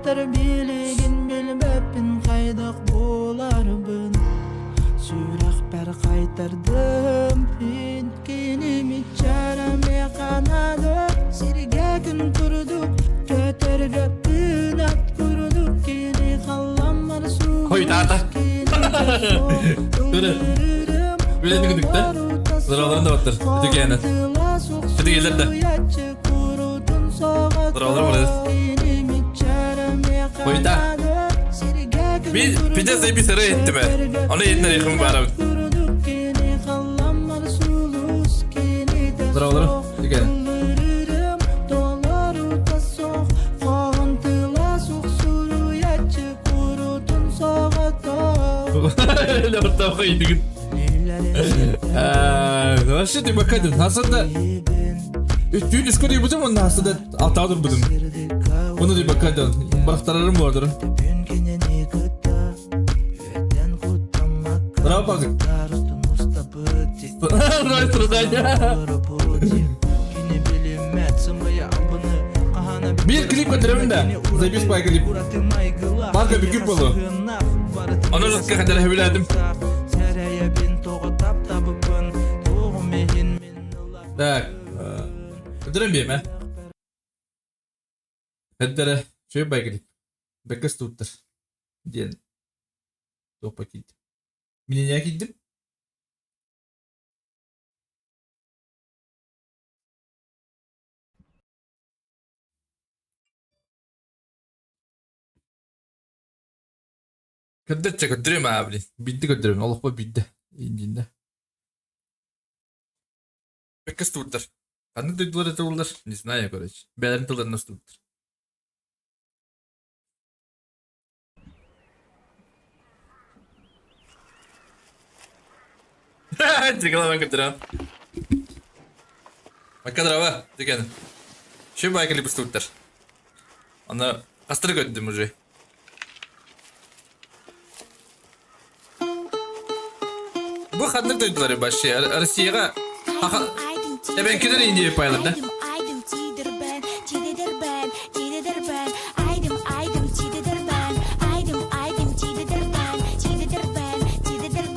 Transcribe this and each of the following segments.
Сытар билигин билбэппин хайдах буоларбын Сүрэхпэр хайтардым мин киними чарамеханады Сиргэ күн курдук көтөргө кынат курдук кини халламмар Хойутаата. Көрө. Үлэни күдүктэ. Здороваларын да баттар. Үтүкээнэ. Үтүкээлер да. Здоровалар молодец. Хойута. Би пиде заеби сыры еттиме. Оны етнер якын барабын. Здоровалар. Үтүкээнэ. Ортаға идігін. Вообще ты бакадын. Хасанда Түүн үскө дүйбүтүм, онна хасанда алтаа турбутум. Оны дүй бакадын. Барахтарарым болдыр. Браво, Павлик. Рой Биир клип көтөрөбүн да. Запись пай клип. Парка бүгүп болу. Ону жакка хадара хөбүлээтим. Так. Көтөрөн биэмэ. Хэддэрэ шөй бай клип. Бэккэс туттар. Диэн. Туоппа киирдим. Мининя киирдим. Көрдөрчө көрдөрүм аа блин. Биирдэ көрдөрөм, олохпо биирдэ. Индинде. Бэккэс туурдар. Ханнык дойдулар это уллар? Не знаю, короче. Бэйэлэрин тылларынан устубуттар. Реклама көрдөрөм. Маккадрава деген. Şu байкали устубуттар. Аны хастары көрдүм уже. Бу ханнык дойдулары вообще Россияга эбенкилер Индия пайлар да.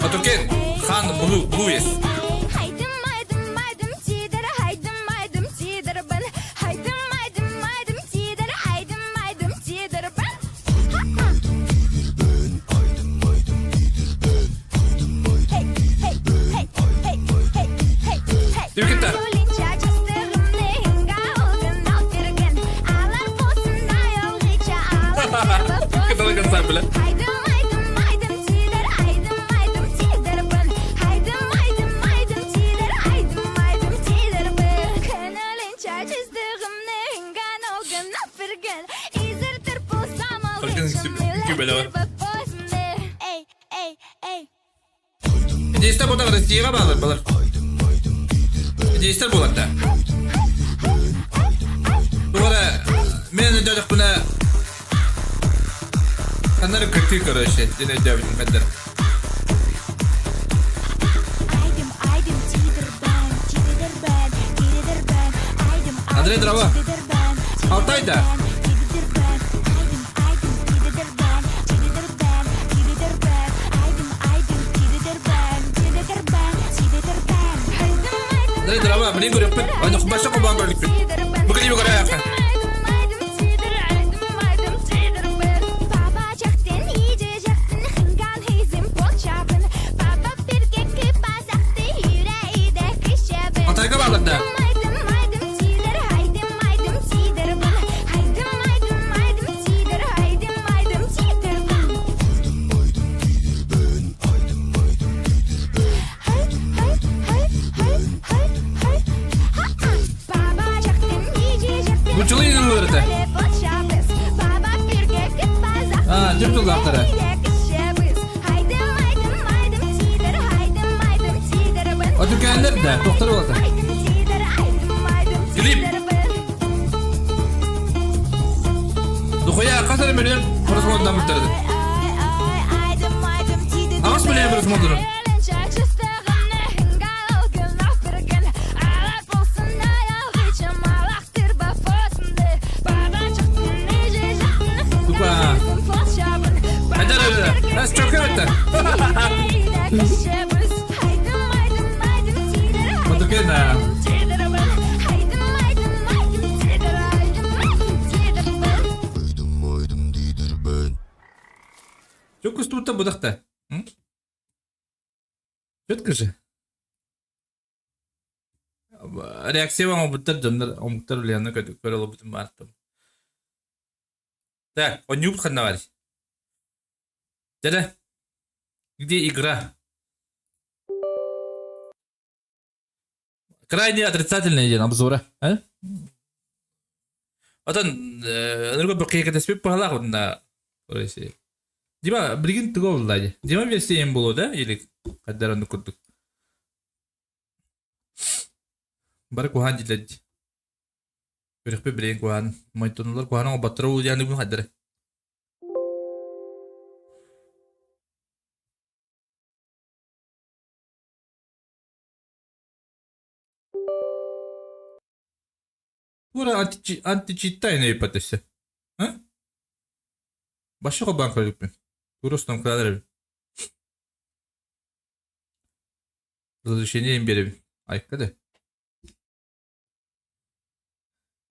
Атуркен хан Блу Блуес. Түкүтэ. Кыталы конца бля. Действер буолар Россияҕа баалар балар. Действер буолар да. Тугара мен өйдөөтөхпүнэ ханнары кытыы короче диэн өйдөөбүтүм хаддар. Андрей Дрова. Алтай да. Андрей Дрова, блин, көрөппүт. Аны баша кубан көрдүкпүт. Бу клиби көрөйөккө. Алтайга баалар да. Бучулы ылырыта. А, түп тыллаахтара. Отүкээннэр да, тохтор буолата. Клип. Духуя хас эрэ миллион просмотрдан 8 миллион просмотров. Чөкө Батыкена. Чөк көстүбүттэн быдахта. Четко же. Реакция оҥорбуттар дьоннор омуктар үлэһэнэ көрө олорбутум баартым. Так, онньуубут ханна барый? Дьэ, где игра? Крайне отрицательный диэн обзора. А? Отон ынырга бөккэкэтэспит баһалаах онна Россия. Дима, билигин туга болла дии? Дима версия буолуо да или хаддар оннук курдук? Бары куһаан дииллэр дии. Күрэхпит билигин куһаан. Мойтонулар куһаан оҥорботторо уу диэн бүгүн хайдары. Тура античиттай өйпөт өссө. А? Башы холбоон көрүкпүн. Тура устан кыладар эбит. Разрешение им беребин. Айка да.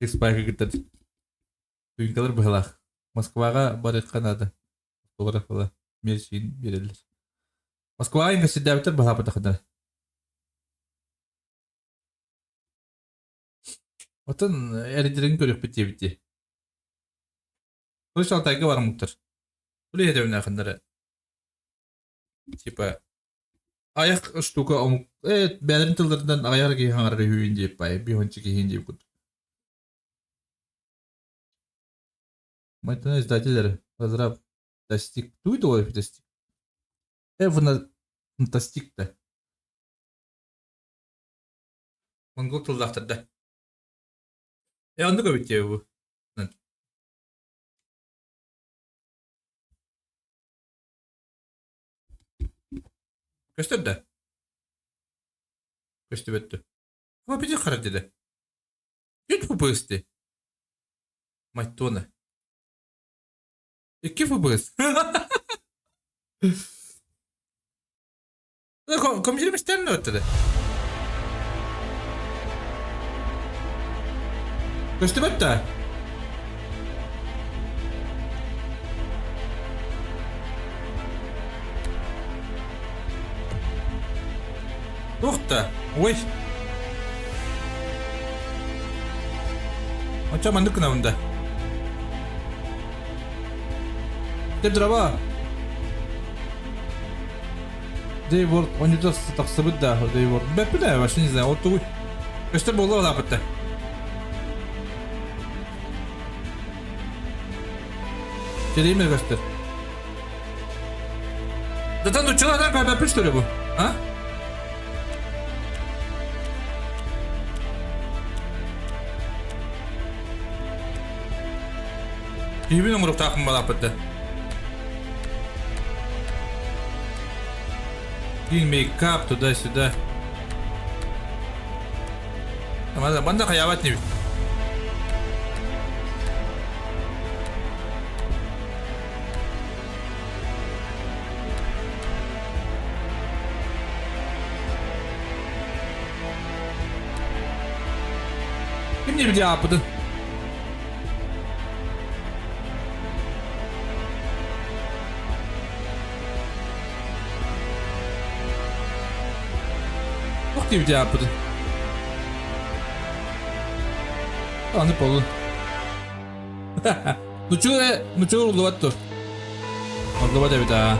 Спайка кытта Туинкалар быһалаах. Москваҕа барыахха наада. Москваҕа мерсиин биэрэллэр. Москваҕа инвестирдээбиттэр быһаабатахтара. Оттон эрдэрин көрүөхпүт диэбит дии. Слышь, Алтайга бараммыттар. Үлэһитэ Типа айах штука омук бэйэлэрин тылларынан аҕыйах киһи хаҥарар үһү диэп бай биһончик иһин диэбит курдук. Майтана издателлэрэ разраб Тастик. Тугуй тугуй Тастик? Фантастик да. Монгол тыллаахтар да. Оннук эбит диэ бу. Көстөр да? Көстүбэт дуо? О, бити хара деді. Үт ФПС дии. Майтона. Икки ФПС. Компьютер истэрин өттүлэ. Көстүбэт да? Туох да? Ой. Оччо маннык гынабын да. Деп дрова. Дейворд онньута тахсыбыт да Дейворд. Бэппит ээ, вообще не знаю, ол тугуй. Көстөр буолла улааппытта. Телеймер көстөр. Затан училардан көбөппүт что ли бу? А? Киһибин оҥоруктаахпын балааппытта. Киин мейкап туда-сюда. Манна хайаабат небит. Ким диэбит ааппытын? Туох диэбит ааппытын? Аны болун. Нучуга нучуга уруллубат дуо? Уруллубат эбит аа.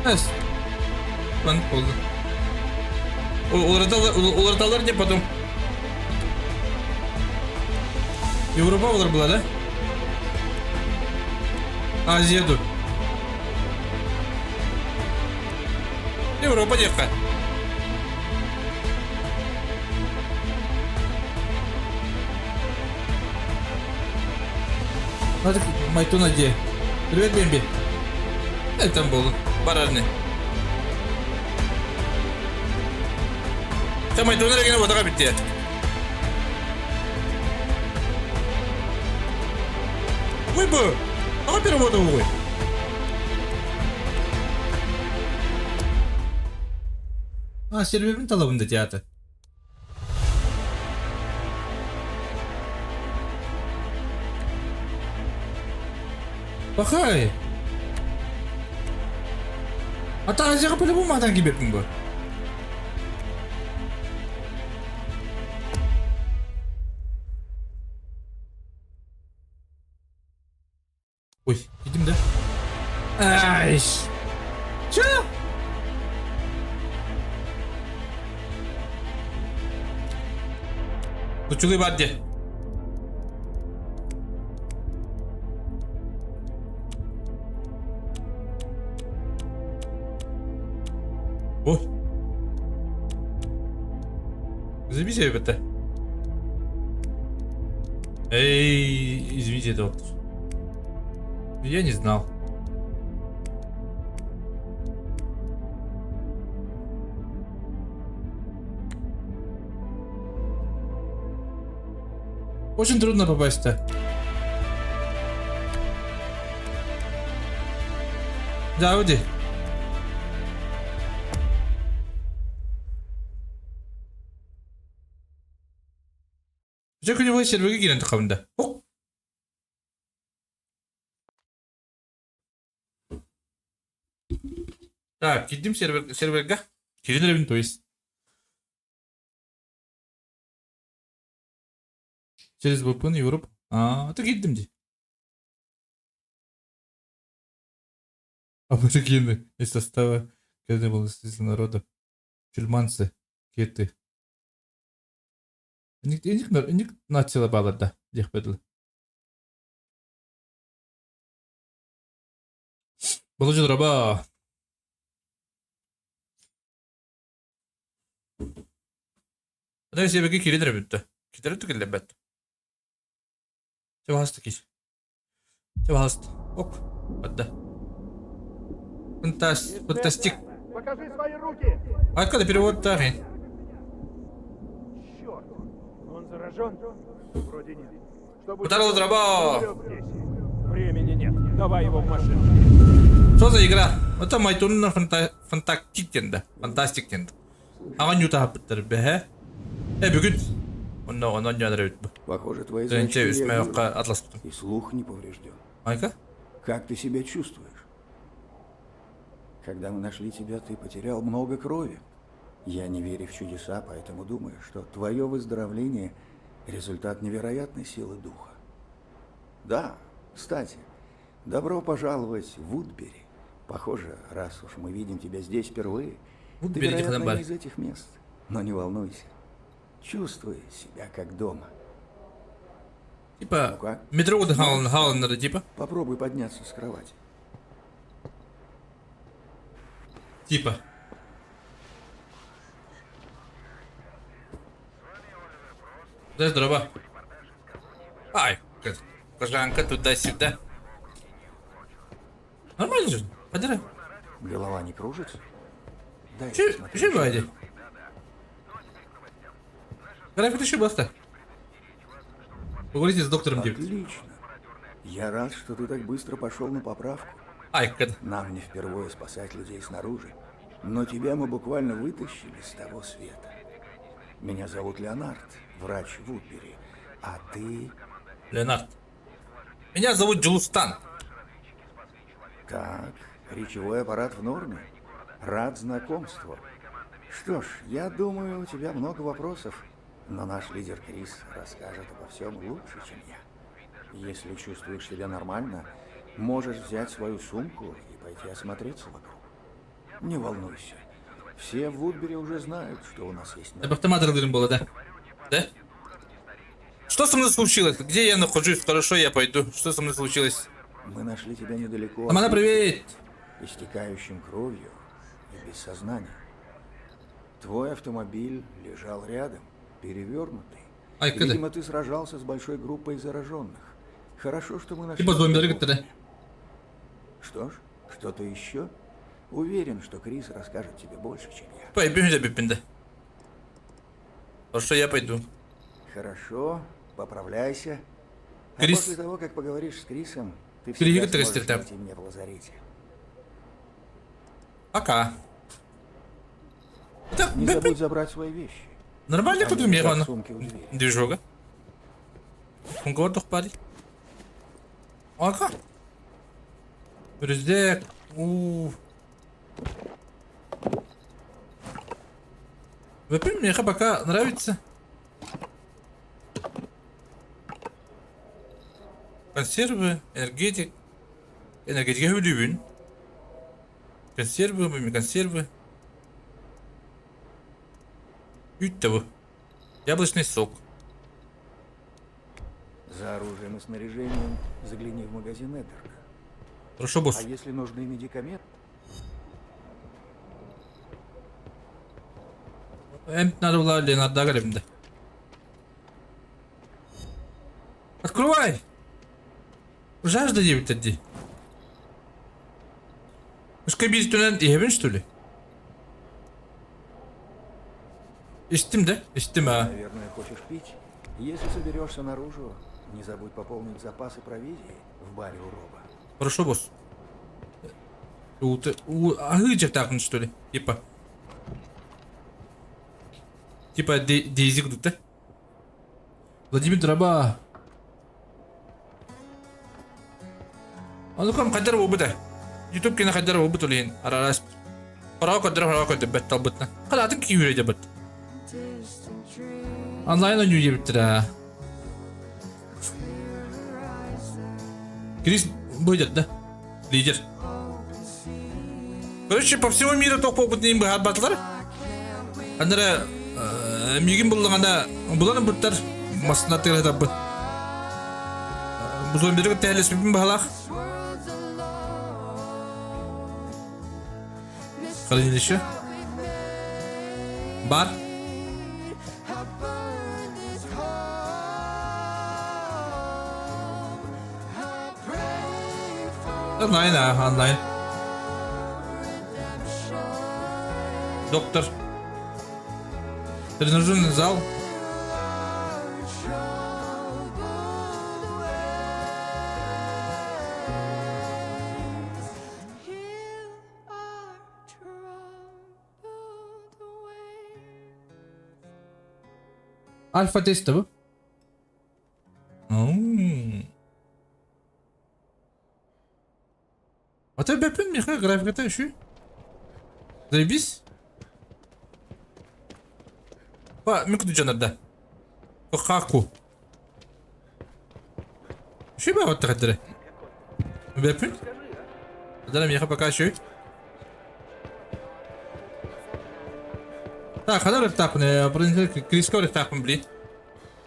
Эс. Бан болду. Уларыталлар деп потом. Европа олар була да? Азия ду. Европа диэххэ. Майтуна дии. Привет, Бэмби. Это был. Барарны. Та Майтуна деген отаға бітті. Тугуй бу? Тоҕо перевода угуй? А, серверин талабын да театр. Пахай! Ата Азияға по-любому атан киберпин бу. Ой, киирдим да? Ай! Чё? Учугай бар де. Ой. Извините, ребята. Эй, извините, доктор. Я не знал. Очень трудно попасть-то. Да, уйди. Дьэ күнү сервергэ киирэн тахабын да. Ок. Так, киирдим сервер, серверга. Киирэн эрэбин, то есть. Через VPN Европа. А, ты киирдим дии. Аборигены из состава из народа. Чульманцы, кеты. Иник нацияла баалар да, диэх бедыл. Боложу драба. Ата себеги кирен бүттэ. Китере түгеллебет. Чабаста кис. Чабаста. Ок. Отда. Фантас... Фантастик. Покажи свои руки! Откуда перевод тахи? Черт! Он заражен? Вроде нет. Что будет? Ударил дроба! Времени нет. Давай его в машину. Что за игра? Это Майтунна фанта... Фантастик тенда. Фантастик тенда. Ага нюта хаппыттар бэһэ. Э бүгүн. Онно онон дьонор эбит бу. Похоже, твои Тэнче зрачки үсмэ реагируют, окка атласпытым. и слух не поврежден. Майка? Как ты себя чувствуешь? Когда мы нашли тебя, ты потерял много крови. Я не верю в чудеса, поэтому думаю, что твое выздоровление – результат невероятной силы духа. Да, кстати, добро пожаловать в Вудбери. Похоже, раз уж мы видим тебя здесь впервые, ты, Вудбери, вероятно, Диханабар. не из этих мест. Но не волнуйся. Чувствуй себя как дома. Типа, Ну-ка. метро хаалан хааланнара типа. Попробуй подняться с кровати. Типа. Да, здорово. Ай, кожанка туда-сюда. Нормально же, подирай. Голова не кружится? Дай Че, посмотрю. че бади? График еще баста. Поговорите с доктором Дипт. Отлично. Я рад, что ты так быстро пошел на поправку. Ай, когда. Нам не впервые спасать людей снаружи. Но тебя мы буквально вытащили с того света. Меня зовут Леонард, врач в Вудбери. А ты... Леонард. Меня зовут Джулустан. Так, речевой аппарат в норме. Рад знакомству. Что ж, я думаю, у тебя много вопросов. Но наш лидер Крис расскажет обо всем лучше, чем я. Если чувствуешь себя нормально, можешь взять свою сумку и пойти осмотреться вокруг. Не волнуйся. Все в Вудбери уже знают, что у нас есть новый. Автомат было, да? Да? Что со мной случилось? Где я нахожусь? Хорошо, я пойду. Что со мной случилось? Мы нашли тебя недалеко. Амана, от привет! истекающим кровью и без сознания. Твой автомобиль лежал рядом, перевернутый. Ай, когда? Видимо, ты сражался с большой группой зараженных. Хорошо, что мы нашли. Типа тебя зомби, вовремя. Что ж, что-то еще? Уверен, что Крис расскажет тебе больше, чем я. Пойдем, бипинде. Хорошо, я пойду. Хорошо, поправляйся. А Крис. после того, как поговоришь с Крисом, ты Криһи всегда кытта сможешь кэстэртэп. найти меня в лазарете. Пока. Так, Не забудь забрать свои вещи. Нормально Они кудум лежат в я сумке у двери. Движога. Гордох парень. Ага. Рюкзак. У. Во-первых, мне пока нравится. Консервы, энергетик. Энергетика бүлүүбүн. Консервы, мы консервы. Үүт да бу. Яблочный сок. За оружием и снаряжением загляни в магазин Эддарда. Хорошо, босс. А если нужны медикаменты, Эмп надо было Леонардо кэлэбин Открывай! Жажда диэбиттэр дии. Ушка биир түнэн иһэбин что ли? Истим да? Истим а. наверное, хочешь пить? Если соберешься наружу, не забудь пополнить запасы провизии в баре у Роба. Хорошо, босс. Аһыы дьахтаахпын что ли? Типа. Типа Дейзи курдук да? Владимир Драба. Онукам хайдар буолбута. Ютуб кэнэ хайдар буолбут ол иһин араас Хороҕо көрдөрө хороҕо көрдөрбөт талбытна. Халаатын киһи дьабыт. Онлайн ойнуу диэбиттэрэ. Крис будет, да? Лидер. Короче, по всему миру туох буолбутун быһаарбатылар. Анара миигин буллаҕына булан ылбыттар массыына тыаһатарбын. Бу зомбири кытта эһэлэспиппин баһалаах. Хранилище. Бар. Онлайн, а, онлайн. Доктор. Тренажерный зал. Альфа тест bu. Hmm. Ата бэппин миэхэ графиката үчү. Заебись. Па, мин куду дьонорда. Хаку. Үчү баа баттахаттара. Бэппин. Дара миэхэ пока үчү. Так, ханар ыртаахпын, Криска ыртаахпын, блин.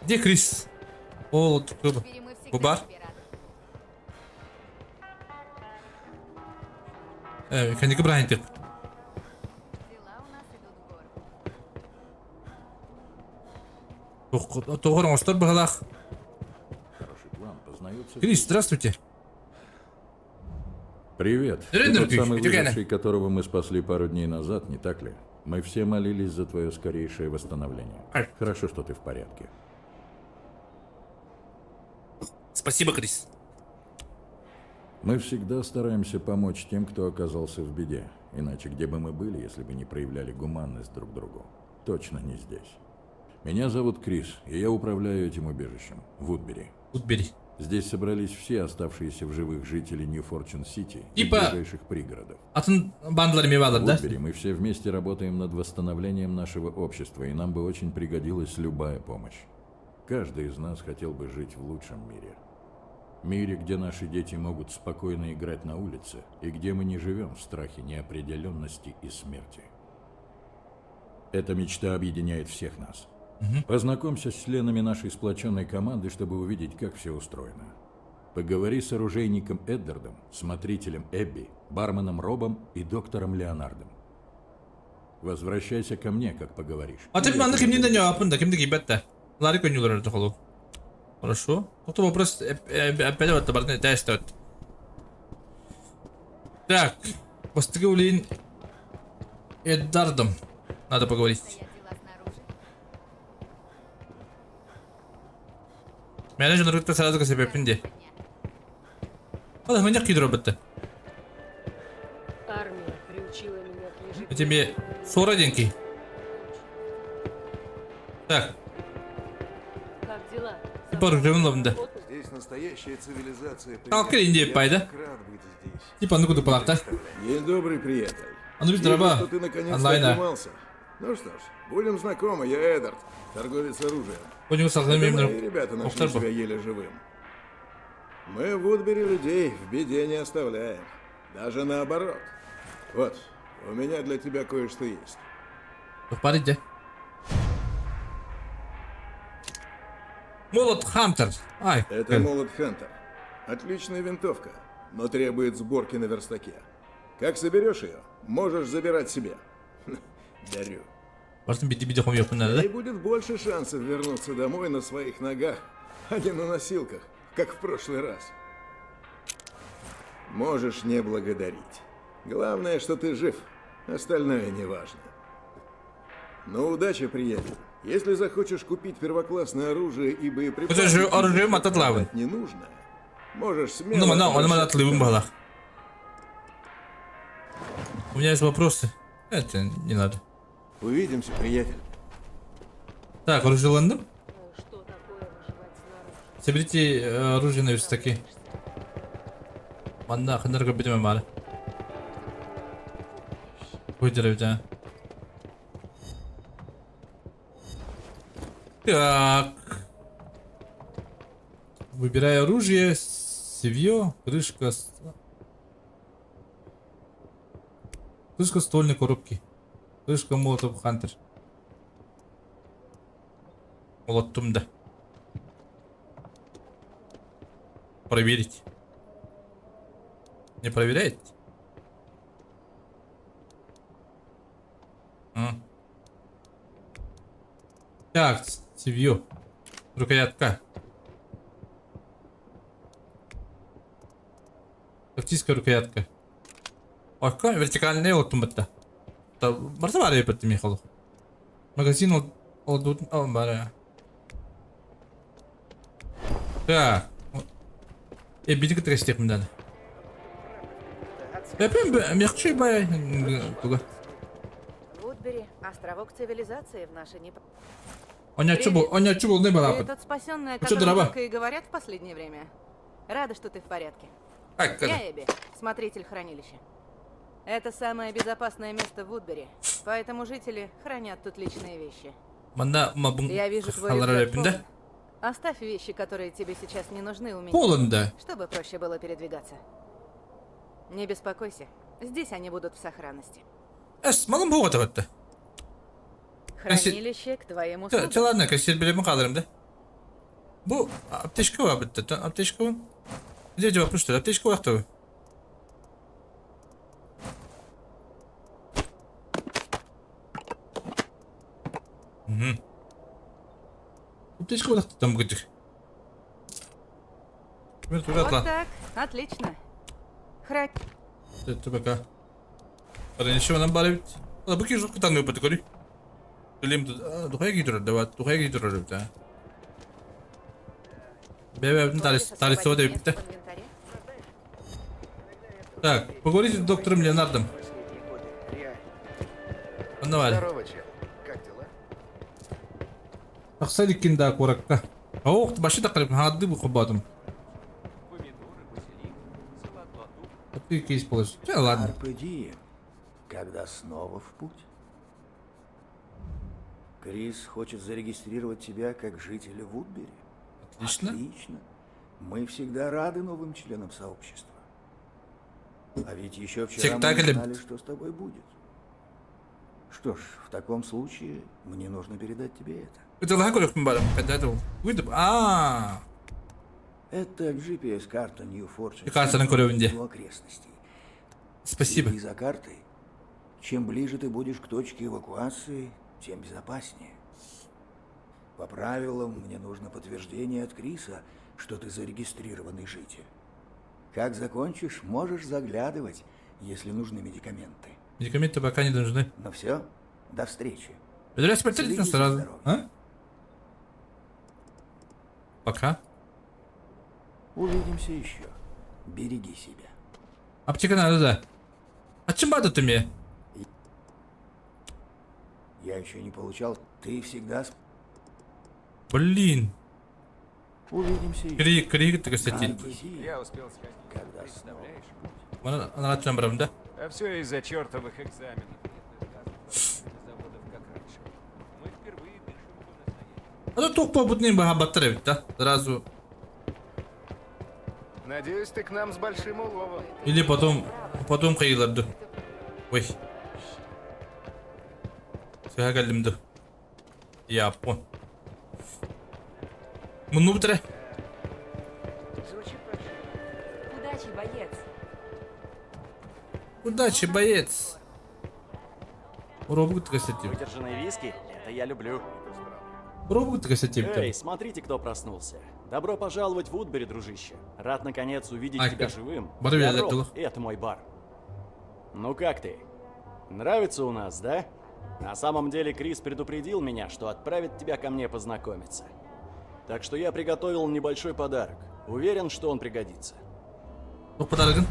Где Крис? О, бу бар. Кэнники бырааһынтык. Тоҕор оҥостор быһалаах. Крис, здравствуйте. Привет. Ты тот самый выживший, которого мы спасли пару дней назад, не так ли? Мы все молились за твое скорейшее восстановление. Хорошо, что ты в порядке. Спасибо, Крис. Мы всегда стараемся помочь тем, кто оказался в беде. Иначе где бы мы были, если бы не проявляли гуманность друг другу? Точно не здесь. Меня зовут Крис, и я управляю этим убежищем, Вудбери. Вудбери. Здесь собрались все оставшиеся в живых жители Нью-Форчун-Сити и Типа ближайших пригородов. Атын бандалар эмиэ бааллар, В да? Вудбери мы все вместе работаем над восстановлением нашего общества, и нам бы очень пригодилась любая помощь. Каждый из нас хотел бы жить в лучшем мире. Мире, где наши дети могут спокойно играть на улице, и где мы не живем в страхе неопределенности и смерти. Эта мечта объединяет всех нас. Познакомься с членами нашей сплоченной команды, чтобы увидеть, как все устроено. Поговори с оружейником Эддардом, смотрителем Эбби, барменом Робом и доктором Леонардом. Возвращайся ко мне, как поговоришь. А ты манна кимнин да ньоапын да, ким да кийбэт да. Ларик ойнуулар холу. Хорошо. Тут вопрос опять вот обратный тест. Так, бастакы улин Эддардом надо поговорить. Мээнэ дьоннору кытта сразу кэсэпэппин дии. Ол мунньах киирэр бытты. Армия приучила меня к ежедневному Тебе суора диэн киһи. Так, Как дела? типа оружием лабында. Здесь настоящая цивилизация. Талкер Индия Я пайда. так рад быть здесь. Типа ну куда палакта. День добрый, приятель. Аны біз Вижу, драба. что ты наконец-то Онлайна. оклемался. Ну что ж, будем знакомы, я Эдард, торговец оружием. Будем Это сохраним мои ребята нашли Охтар бу. тебя еле живым. Мы в Вудбери людей в беде не оставляем. Даже наоборот. Вот, у меня для тебя кое-что есть. Бар иде. Молот Хантер. Ай. Это молот Хантер. Отличная винтовка, но требует сборки на верстаке. Как соберешь ее, можешь забирать себе. Дарю. Барсын биди-биди хомьёппун И будет больше шансов вернуться домой на своих ногах, а не на носилках, как в прошлый раз. Можешь не благодарить. Главное, что ты жив. Остальное не важно. Ну, удачи, приятель. Если захочешь купить первоклассное оружие и боеприпасы, Это же оружие мататлавы. не нужно. Можешь смело... Ну, мана, он обращаться манатлыбын ко мне. балах. У меня есть вопросы. Это не надо. Увидимся, приятель. Так, оружиеланным. Что такое выживать снаружи? Соберите оружие на верстаке. Манна ханарга битеме баар. Выдержать, а. Так. Выбирай оружие, севье, крышка. Крышка ствольной коробки. Крышка Молотов Хантер. Молотум да. Проверить. Не проверяет? А. Так, цевьё. Рукоятка. Тактическая рукоятка. Окко вертикальный оттум бытта. Барса бар эпетти Михалов. Магазин ол ол бар. Так. Э, бидик трестек мындан. Эпем мягче бай туга. Вудбери – островок цивилизации в нашей не... Оня чубул не Ты балапыт. тот спасенный, о Ну что, котором дроба? только и говорят в последнее время. Рада, что ты в порядке. Так, Я Эбби, смотритель хранилища. Это самое безопасное место в Вудбери, поэтому жители хранят тут личные вещи. Манда мабун Я вижу твой халара рюкзак эпинде. полон. Оставь вещи, которые тебе сейчас не нужны у меня, Полон да. чтобы проще было передвигаться. Не беспокойся, здесь они будут в сохранности. Эс, малым буга табатты. Хранилище к твоим услугам. Чэ ладно, кассир билеме калырым да. Бу аптечка бар битте. Аптечка бар. Где жауап что аптечка бар tabi. Угу. Аптечка бар там будет. Вот так, отлично. Хра... Это пока. Паренишеванан бар эбит. Бу киһи кутан ыппыт көрүй. Билим духая кийтурар да духая кийтурар эбит аа. Бэбэбин Хочешь тарисова освободить эбит место в инвентаре? Так, поговорите с доктором Леонардом. Онно бар. Здорово, чел. Как дела? Тахса иликкин да куоракка. Оох, баши тақырып, хады бу хобатым. Ты кейс положи. Че, ладно. Карпе дием. Когда снова в путь? Крис хочет зарегистрировать тебя как жителя Вудбери. Отлично. Отлично. Мы всегда рады новым членам сообщества. А ведь еще вчера мы Спектакль. не знали, что с тобой будет. Что ж, в таком случае мне нужно передать тебе это. Это лаха барым. Когда это выйду. А, Это GPS-карта New Fortune. Картаның City көрөбүн и де. его окрестностей. Спасибо. Следи за картой. Чем ближе ты будешь к точке эвакуации, тем безопаснее. По правилам, мне нужно подтверждение от Криса, что ты зарегистрированный житель. Как закончишь, можешь заглядывать, если нужны медикаменты. Медикаменты пока не нужны. Ну все, до встречи. Следи за сразу. здоровьем. А? Пока. Увидимся еще. Береги себя. Аптека надо, да. А чем бада ты мне? Я еще не получал. Ты всегда... Блин. Увидимся еще. Кри, кри, ты, кстати. Я успел сходить. Когда снова. Мана анарачан барам да. А все из-за чертовых экзаменов. Заводов, как раньше. Мы впервые дышим по-настоящему. А то тух побутный баха баттар эбит да. Сразу. Надеюсь, ты к нам с большим уловом. Или потом, потом кайыларды. Ой. Сыха кэллим ду. Япон. Мунну бутара. Удачи, боец. Удачи, боец. Уробу кэсэтим. Выдержанные виски – это я люблю. Уробу кэсэтим. Эй, смотрите, кто проснулся. Добро пожаловать в Вудбери, дружище. Рад, наконец, увидеть Ай, тебя как- живым. Бары Я билет Роб, дылы. и это мой бар. Ну как ты? Нравится у нас, да? На самом деле Крис предупредил меня, что отправит тебя ко мне познакомиться. Так что я приготовил небольшой подарок. Уверен, что он пригодится. Туох подарогын?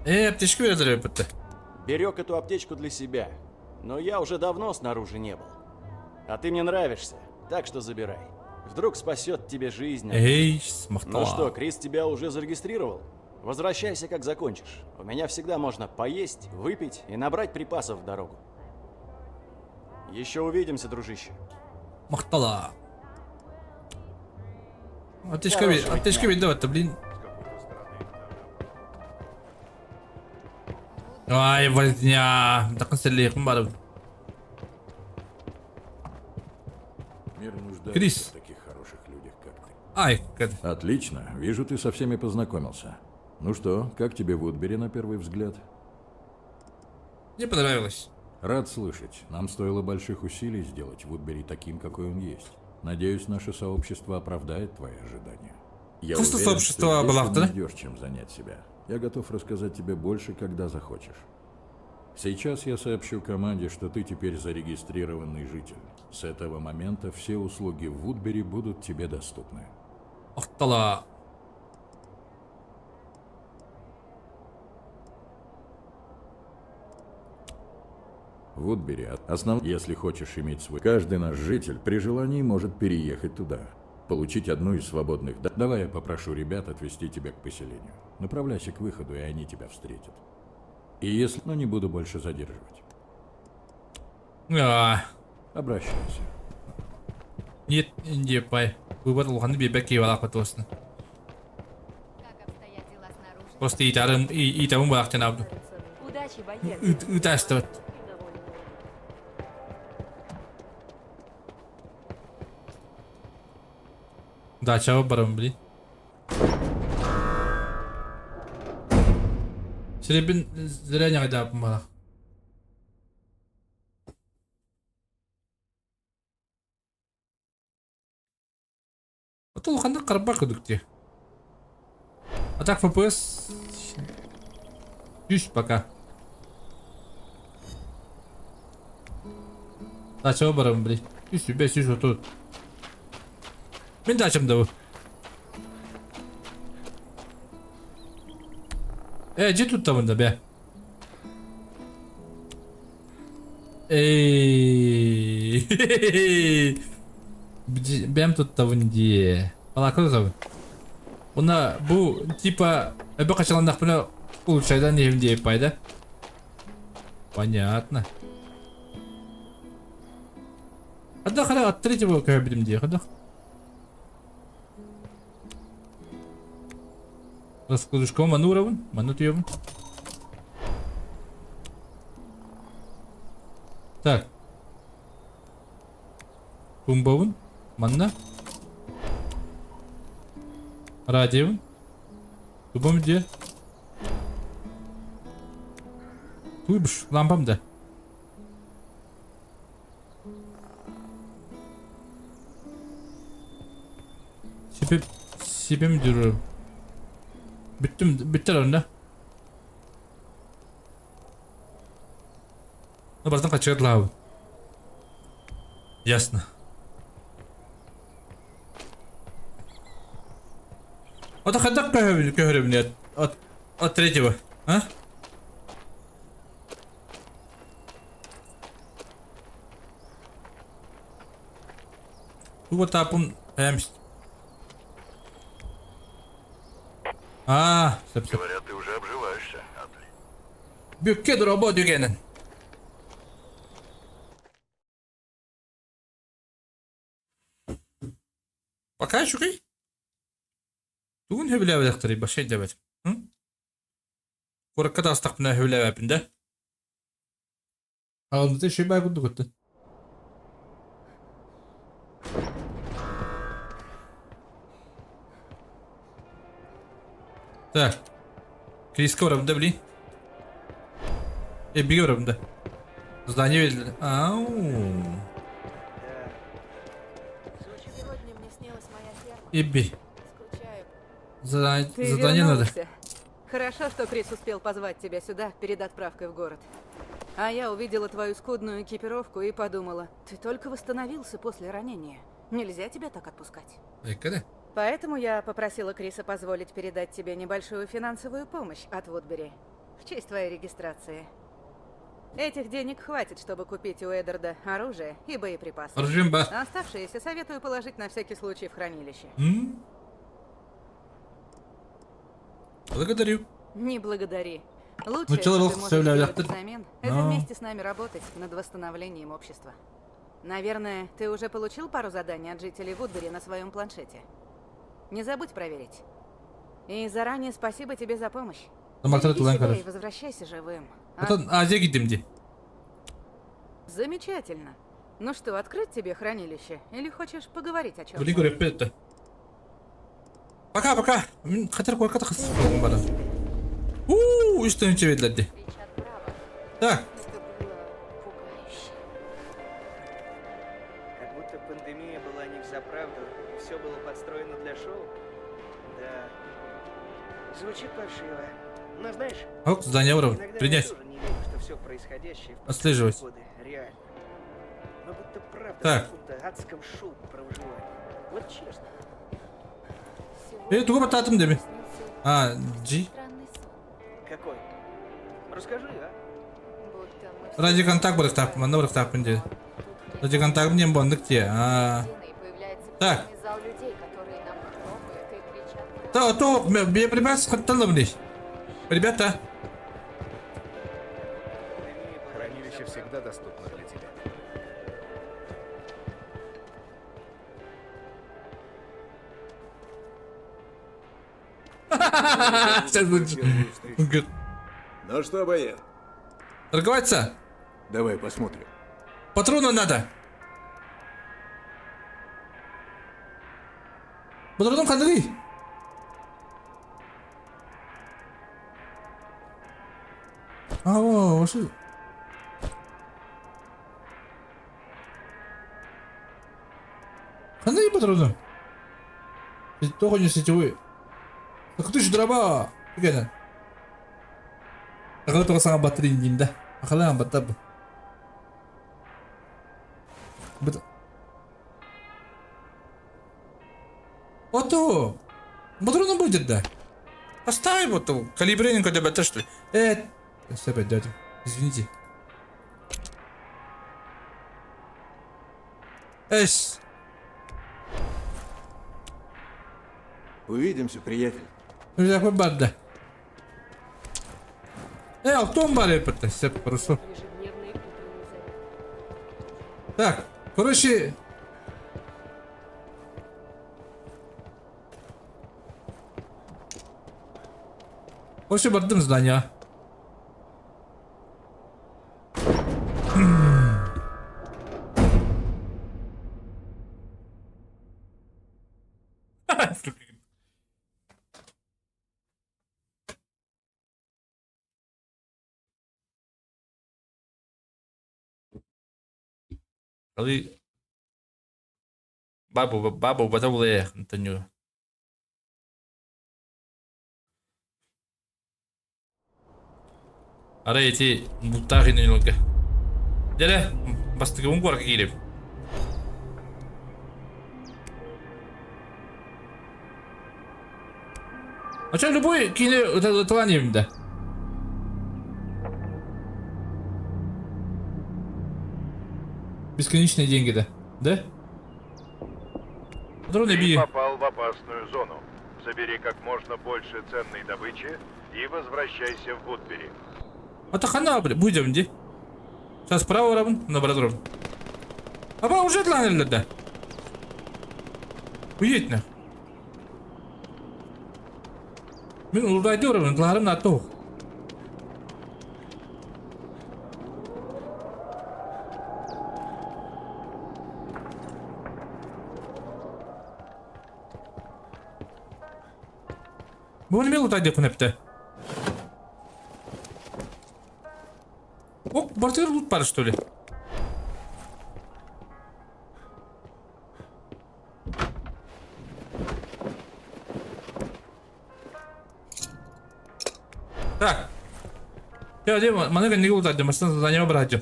Ээ, аптечка биэрэллэр эбит Берег эту аптечку для себя, но я уже давно снаружи не был. А ты мне нравишься, так что забирай. Вдруг спасет тебе жизнь. Эй, Ну что, махтала. Крис тебя уже зарегистрировал? Возвращайся, как закончишь. У меня всегда можно поесть, выпить и набрать припасов в дорогу. Еще увидимся, дружище. Махтала. Аптечка Хорошего аптечка дня. биэрдэ батта, блин. Ай, возня. Такын сэллиэхпин барабын. Мир нуждается Крис. в таких хороших людях, как ты. Ай, как. Отлично. Вижу, ты со всеми познакомился. Ну что, как тебе Вудбери на первый взгляд? Мне понравилось. Рад слышать. Нам стоило больших усилий сделать Вудбери таким, какой он есть. Надеюсь, наше сообщество оправдает твои ожидания. Я Просто уверен, сообщество что здесь было ты авто, да? найдешь, чем занять себя. Я готов рассказать тебе больше, когда захочешь. Сейчас я сообщу команде, что ты теперь зарегистрированный житель. С этого момента все услуги в Вудбери будут тебе доступны. Махтала. Вудбери основ... Если хочешь иметь свой... Каждый наш житель при желании может переехать туда. Получить одну из свободных... Давай я попрошу ребят отвезти тебя к поселению. Направляйся к выходу, и они тебя встретят. И если... Но не буду больше задерживать. А, Обращайся. нет, не пай. Выбор улаханы биэрбэт киһи балаах батуосна. Как обстоят дела снаружи? Просто иитарым, иитабын балаахтан абду. Удачи, боец. Ыытаастыбат. Довольно. Дачаба барам, блин. Сиребин зря не айдааппын балах. Ото улаханнык харбар курдук дии. А так FPS 100 пока. Дачаба барам, блин. 305, 330. Мин дачам да бу. Э, дьэ туттабын да бээ. Эй. Бэм туттабын дии. Балака тутабын. Уна бу типа өбө хачаланнахпына улучшайдан иһим диэбит да? Понятно. Хадах хара от третьего көһөрбүтүм дии хадах. Раскладушка ману урабын, ману туйабын. Так. Тумбабын, манна. Радиобын. Тубам дии. Туйбуш, лампам да. Сипеп, сипем diyorum. Бүттүм, бүттэр онно. Ну, барытын хачыгар Ясно. Ото хайдах көһөбүн көһөрөбүн от, от, от третьего, а? Туга таапын эмс. А, сөп сөп. Говорят, ты уже обживаешься. Отлично. Бүккэ дробо дүгэнэн. Пока үчүгэй. Тугун сөбүлээбэтэхтэрий башай дэбэт. Куоракка таастахпына сөбүлээбэппин да. Аҕалбыта үчүгэй баа курдук оттон. Так. Криска барабын да, блин. Эбиге барабын да. Здание видели. Ау. Сегодня мне снилась моя ферма. Эбби. Скучаю. Задание, Ты задание надо. вернулся. Хорошо, что Крис успел позвать тебя сюда перед отправкой в город. А я увидела твою скудную экипировку и подумала, ты только восстановился после ранения. Нельзя тебя так отпускать. Эккеде. Поэтому я попросила Криса позволить передать тебе небольшую финансовую помощь от Вудбери в честь твоей регистрации. Этих денег хватит, чтобы купить у Эддарда оружие и боеприпасы. Оружием ба. А Оставшиеся советую положить на всякий случай в хранилище. М? Благодарю. Не благодари. Лучшее, Ну, что человек ты можешь вставлял сделать яхты. взамен, это Но. вместе с нами работать над восстановлением общества. Наверное, ты уже получил пару заданий от жителей Вудбери на своем планшете. Не забудь проверить. И заранее спасибо тебе за помощь. Тамактары Береги тулан себя көрөр. и возвращайся живым. А? Оттон Азия киттим дии. Замечательно. Ну что, открыть тебе хранилище? Или хочешь поговорить о чем? Блин, көрөппүт да. Пока, пока. Мин хатыр куоракка тахсыспын баран. Уу, үс тыһыынча биэрдилэр дии. Кричат браво. Так, Это было пугающе. Как будто пандемия была не взаправду, и все было подстроено для шоу. Да. Звучит паршиво. Но знаешь, ок, здание барабын. иногда я Принять. тоже не верю, что все происходящее в Отслеживать. годы реально. Мы будто правда Так. в каком-то адском шоу про выживание. Вот честно. Э, тугу баттаатым деми. Снился А, G. странный сон. Какой? Расскажи, а? Будто мы все Ради контакт барыктаах, манна барыктаахпын дии. Тут Ради контакт диэн буоннук дии. А. стены, и появляется Так. полный зал людей, которые нам хлопают и кричат браво. То, то, боеприпас хатталабыный. Ребята, Пандемия была не Хранилище взаправду. всегда доступно для тебя. Сейчас будет. Первую встречу. Он говорит, Ну что, боец, Торговаться? давай посмотрим. Патроны надо. Патроном хандры. А, о, ошо. Хандры патроны. Тоҕо не сетевой. Кытыш драба. Түгэнэ. Тагы тоҕо саҥа батырын диин да. Ахалаан баттап. Быт. Ото! Патроны будет, да. Поставь вот калибренько для бата, что ли? Все опять дядя. Извините. Эс! Увидимся, приятель. Друзья, банда. Алтон бар это, все хорошо. Ежедневные утренние зарядки. Так, короче... Короче, бардым здание. Али... Бабу, бабу, бата Антоню. Арай ити бултаах иннилгэ. Дьэ, бастакыбын куоракка киириэм. А что, любой кини ытылан да? Бесконечные деньги, да? Да? Патроны Ты би. попал в опасную зону. Забери как можно больше ценной добычи и возвращайся в Вудбери. А хана, бля, будем, где? Сейчас справа равен, наоборот равен. Аба уже дланили, да? Уедь на. Мин улдайды равен, дларым на то. Бу неме улдайды күнепте? Ок, бартыр лут бар, что ли? Так. Я где маны не лутать, машина за него брать.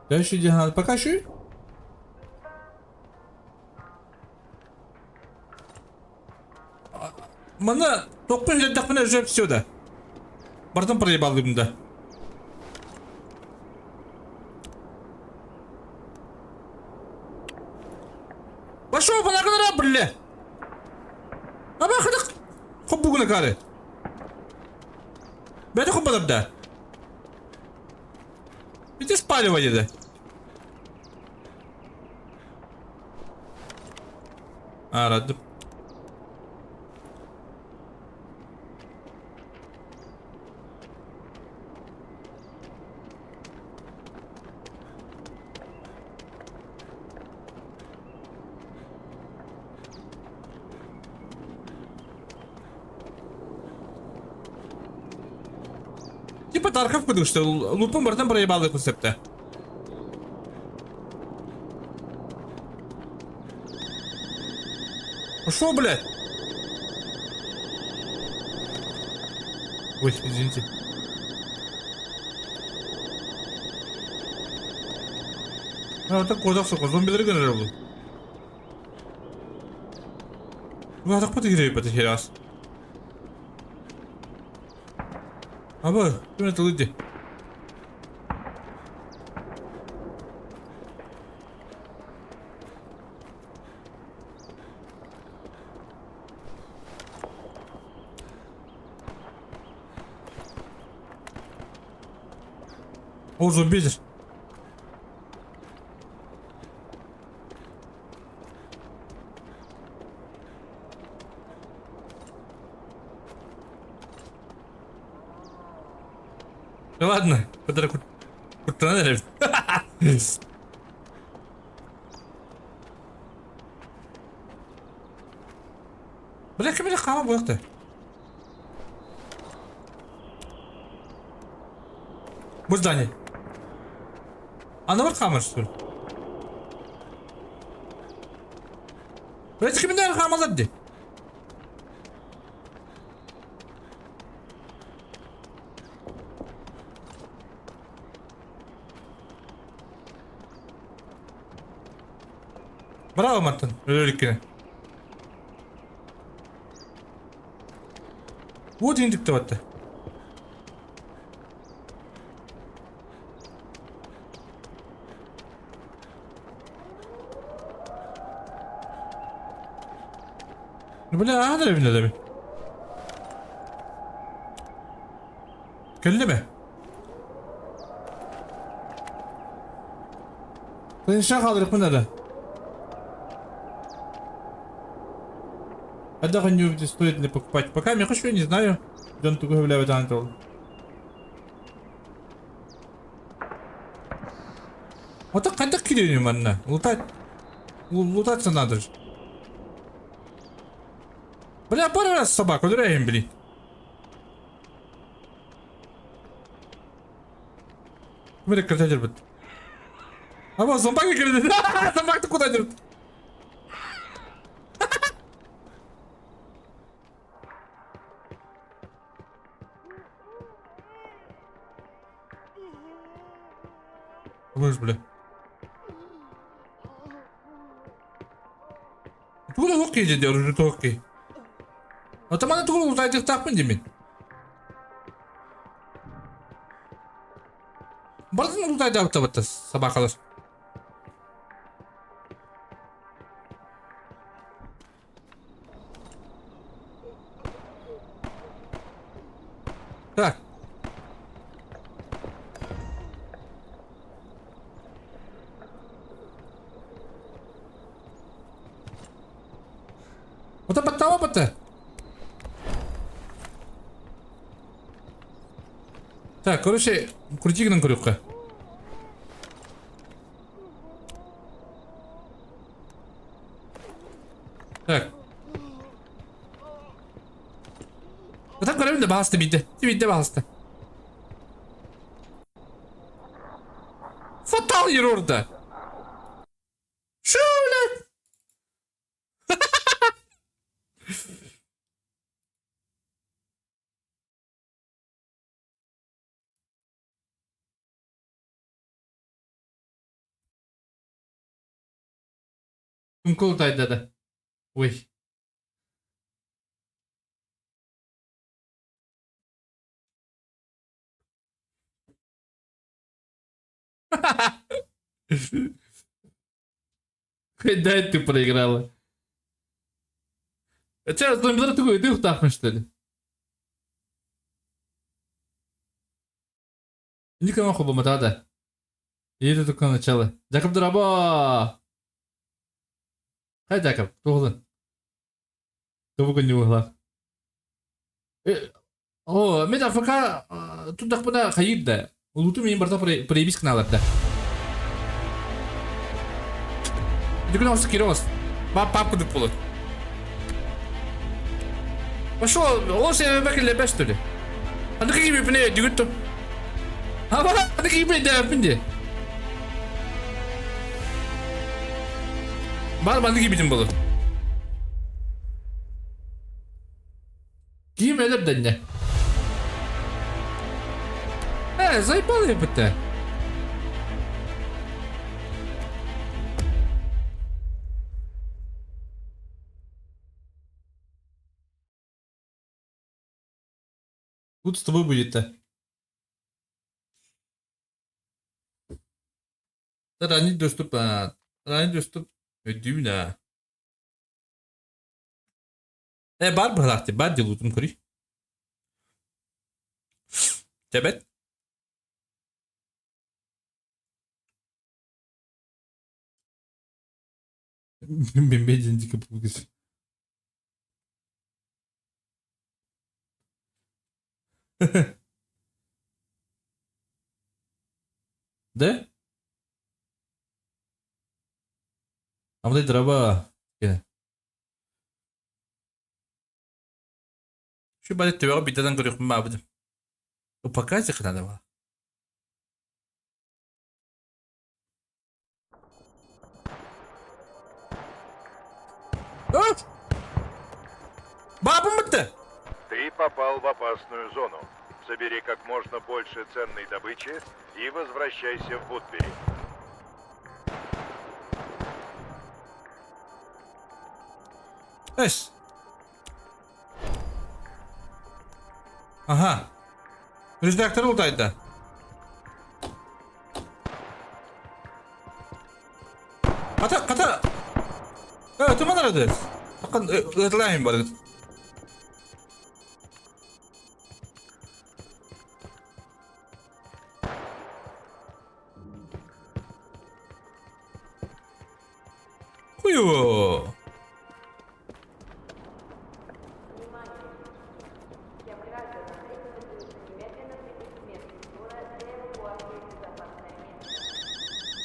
Дальше иди, пока еще. Маны тохпун үлэлдэхпинэ уже все да. Бартын проебалыйбын да. Пошел панагынара бля. Аба хадак хоббугуна кары. Бәді хоббалар да. Иди спаливай да. Арадым. Типа Тарков кудук, что лупом бартан проебал концепта. Пошел, блядь! Ой, извините. А, вот так кодак сука, зомбилер генерал был. Ну, а так подигрей, подигрей Аба, ким это лыди? О, зомбидер. Да ладно, куттанан эрэбит. Бля, ким эрэ хаама буолуохта. Бу здание. Аны бар хаамар что ли? Блядь, кимнер хаамалар дии. Браво, Мартын, өлө Вот индик батта. Бля, аһа да бинэлэби. Кэллэ Тынша хаалырыкпын эрэ. Хайдах не стоит ли покупать? Пока я хочу, не знаю. Дьон тугу сөбүлээбэт ол. Вот так хайдах киирэн манна? Лутать. Лутаться надо же. Бля, пару раз собаку, өлөрөйүн блин. Ким эрэ кырта А вот зомбак кирдэ. Зомбак ты куда идет? Будешь, бля. Откуда хоккей идет? Уже хоккей. Отаманы тугу ултайдыктаахпын димин. Барытын ултайдаабыттабытта собакалар. Так. Ота баттаама батта. Так, короче, крути гынан көрүөххэ. Так. Ытан көрөбүн да баҕаста биирдэ. Биирдэ баҕаста. Fatal errorda. Шо, блядь? Кум тайдада. Ой. Когда ты проиграла? Че, зомбилар тугу өйдүөх что ли? Никому хобоматада. И это только начало. Жакоб драба! Хай, Жакоб, туғылын. Тобу күн уһлах. О, мен АФК тутахпына хайыр да. Улуту мен барта проебись каналарда. Дүкін осы кирос. Ба папку дүк болады. Пошел, ол сен бәкіле бәш что ли? Аны киіп біне дүгіт Аба, аны киіп дәпін де. Бар банды киіп болады. Киім өліп дәнде. Э, заебал ебіті. Тут с тобой будет-то. Ранний доступ, ранний доступ өйдүүнэ. Э, бар быһалаах бар делутум көрүй. Тебет. Бембедин дико пугас. Да? Амдай драба. Şu бары төбөҕө биирдэн көрүөхпүн баабытым. Показик надо было. Бабым бітті! Ты попал в опасную зону. Собери как можно больше ценной добычи и возвращайся в Вудбери. Эс. Ага. Редактор ултайда. Ката, ката. Э, туман арады. Акын, ытлайын бар. Хуё.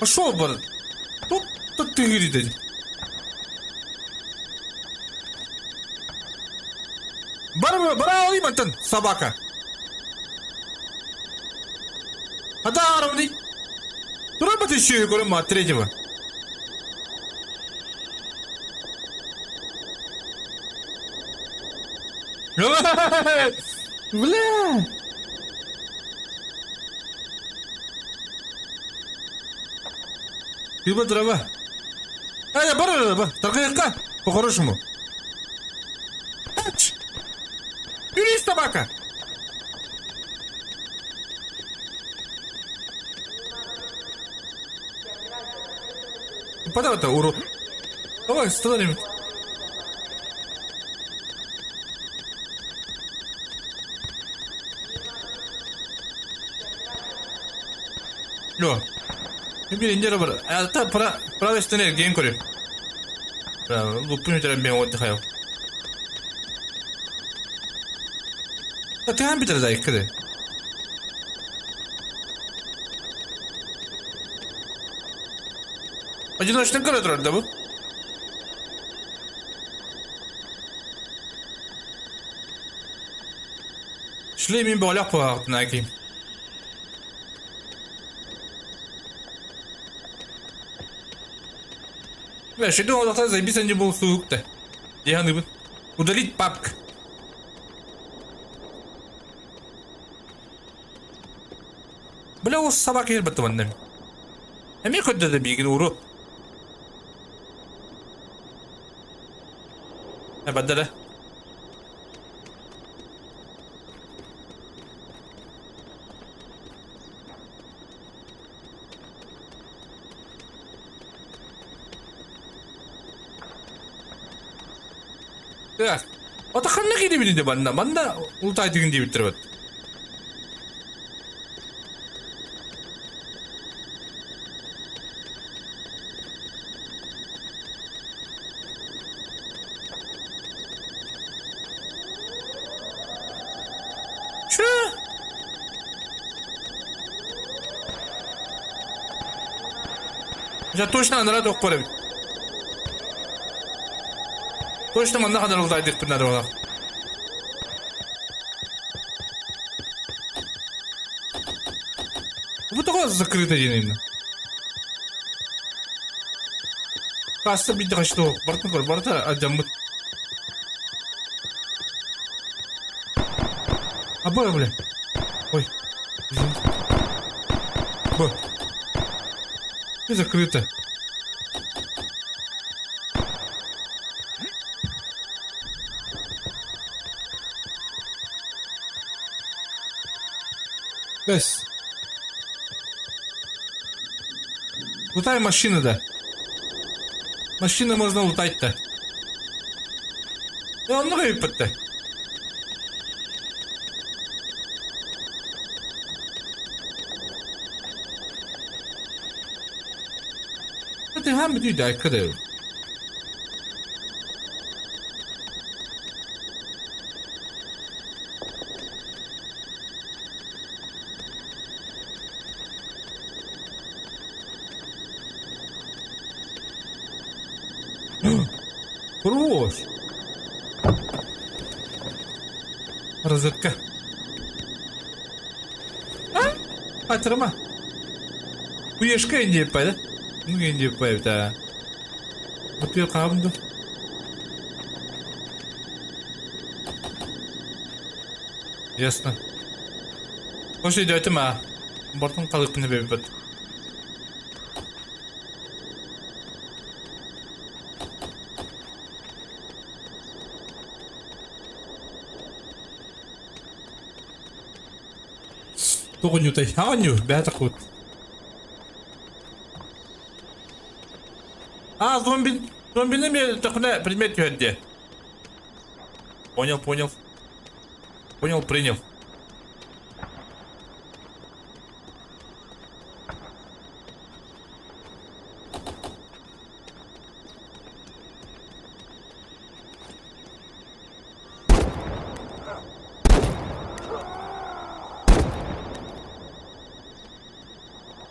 Пошел, брат. Тут, тут ты говорит. Бар, бара алыймантан, собака. Адаровный. Тура еще и от третьего. Бля! Либо дрова. А, я бар, бар, торгайка, по-хорошему. Собака! Подавай это, урод. Давай, становим. Лё. Bir indir бар. Ата правой стороне ген көрү. Луппун үтәрәм мен отдыхаю. Тыган битер да иккеде. Одиночный көрө турар да бу. Шлемин бөлөк буолаҕытына ким. Бля, шеду олохтон заебись они был суукта. Дьаһаныбын. Удалить папк. Бля, ол собака ирбэтэ манна. Эмиэ көрдө да биигин уру. Бадара. Так. Ата ханна киирбитин де манна. Манна ултаайтыгын диэбиттэр эбит. Чё? Дьэ точно анараа туох эбит. Точно манна ханарылдайдык наада Вот такое закрыто диэн Касса биирдэ что бартын көр барыта алдьаммыт. А бу бля. Ой. Извините. Бу. И закрыто. Бэс. Лутай машина да. Машина можно лутать-то. Э, оннук эбиппит Тыһаан бүтүү да да. Хорош. Розетка. А? Атырма. Уешка индиеппэ да? Ну индиеппэ да. Бутуя хаабын Ясно. Хош өйдөөтүм аа. Бортун халыкпын эбэбит. Тоҕунньутай аҕанньу бэйэтэ кут. А, зомби, зомбини төхүнэ предмет түһэр диэ. Понял, понял. Понял, принял.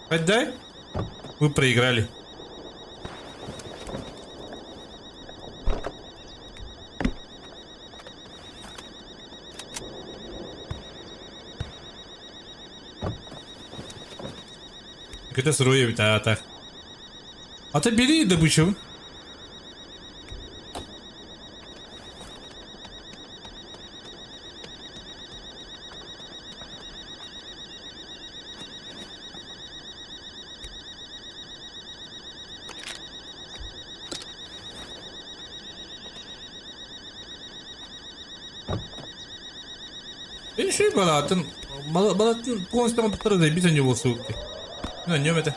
Отдай. Вы проиграли. Это сырое ведь, а так. А ты бери добычу. Еще балатын, балатын полностью оҥорбуттара заебись они буолсубут дии. Ну, ньүөм этэ.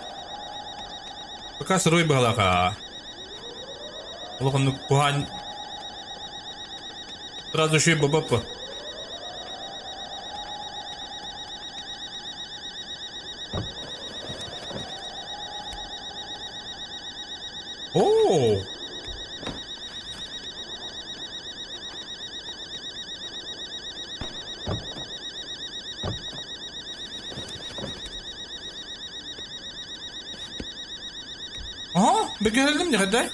Пока сырой быһалаах Олох оннук куһаан сразу еще и бабаппа. Оо! Aha, бекелелим не kadar?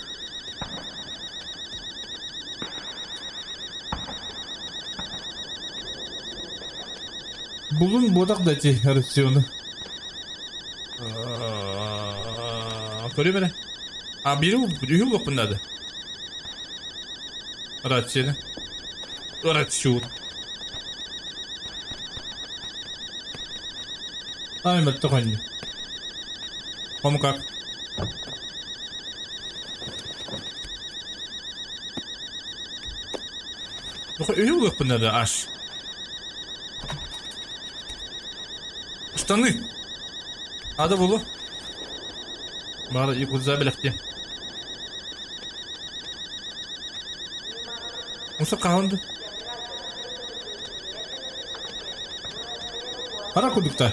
Булун буотах да ити рациону. Көрүм эрэ. А бири үһү булуохпун наада. Рацияны. Рацию. Ай, мөттөх онньу. Кому как? Үһү булуохпун наада аш. Штаны. Надо булу. Бары якудза бэлэхтиэм. Муса хаһан Хара курдукта.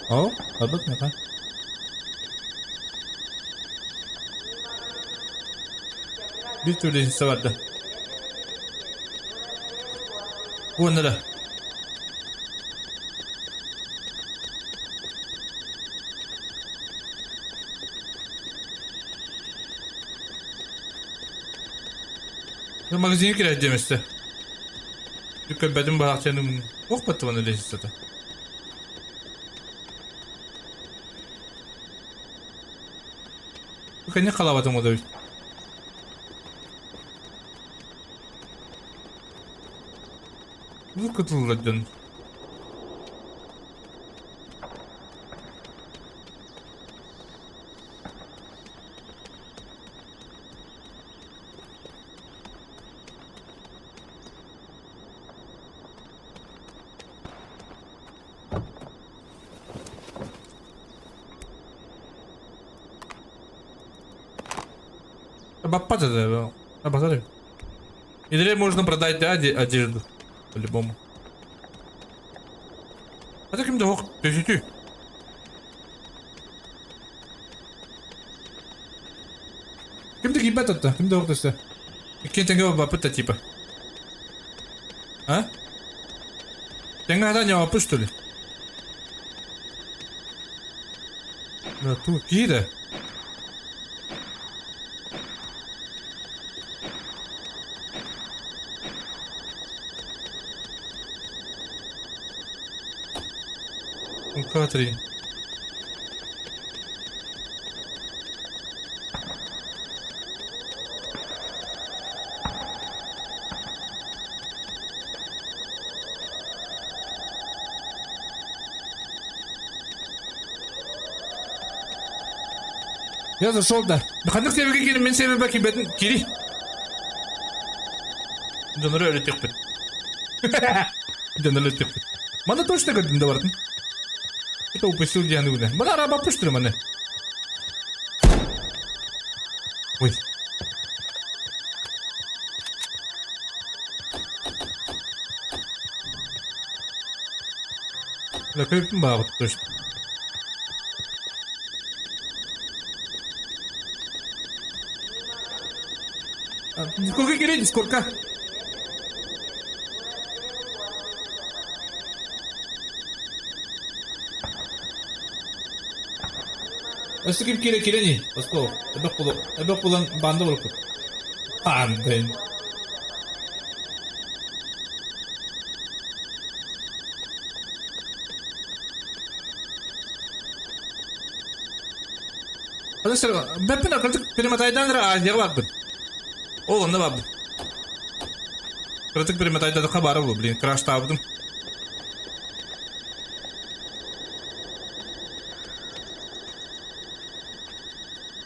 О, барбыт меха. Bir türlü hisse vardı. Уонна да. Магазиҥҥа киирэр диэмэстэ. Көрбөтүм баһаахчаным ох баттыбаны лесистата. Кэнни халабатым одобит. Бу кытыллар дьон. Баппат это, базарю. Или можно продать, да, одежду. По-любому. А таким да ох, ты Ким да кииппэт отто? Ким да ох төстө? Иккиэн тэҥҥэ баппыт да типа. А? Тэҥҥэ хатаан ньамаппыт что ли? Да ту киһи да. Катрин. Я зашел да. Ханнык себеге киирин мин себебе киирбэтин кири. Дьоннору өлүтүөхпүт. Дьоннору өлүтүөхпүт. Маны точно көрдүм да бардым. Это упустил диэн үгүнэ. Маны арабаппыштыр маны. Ой. Көппүн баабыт точно. Сколько кирей, сколько? Өссө ким киирэ киирэний? Оскол. Эбэх булан, эбэх булан баанда болуппут. Баандын. Бэппин акырдык перемотайдан эрэ Азияҕа барбын. Ол онно барбын. Кыратык перемотайдадыха баара буолуо, блин, краштаабытым.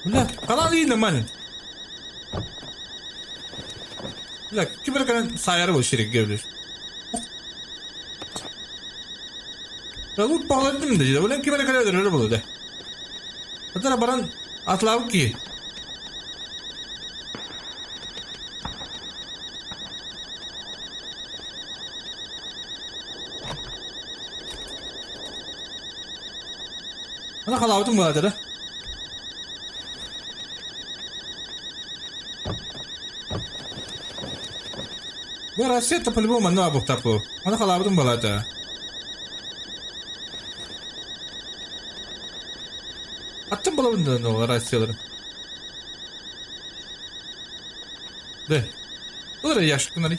Бля, канал и нормально. Бля, ким эрэ кэлэн саайары бу сиргэ билэр. Лут паҕалардым да дии. Олен ким эрэ кэлэ өлөрө буолуо да. Атара баран атлаабыт киһи. Ана халаабытым буолаата да. Бу Россия-то по-любому манна буохтаах буолуо. Аны халаабытым буолаата. Аттым булабын да ну Россияларын. Да. Ылыр яшкынары.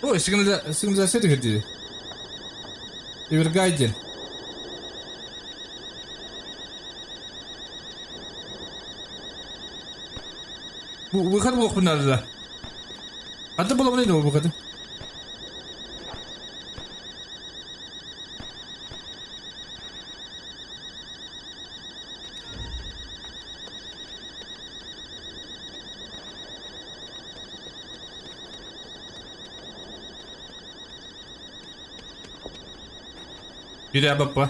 Ой, сигнализация кирдиди. Ивергайден. Бу выход буолуохпун наада да. Ханта буолабын бу выходы? Бирэ баппа.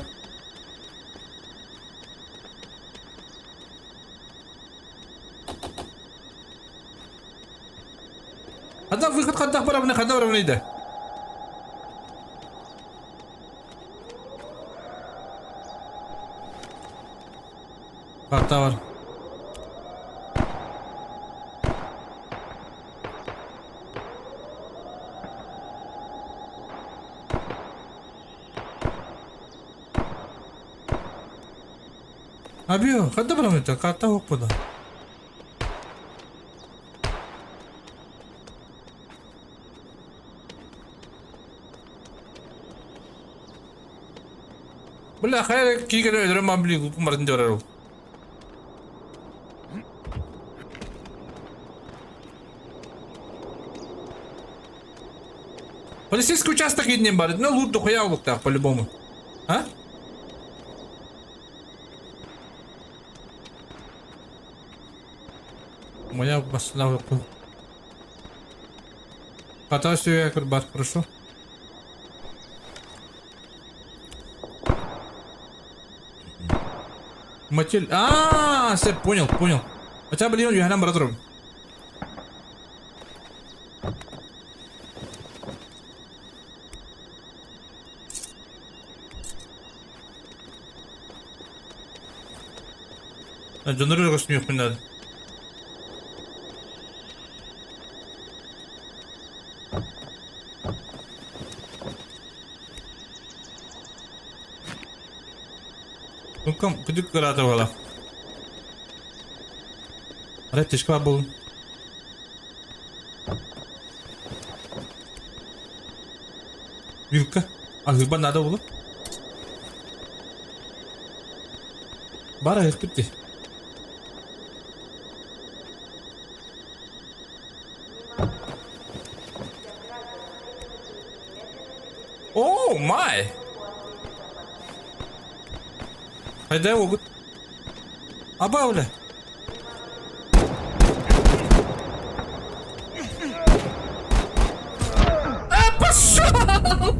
Ханна выход хантах барабыны, ханна барабыны да. Карта бар. Абио, ханна барабыны карта жоқ бұда. Бля, хайа киигэн өлөрөн баан били глупым барын диорар ол. Полицейский участок единен бар. Ну, лут дохуя олуктаах по-любому. А? Моя басына Хата сүгэ бар, хорошо. Мотель. А, все, понял, понял. Хотя бы блин, я бара турабын. Дьоннору көстүмүөхпүн наада. Ну-ка, кыдык кыраата буола. Арай тышка баар буолун. Вилка. Аһыырбар наада буолуо. Бар аһыахпыт дии. О, май! Хайда огут. Аба бля. А, пошел!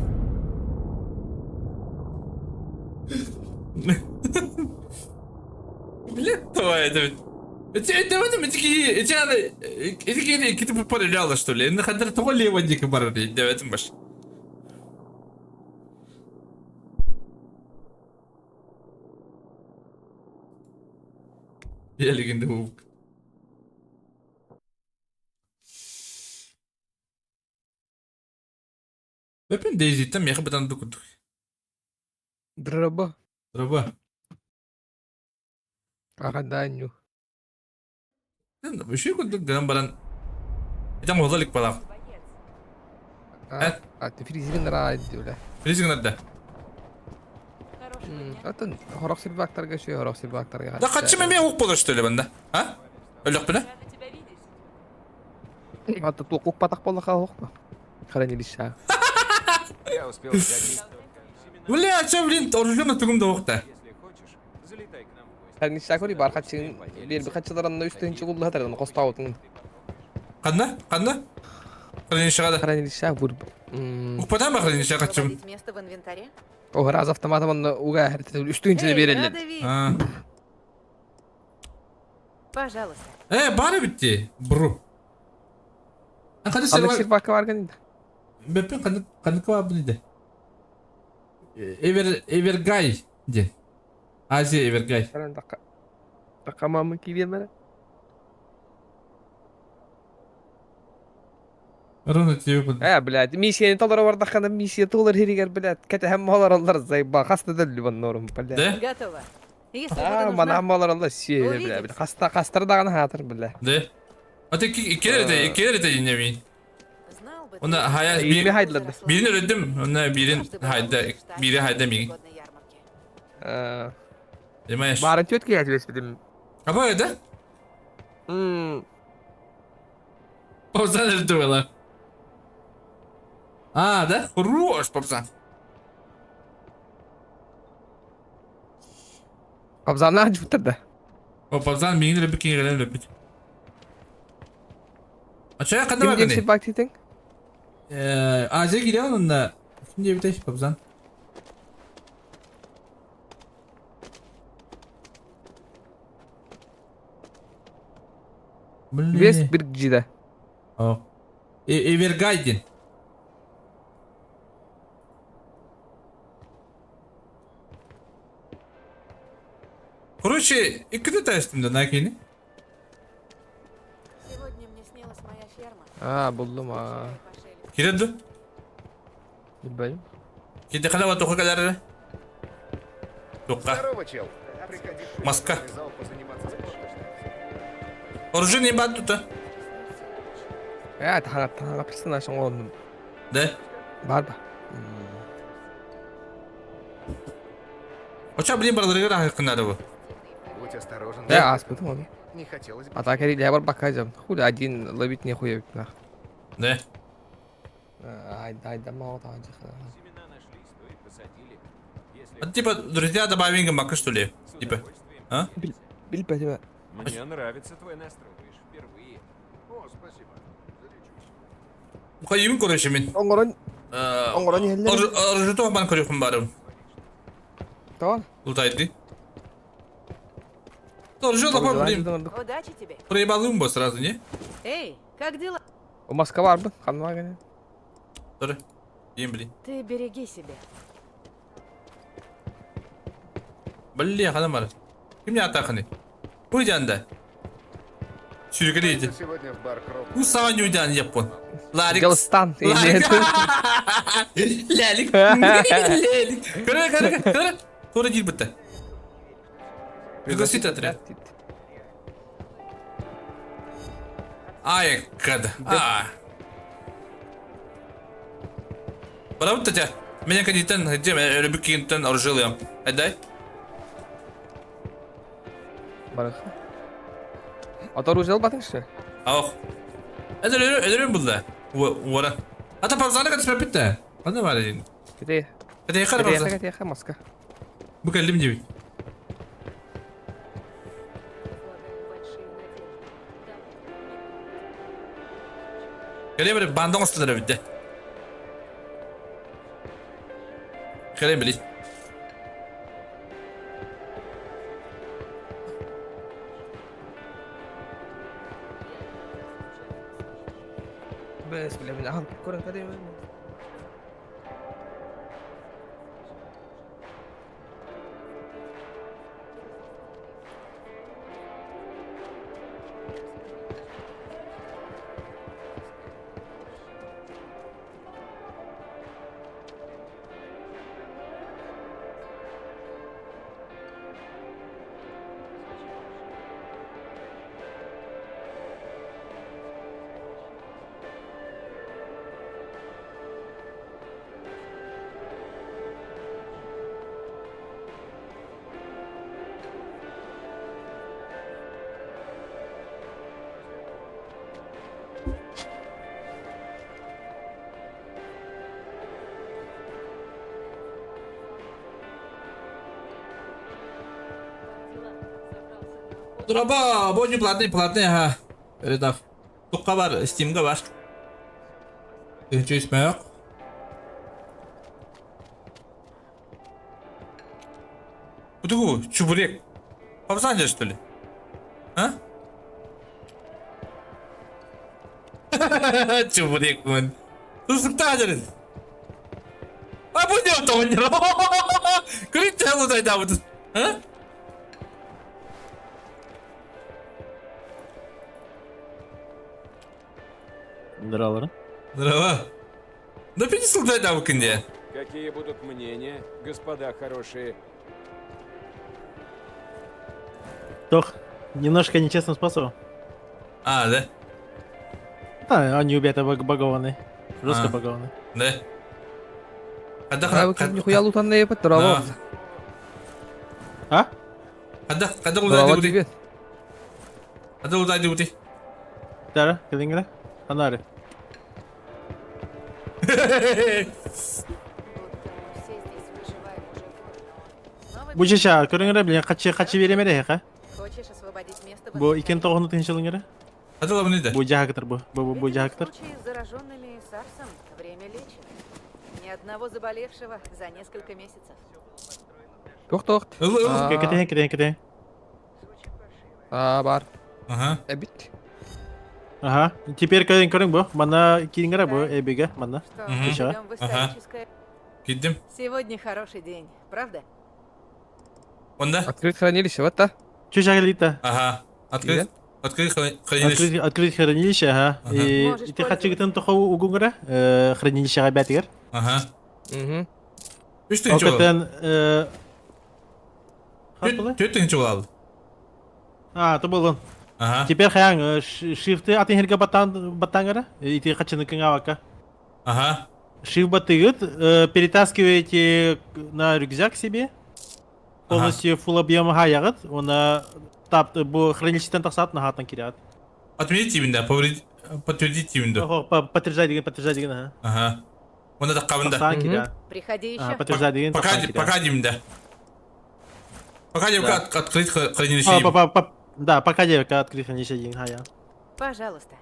Блядь, твою, это ведь. Это это в этом эти эти эти эти параллелы что ли? На хадр того лево дико барали, да этом баш. Я легенда Вовк. Weapon Daisy-тэн миэхэ бытанды курдук. Драба. Драба. Агаданю. Үчүгэй курдук гынан баран Итам уһула илик балаах. А, а ты фризигин раа дии Фризигин да. Атын хорох сирбаактарга үчүгэй хорох сирбаактарга Да хаччы эмиэ ук буолар что ли банда? А? Өлөхпүнэ? Ата туох укпатах буоллаха оһохпа. Хранилища. Я успел сгодить только. Бля, че, блин, оружие тугум да уохта. Если хочешь, залетай к нам в гости. Хранилища бар хачын бир хачыларында үстен чугулла тардан костаутун. Ханна? Ханна? Хранилищеға да. Хранилища бур. Укпатан ба хранилищеға качым. Освободить место в инвентаре? О, раз автоматом онна уга үстүн Эй, берелер. рада видеть. А. Пожалуйста. Э, бары битти. Бру. Қаны Аны сен сирбакка барган инде. Беппен қаны қаны кабабын иде. Эвер Эвергай де. Азия Эвергай. Каран такка. Такка мамы кирен бара. Руна тебе под. Э, блядь, миссияны толор бардахана миссия толор хиригер, блядь. Кете һәм малар алар зайба хаста дәлли норм, блядь. Да? Готово. Если А, буду мана нужна, малар алар се, блядь. Увидимся. Хаста хастар даган хатыр, блядь. Да? А ты иккелер иккелер не мин. знал бы ты, Оны хая Илми бир хайдлады. бирин öldüm. Оны бирин однажды бывал хайда в штате бири хайда на мигин. ежегодной ярмарке. Э, Понимаешь? Барын тетке ятып дедим. Аба да? М, Попсан öldü valla. А, да? Хорош, попсан. Кабзанна жуттар да. О, попсан мигин löpük кингелен löpük. А чая канда Ким багын? сирбак титең? Э, Азия кирен онда. Ким деп битеш попсан? Вес Блин. бир жида. О. Эвергайден. Короче, икки тестим да накини. Сегодня мне снилась моя ферма. А, булдум а. Киренди. Билбейм. Киде кала тоха калары. Тока. Здорово, чел. Приходи в Маска. зал позаниматься спортом. Оружие не бат тут. Э, тахана тахана персонаж оңон. Да. Бар ба. Оча блин барларга рахы бу. Будь осторожен. Э, аспытым оны. Не хотелось бы. А так я бар бакажам. Хули один ловить нехуя бит нах. Да. Ай, ай, да мало там Семена нашлись, то и посадили. Если А типа друзья добавим мака что ли? с Типа. удовольствием А? поделимся. Билбейм. Мне нравится твой настрой, ты ж впервые. О, спасибо. Залечусь. Кайым короче мен. Оңорон, оңорон еллер. Оружие тоқ бан көрөкүм барым. Тон. Лутайды. Оружие лапа блин. Удачи тебе. Проебалым бо сразу, не? Эй, как дела? У Москва бар бы, канма гene. Тор. Ем блин. Ты береги себя. Блин, ханам бар. Ким не атақыны? Бу жанда. Сүйрекелейді. Сегодня в бар Кроп. Bu саған юдан япон. Ларик. Галстан. Ларик. Лалик. Лалик. Көрө, көрө, көрө. Тура жил бітті. Пригласить отряд. Ай, кад. А. Барабыт тя. Меня кадитен, где рыбикинтен оржилым. Айдай. Барых. Ата оружие албатыңшы. Ах. Эдер эдер булды. Вара. Ата павзаны катып бітті. Қандай бар един? Кете. Кете қара Кете, павзан. кете, Москва. Бу кәлим деп. Возлагаю большие надежды. Да, Кәлем бір бандың остылары бітті. Кәлем білей. Бес, бля, мен ағам көрін кәдем. Дороба, бу платный, платный, ага. Передав. Тухха бар, Стимга бар. Тыһынча үс мөөх. Бу чебурек. Попсанжа, что ли? А? Чебурек, мын. Тусуктаажырын. А бу не тоҕонньоро? Көрүттэ лутайдаабытын. А? Здорово. Здорово. Да пиздец лутайдаабыккын дии. Какие будут мнения, господа хорошие? Тох, немножко нечестным способом. А, да? Да, они убиты багованы. Жестко А. багованы. Да. А нихуя лутанные епет, здорово. А? Хайдах Здорово лутайдыбытый? тебе. Хайдах лутайдыбытый? Дара, кэлиҥҥэ Анаары. Все здесь выживаем уже год, но... Бу чеша, көрүҥ блин, хачы хачы беремere ха. Хочешь освободить место в Бу икен тоҕону тынчылыҥ эрэ. Бу жаһактар бу. Бу бу бу Видимо, в жаһактар. случае с зараженными сарсом время лечит. Ни одного заболевшего за несколько месяцев. Тох тох. Кэтэн кэтэн кэтэн. А бар. Ага. Эбит. Ага. Теперь көрүҥ көрүҥ бу. Манна кииҥ бу эбиге манна. Что, Чеша. живем в историческое... Киддим. Сегодня хороший день, правда? Онда? Открыть хранилище, вот та. Чеша лита. Ага. Открыть. Открыть хранилище. Открыть, открыть хранилище, ага. Ага. И, Можешь и ты хачыгытын тоха угунгара, э, хранилище бәтигер. Ага. Угу. Үс тыһынча буолар. Окатен, э, Түөрт тыһынча буолар. А, то был он. Ага. Теперь хаян, шифты атын херге батан батангара, и ты хачыны кыңавака. Ага. Shift батыгыт, э, перетаскиваете на рюкзак себе. Полностью full объем хаягыт, она тап бу хранилищетен тахсат на хатан кирят. Отменить именно, подтвердить именно. Ого, подтверждай деген, подтверждай деген, ага. Ага. Онда таккабында. Тахсан кирят. Приходи еще. Ага, подтверждай деген, Пока, тахсан кирят. пока деймін Пока девка Да. открыть хранилище. А, па- па- па- Да, пока девка открыть хранилище деген, хая. Пожалуйста.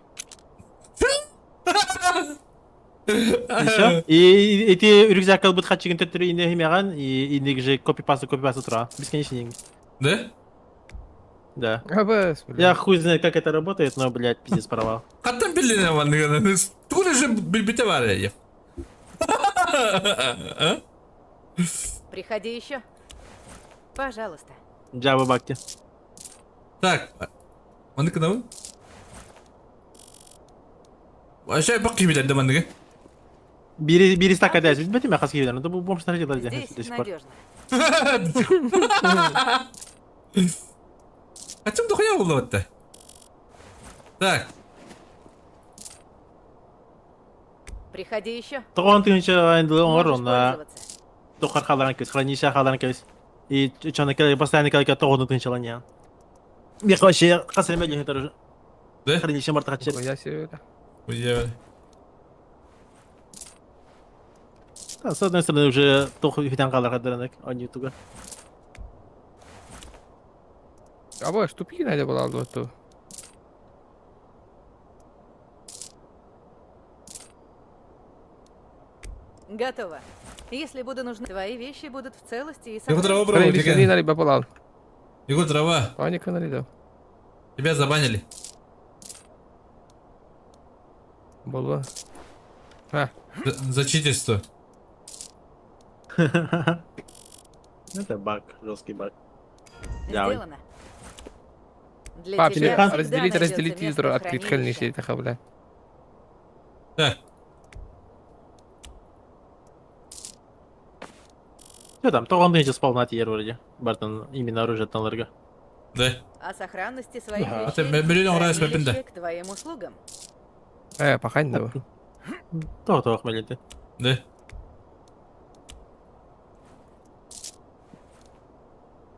И все. И эти рюкзак албыт хачыгын төттөрү ине химяган, и ине же копипасту копипасту тура. Бесконечно деньги. Да? Да. Абас, Я хуй знает, как это работает, но, блядь, пиздец порвал. Хаттан билин ванныгана. Тура же билбите бар я. Приходи еще. Пожалуйста. Джаба бакти. Так. Маннык кынабын? Вообще бак кибилер да манныгы. Бири бири стака дәс, билбетим мен хас кибилер, но бу бомж нарҗалар Здесь до сих пор. надежно. Ачым дохуя булды батта. Так. Приходи еще. Тогон тыгынча инде оңор Можешь онда пользоваться. тохар халаран көз, хранилище халаран көз. И чоны келе постоянно келе тогон тыгынча Мен вообще касыр эме тоже. Да? Хранилище марта хачы. Я себе. Уя. Да, с одной стороны уже тох хитан халар хадранак, они туга. Аба, тупик надо было вот то. Готово. Если буду нужны, твои вещи будут в целости и Его дрова сохранности. пробовать, Хранилище не надо было. Его дрова. Паника надо. Тебя забанили. Было. А. За читерство. Это баг, жесткий баг. Сделано. Для Пап, тебя всегда разделить, найдется разделить место ядро, в открыть хранилище. хранилище, это бля. Так. Что там, тогон тыгынча спал на тиер вроде. Бартон именно оружие таларга. Да. О сохранности своих Ага. А ты вещей миллион раз хранилище да. к твоим услугам. Э, пахань да. Тох тох мелите. Да.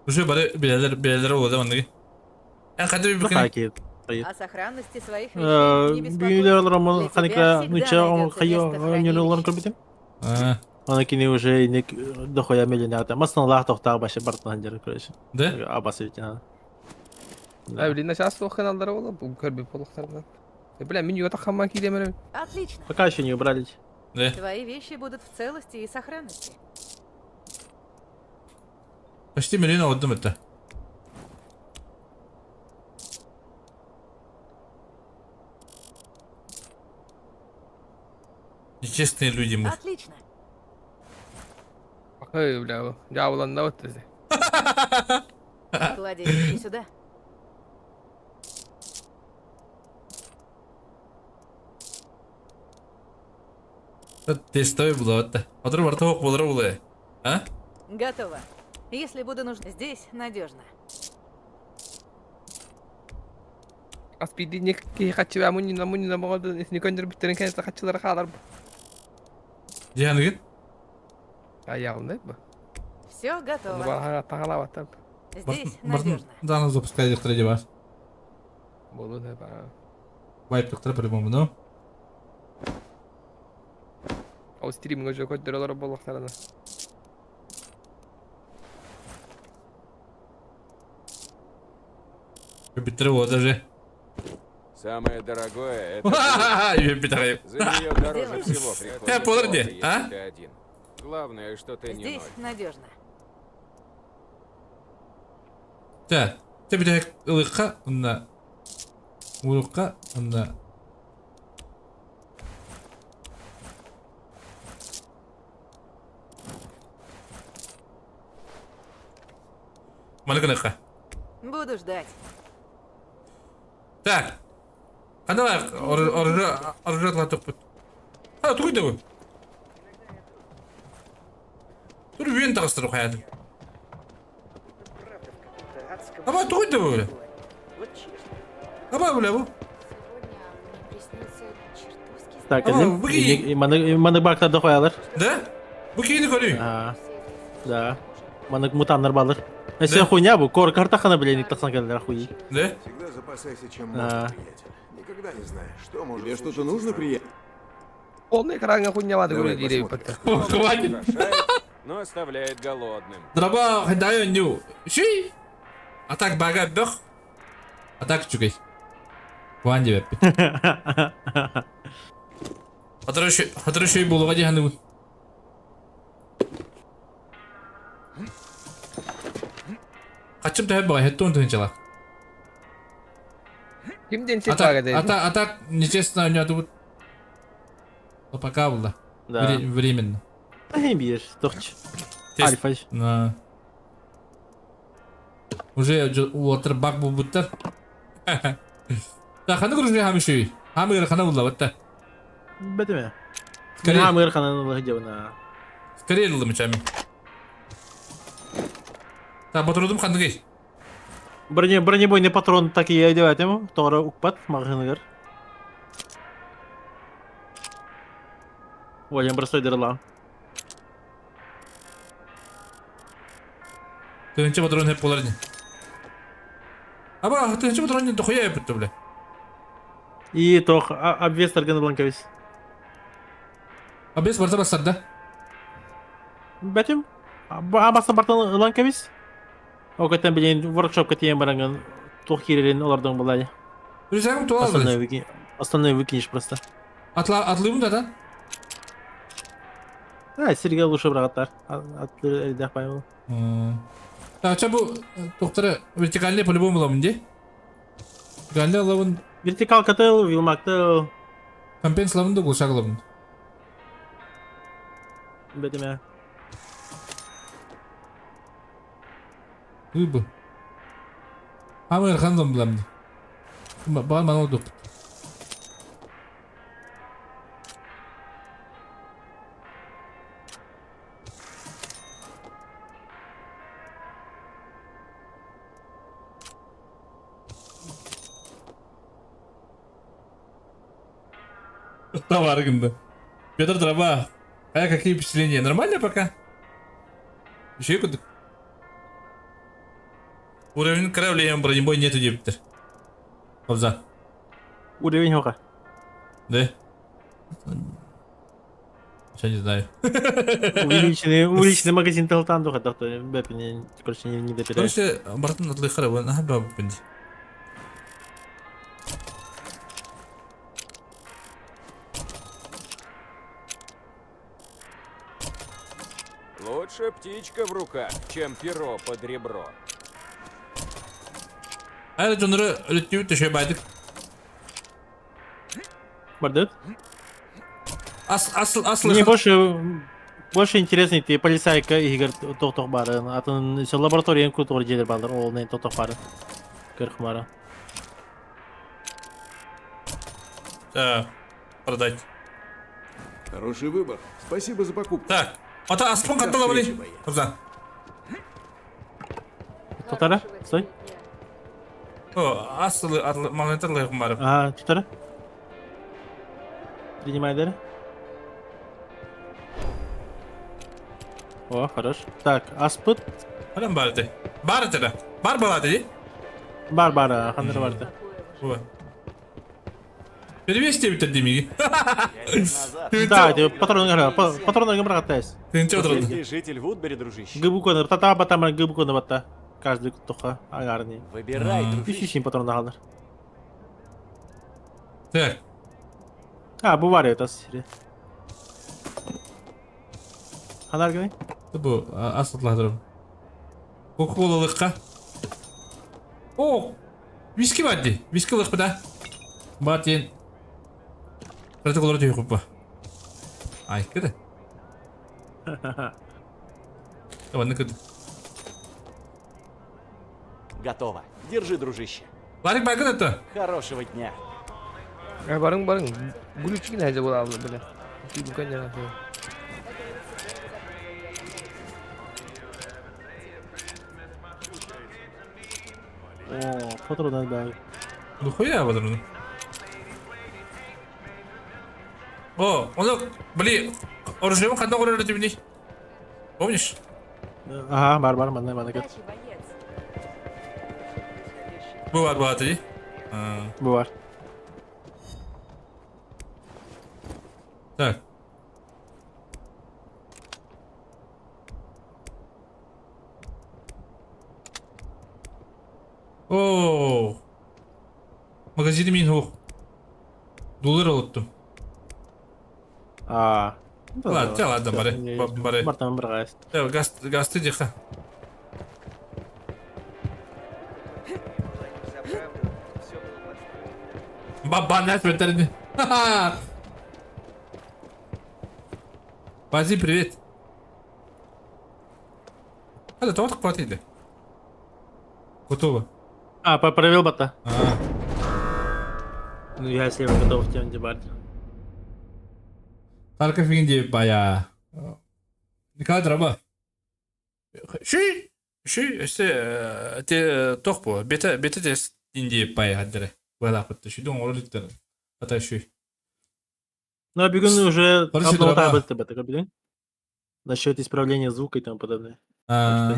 Уже бары билелер билелер oldu манныгы. Эн кадыр bir Хаки. О сохранности своих Э, вещей не беспокойся. Бүйүлөр роман Для тебя ханикра всегда нуча он найдется хайо место в нюролорн хранилище. көрбүтүм. А. Аны кини уже инек дохуя миллионер. Масна лах тохта башы бартан жер короче. Да? Абасы бит. А, блин, начаас суох каналлара буолла, бу көрбүт буолуохтарынан. Бля, мин юга таххамман киириэм эрэ. Отлично. Пока еще не убрали. Да. Твои вещи будут в целости и сохранности. Почти миллион отдам это. Нечестные люди мы. Отлично. Ой, бля, дьаабыланна вот тези. Клади вещи сюда. Тестовый было вот. Отрыв артовок было А? Готово. Если буду нужна здесь, надежно. Хас биирдии киһи хаччыга мунньуна мунньуна моҕолдун итини көннөрбүттэрин кэнниттэн хаччылара хаалар Дьиэханыгын? Айаҕынай бу. Все готово. Таҥалаабаттар. Здесь надежно. Даны запускай директора дебар. Буолуон сөп. Вайп по-любому, ну? Ол стримҥэ уже көрдөрөлөр буоллахтарына. Бүттэрэ даже. Самое дорогое это... За нее дороже всего приходится, а? ты один. Главное, что ты не Здесь надежно. Так, ты бүтэһик ылыхха онно урукка онно Маны гыныхха. Буду ждать. Так. Ханна оружие атлатыппыт. А, тугуй да бу? Тур үөн таҕыстыр хайатын. Аба тугуй да бу? Аба бля бу. Так, маны бактар да қоялар. Да? Бу киһини көрүй. Да. Маны мутаннар балыр. Сен хуйня бу, кор картахана блин, тахсан келдер хуй. Да? Всегда запасайся чем можно, приятель. Никогда не знаешь, что может Тебе что-то нужно, приятель? Полный экраҥҥа хуйнялаады көрө диир эбиппэт. Хватит. Но оставляет голодным. Драба хайдайо ню. Ши. А так бага бөх. А так үчүгэй. Куан диэбэппит. Хатыры шөй буолуға дии саныыбын. Хачым төһө баҕай, хэттуон тыһынчалаах. Ким диэн сир баага А так, а так, нечестно ойнотубут. Но пока было. Да. Временно. Биир, тохч. Альфа. На. Уже уотыр баг булбуттар. Да, ханы күрүзге хамы шүй. Хамы хана булла батта. Бетеме. Скорее. Хамы хана булла дебна. Скорее лылым чами. Та батырдым хандыгы. Броне бронебойный патрон так и одевать ему, тора укпат магазиныгар. Ой, я бросай дырла. Тыһыынча патрон хеп болар не. Аба, тыһыынча патрон не дохуя еппит бля. И тох обвес тарганы бланкавис. Обвес барта басар да? Бәтим. Абаса бартан ланкавис. Окатан билен воркшопка тиен баранган тух кирелин олардан булай. Рюкзагым тула Остальное выкинь. Остальное выкинешь просто. Атла атлыймын да да? А, Сергей лучше браттар. Атлы элдэх паймыл. Так, ча бу доктора вертикальный по-любому буламын ди. Вертикальный лабын. Вертикалка тыл, вилмак тыл. Компенс лабын да глушак лабын. Бетеме. Бу. Хамыр ханзам буламын. Бар мана олдук. Товар гында. Петр Траба. А какие впечатления? Нормально пока? Еще куда? Уровень кораблей бронебой нету дептер. Кобза. Уровень хока. Да? Сейчас не знаю. Увеличенный, увеличенный магазин Телтан духа, да, бэп, не, короче, не, не допирай. Короче, братан, отлый хара, ага, баб, бенди. Лучше птичка в руках, чем перо под ребро. Хайа дьоннору өлөттүүбүт төшө байдык. Бардыт? Ас асыл асыл Мне больше больше интересно ты полицайка игр тохтох бары. Атын лаборатория культура дьиэлэр баалар. Ол не тохтох бары. Кырхмара. Так, продать. Хороший выбор. Спасибо за покупку. Так, ата аспын каттала били. Кырза. Тутара, стой. О, асылы магнитарлы барып. А, тутара. Принимай дары. О, хорош. Так, аспыт. Адам бар ди. Бар ди. Бар бала ди. Бар бар, хандыр бар ди. О. Перевести битер демиги. Да, ты патроны патроны братайс. Ты ничего Ты житель Вудбери, дружище. Гыбукона, тата батама гыбукона бата. Каждый тоха агарни. Выбирай, дружище. Ищи патрон галар. Так. А, бывает это серия. Ханар Бу асытлардырым. Кока-колалыкка. О! Виски бар ди. Виски лык да. Бар ден. Протоколлар түйі құппа. Ай, кіді. Давай, кіді. Готово. Держи, дружище. Ларик бар кіді Хорошего дня. Барың барың. Гүлүчүгүн хәзер була алды биле. Дүкән яна. О, патрондар бар. Ну хуя патроны. О, он, блин, оружие ханна оружие тебе Помнишь? Ага, бар бар, манна манна кет. Бывает, бывает, иди. Бывает. Так. О, магазин мин хух. Доллар алыптым. А. Ладно, ладно, бары. Бары. Бартан бір гайс. Газ, газ ты диха. Бабанять в Ха-ха! Бази, привет. Это тортик платили. Готово. А, поправил бота. А. Ну я слева готов тем дебарт. Тарка фигинди бая. Николай Драба. Ши, ши, este те тохпо, бета бета тест инди бая хаддere. Бала пытты. Ши дон ороликтер. Ата ши. Ну, а бегун уже Короче, обновил дроба. бета, бегун. Насчет исправления звука и тому подобное. А.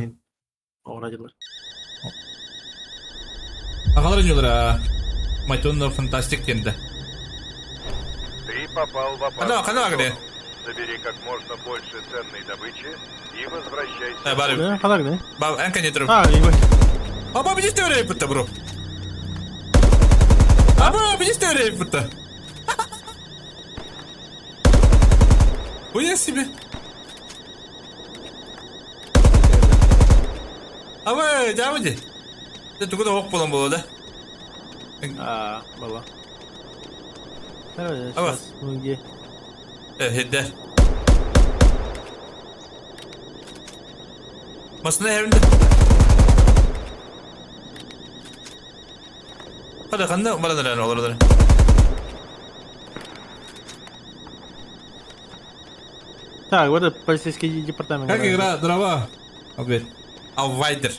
О, радилар. Агалар инюлар. Майтон фантастик тенде. Ты попал в опасную Кана, кана, зону. где? Собери как можно больше ценной добычи и возвращайся. Э, бар. Да, ханар, да? Ба, энка не тру. А, его. Аба, видишь, ты время бро. Аба, видишь, ты время Хуя себе. Аба, жабыди. Ты тугуда ок болан болду да? А, была. Аба. Сейчас, ну где? Э, хеддер. Масына хевинде. Hadi kanna bana da olur. Так, вот это полицейский департамент. Как игра дрова? Алвейдер. Алвайдер.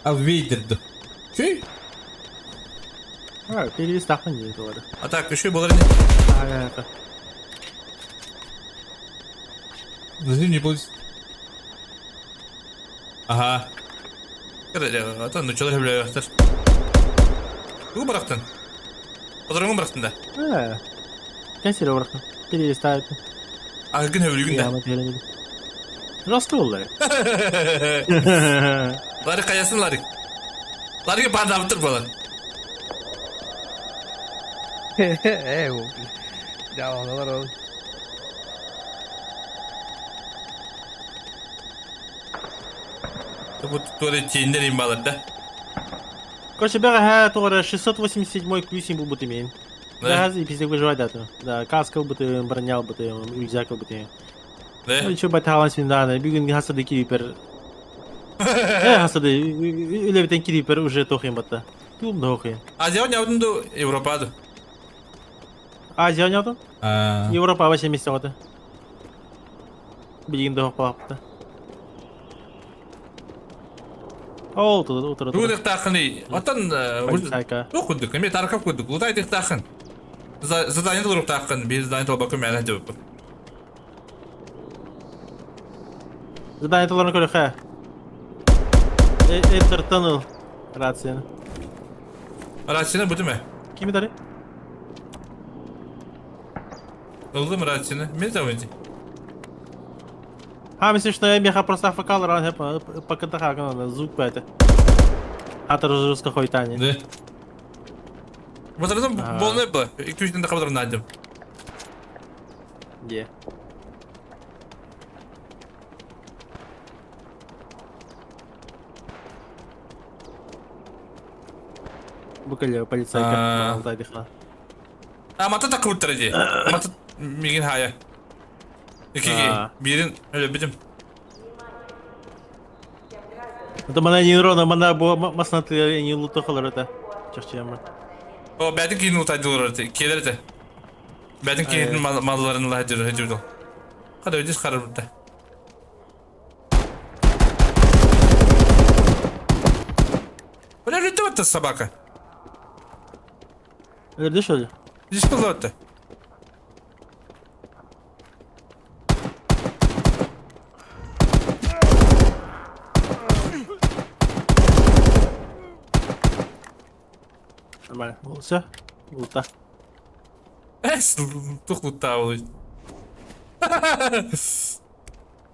Алвейдер. Чүй? А, перевести не говорю. А так, еще было не. А, это. Зачем не получится? Ага. Ата, ну чалар хәблә Тугу бырактын. Патронын бырактын да. Э. Кәсір бырактын. Перевести. А күн хәблүгүн да. Раскол да. Ларик каясын Ларик. Ларик бардап тур балар. Э, бу. Ja, onalar ol. Бу туора тииннэр имбалар да. Короче, бэҕэһээ тоҕо 687 ключ булбут имеем. Бэҕэһээ пиздец выживать даты. Да, каска ылбытым, броня ылбытым, рюкзак ылбытым. Да? Ну, еще баталан син бүгүн хасады кирипер. Э, хасады, үлэбитен кирипер уже тохин батта. Тум дохин. Азия оñаутун ду Европа ду. Азия оñаутун? Европа вообще месте оты. Билигин да хоппаапта. Ол тута утара Тугу дыктаахыный? Оттон туох курдук, эмиэ Тарков курдук, лутай дыктаахын. Задание толоруктааххын, биир задание толбакка мээнэ дьыбыппын. Задание толорон көрөхө. Эддертан ыл рацияны. Рацияны бүтүмэ. Кими дары? Ыллым рацияны. Мен там иди. А, мысли, что я меха просто АФК ран пока хаган звук это. Атар русского хойтани. Да. Вот это болны было. Икки үчүн да найдем. Где? Букале полицайка. Алтайдыхна. А мата так курттар ди. Мата мигин хая. Икиги бирин өлө битим. Это мана нейрона, мана бу маснаты не лутохалар это. Чахчама. О, бәдин кийин лутайдылар это. Келер это. Бәдин кийин малларын лахадыр хадыр. Када өдис карар бутта. Бля, это собака. Өлөрдө что ли? Здесь было-то. Нормально. Все? Лута. Эс, тух лута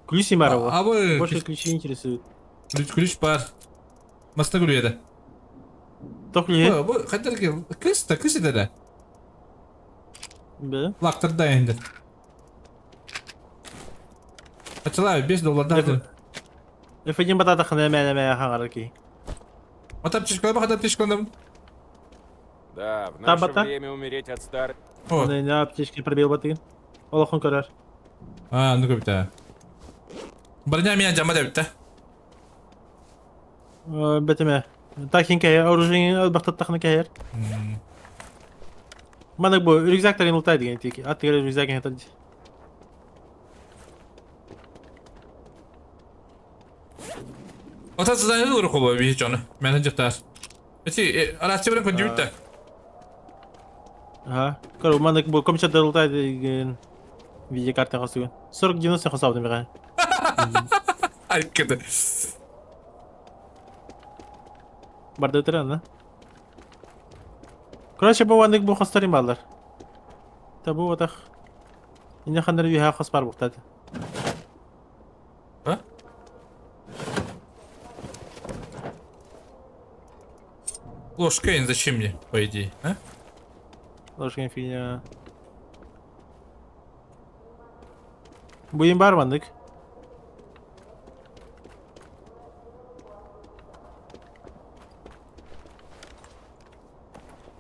Ключ Симарова. А вы... Больше ключи интересует. Ключ, ключ бар. Маста күлү Тох ли? Бу хәтер крыс та крыс иде. Бе. Лактырда инде. Ачыла 5 долларда. F1 батата хана мә мә хаңар ки. Атап чишкала бак атап чишкала. Да, в наше время умереть от стар... Не, не, аптечки пробил баты. Олохон көрөр. А, ну көптә. Броня меня жама деп битте. Бетеме. Тахин кәйер, оружие бахтат тахны кәйер. Мана бу рюкзактарын лутай деген тик. Ат тегер рюкзагын хатан. Ата задание дуру кобо би жоны. Мен жактар. Эти арасы белән көндү битте. Ага. Көр, мана бу компьютер лутай деген видеокарта хасыгын. 4090 хасабды мига. Айкыды. Барда өтөрөн, да? Короче, бу ваннык бу хостарым балар. Та бу ватах. Ине хандар биха хос бар буктады. А? Ложка зачем мне, по идее, а? Ложка фигня. Буйын бар ваннык.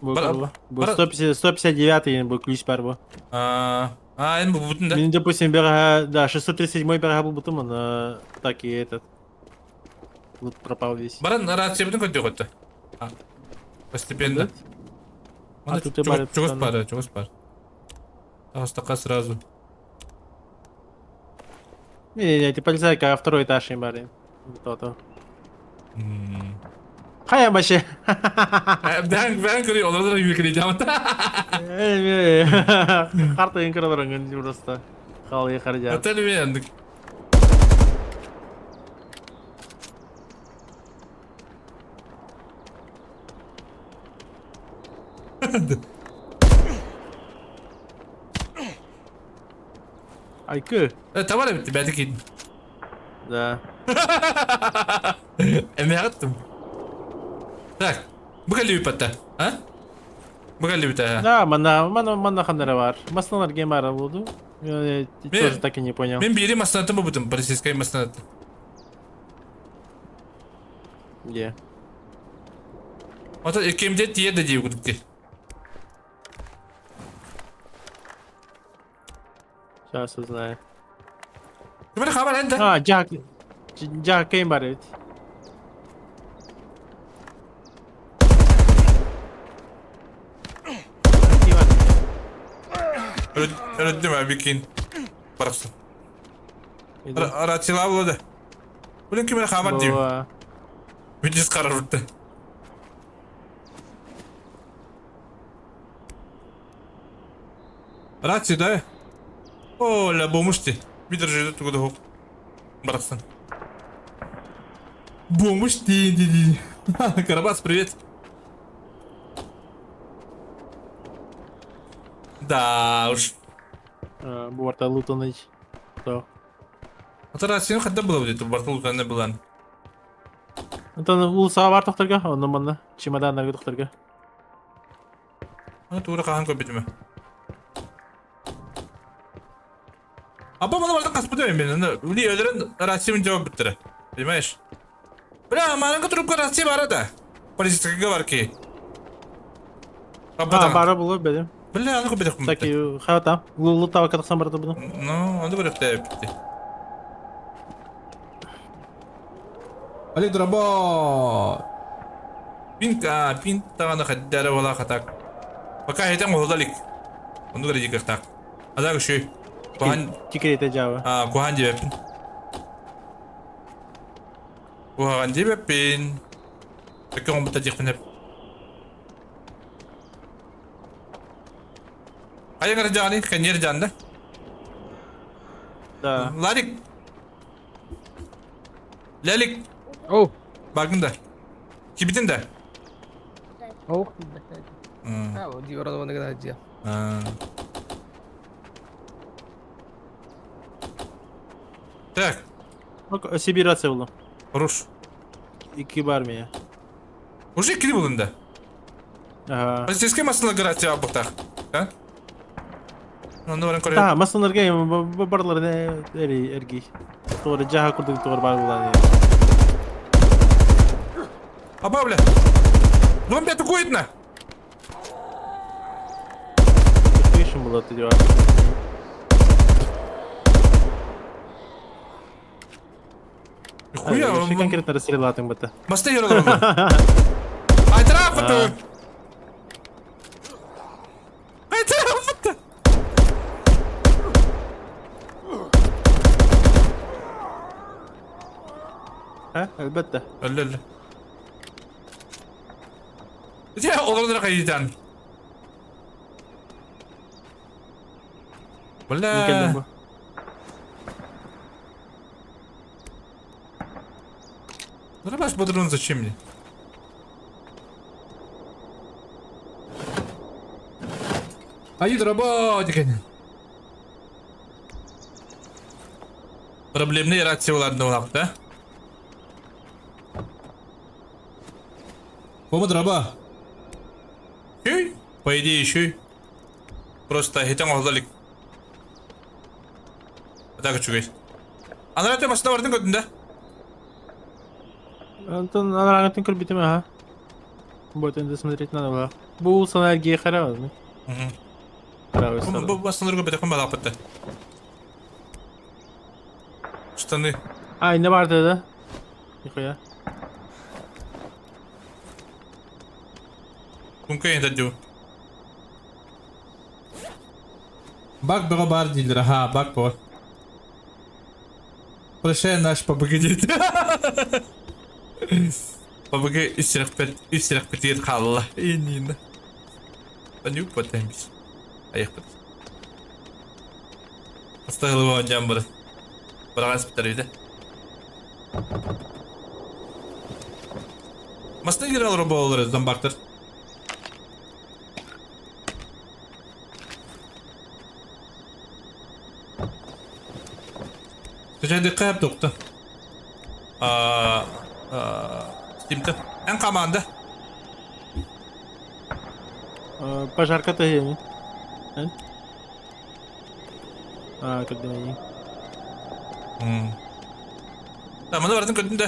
Бу бу 150 159 бу ключ бар бу. А, а, энэ бу бутун да. Мен, допустим, бера, да, 637 бера бу бутум, но так и этот. Лут пропал весь. Баран рация бутун көтө көтө. Постепенно. А тут и бар. Чугус бар, чугус бар. Тагыстакка сразу. Не, не, не, полицайка, второй этаж им бар. То-то. Хайа вообще. Ben ben көрüyor, onlardan yürüyeceğim. Карта инкролорын просто. Хал харжа. Отель мен. Айкы. Товар битти, бәді кейдім. Да. Эме аттым. Так, бұға патта, а? Бұға лүбіт, Да, мана, мана, мана ханара бар. Масналар гемара буду. Я тоже так и не понял. Мен бири маснатын бу бутым, полицейская маснатын. Дьэ. Ото иккимде тиийэ да дии курдук дии. Сейчас узнаю. Ким эрэ хабар эн да? А, Джак. Джак ким бар эбит. Өлөттүм а бикин. Барахсан. Рацила булады. Блин, ким эрэ хабар диим. Бүдис карарбытты. Рация, да? О, ля бомышти. Видержи тугу да Барахсан. Бомышти, ди Карабас, привет. Да уж. Буарта лутаныч. То. Ата рацияны хадда была будет, барта лутаны была. Онтон уулусаҕа баар тохторго, онно манна чемоданнарга тохторго. Аны туура хаһан көрбүтүмэ. Апа маны барда хаспыт мен. Аны ули өлөрөн рациябын жауап бүттүрэ. Понимаешь? Бля, маранга трубка рация бара да. Полицейскийга бар ки. А, бара булur бедим. Бля, аны көбөтөк Так, хата. Лулу табакка тахсан барда буну. Ну, аны көрөктө битти. Олег Дроба. Пин, а, пин таганы хаддара вала хатак. Пока хетен оһолалик. Онду гара дикахтак. Азак үшүй. Кухан... Тикерете жаба. А, кухан дебеппин. Кухан дебеппин. Такой он бутадих пинеп. Айыңар жаны, кенер жанды. Да. Ларик. Лялик. О. Багын да. Кибитин да. О. А, ди ородованы гына дия. Так. Сибирь рация булдum. Хорош. Икки бар меня. Уже иккини булдun да. Ага. Полицейский масылы рация бутах. Да? Онда баран көрө. Та, масыларга барлар эри эрги. Тугары жаха курдук тугар бар булан. Аба, бля. Зомби атакует на. Пишем было ты дела. Хуя, Вообще конкретно расстрелатым бы-то. Баста яралар. Ай, траф Ай, траф Ha, elbette. Öldü öldü. Ya olur da Бля. бу. Дробаш патрон зачем мне? Ай, дроботик. Проблемный рация уларны да? Кома дроба. Эй, по идее еще. Просто хитен оғдалик. Так үчүгэй. Анара те машина бардын көтүн да? Антон, анараңытын көрбүтүм, ага. Вот это смотреть надо было. Бу санаргия харабыз. Харабыз. Бу басынырга бетек балап бітті. Штаны. А, не бар да? Нихуя. Кумка енді дю. Бак бього бар дилер, ага, бак бо. Прощай наш побогадит. Побоги үсірек бітер қалла. Инина. Анюк потембис. Аяқ бит. Астағылы болған жан бұры. Бараған спитер үйді. Масына кирал робо олар зомбактар. Көжәді қайып тоқты. Стимті. Ән команда. Пожарка то есть. А, когда они. Да, мына бардың көтінде.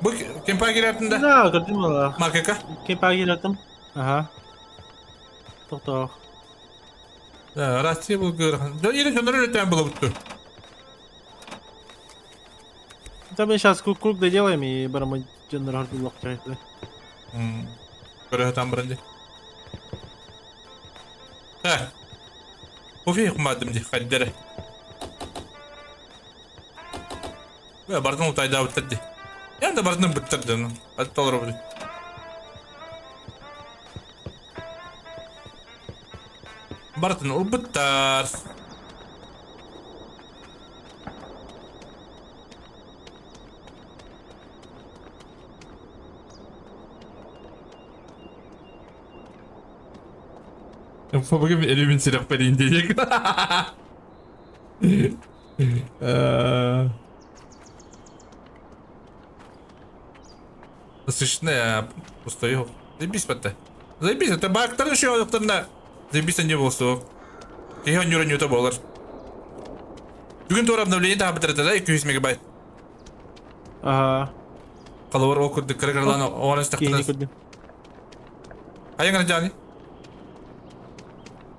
Бу кемпа киирэртин да? Да, көрдүм ола. Маркека? Кемпа киирэртим. Ага. Тохтоох. Да, Россия бұл көрхан. Да, или дьоннор үлэттээн булабытту. Там мы сейчас круг, круг доделаем и барамы дьоннор хардыллах чайты. Көрө там бранди. Так. Кофе кумадым ди хаддere. Бардын утайда быттырды. Я да бардын быттырды. Атталар бу. Бартын ылбыттар. Фобогым элемин сирэх бэрин диэк. Насыщенная пустой. Заебись батта. Заебись, это бактар еще олықтарына. Заебись не болсу. Киһи онньура ньюта буолар. Бүгүн туора обновление таха бытырата да 200 мегабайт. Ага. Қалауар ол курдук кыра кыралаан оҕон Киһини истэхтэрэ. көрдүм. Хайаҥ жаани?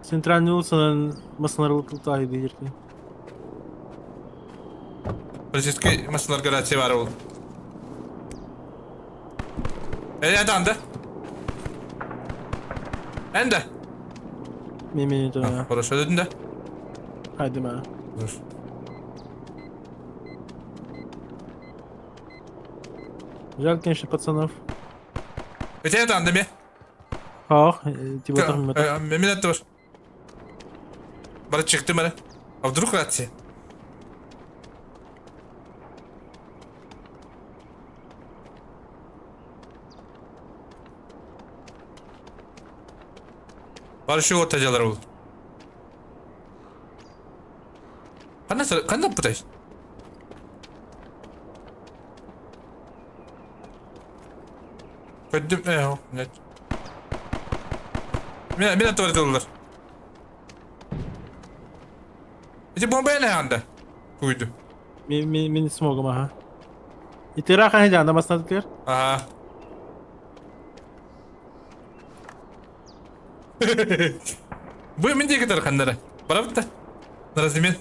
Центральный улицанан масалар тутаай диирти. Полицейский машиналарга рация баар ол. Э, анда. Энда. Мемени то. Хорошо, дедин да. Хайды ма. Хорошо. Жаль, конечно, пацанов. Это анда ме? Ох, типа там Мен атты бар. Бара чыктым ара. А вдруг рация? Бар şu ortacalar oldu. Kanna kanna putay. Көддүм э нет. Мен мен атты Эти бомба не анда. Куйду. Мен мен мен смогом, ага. И ты раха не анда масна тер? Ага. Бу мен диэки тарханнара. Барабытта. Наразымен.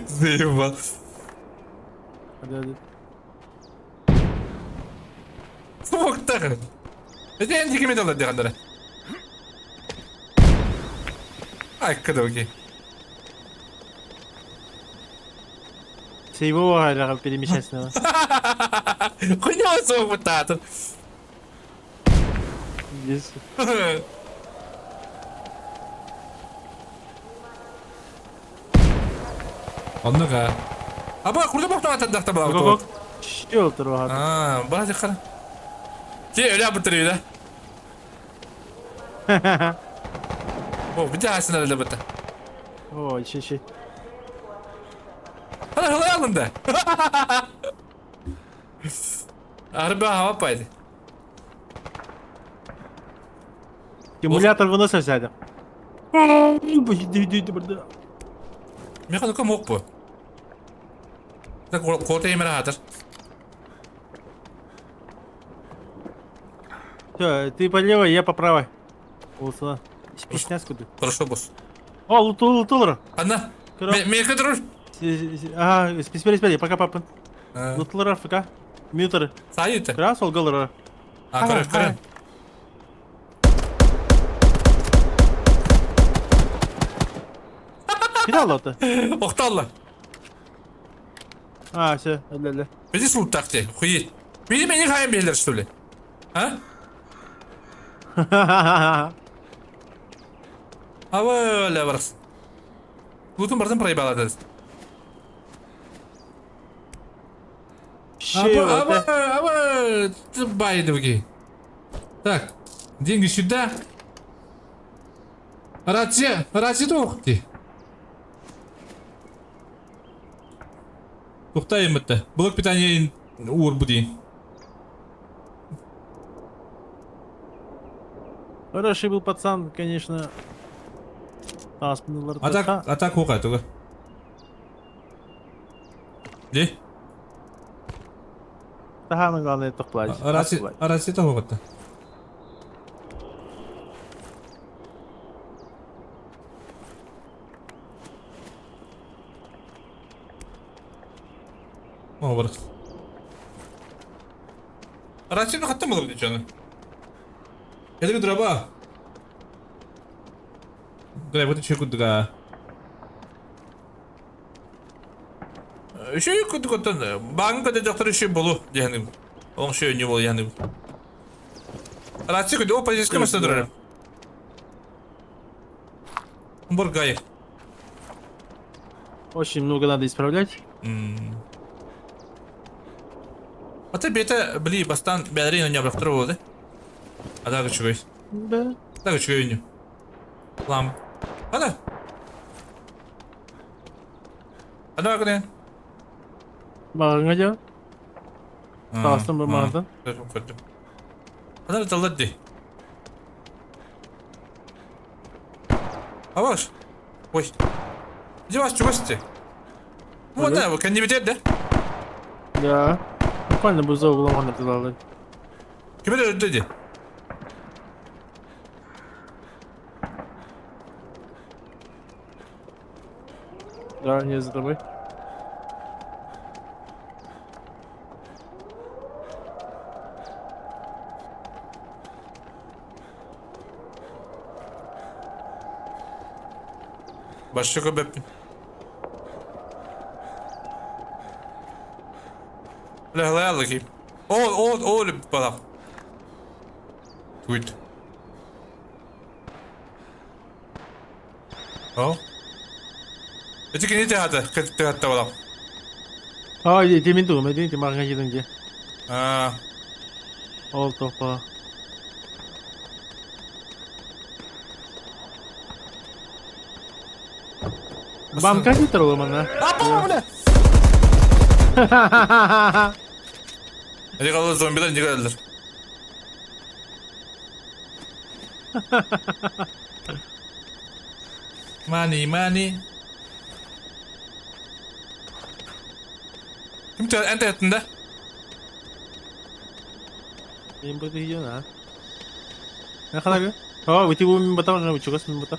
Заебал. Смоктар. Это я диэки медалла диханнара. Ай, кадауги. Сейвого айлага перемещать надо. Хуйня смог бутатыр. Здесь. Оннуга. Аба, курда бохтан атандахта бала. Гог. Щел турга. А, бара дихара. Те, öyle бытыры да. О, бите асына öyle быта. Ой, щи щи. Хала хала алында. Арба хава пайды. Аккумулятор выносил сядем. Меха ком мок бу. Так кота емер хатыр. Все, ты по левой, я по правой. Вот сюда. Спичняску ты. Хорошо, босс. О, лутул, лутул. Анна. Меха друж. Ага, смотри, смотри, пока папа. Лутулар АФК. Мютер. Сайыты. Раз, ол голыр. А, көрөр, көрөр. Кидал это? Охталла. А, все, ля-ля. Бизи султак те, хует. Бизи мени хайм бейлер, что ли? А? Аба, ля барас. Лутун бардан проебала Аба, аба, аба, байдовки. Так, деньги сюда. Рация, рация туох ти. Тухтайым бітті. Блок питания ур буди. Хороший был пацан, конечно. А так, а так хука туга. Де? Самое главное, это платить. Рация, рация того вот. О, бар. Рацияны хаттан булып дичаны. Эдиги драба. Драйв это чекудга. Үчүгэй курдук оттон бааҥҥа көтө дьахтар үчүгэй буолуо диэхин ол үчүгэй буолуо диэхин Рация күндү о полицейская машина турар. Бургай. Очень много надо исправлять. А ты бета, били, бастан, бәләрин не обрахтыр болды. А так үчүгэй. Да. Так үчүгэй не. Лам. Ана. Ана гына. Мағыңа жа. Тағыстан бір мағадан. Көрдім. Ана таллар ди. Аваш. Ой. Где вас чугасты? Вот да, вы не видели, да? Да. Буквально бы за углом она предлагала. Ким это ди? Да, не за тобой. Башчы көбөппүн. Ләләләки. Ол, ол, ол балак. Туйт. О. Эти кини театр, театр балак. А, иди мен тугум, иди мага жидин же. А. Ол топа. Банка не мана. Апа, бля! Эти калды зомбилер не келдилер. Money, money. Ким эн тэттинде? Мен бу видео на. На ханага. О, выйти бу мен бата уже чугас мен бата.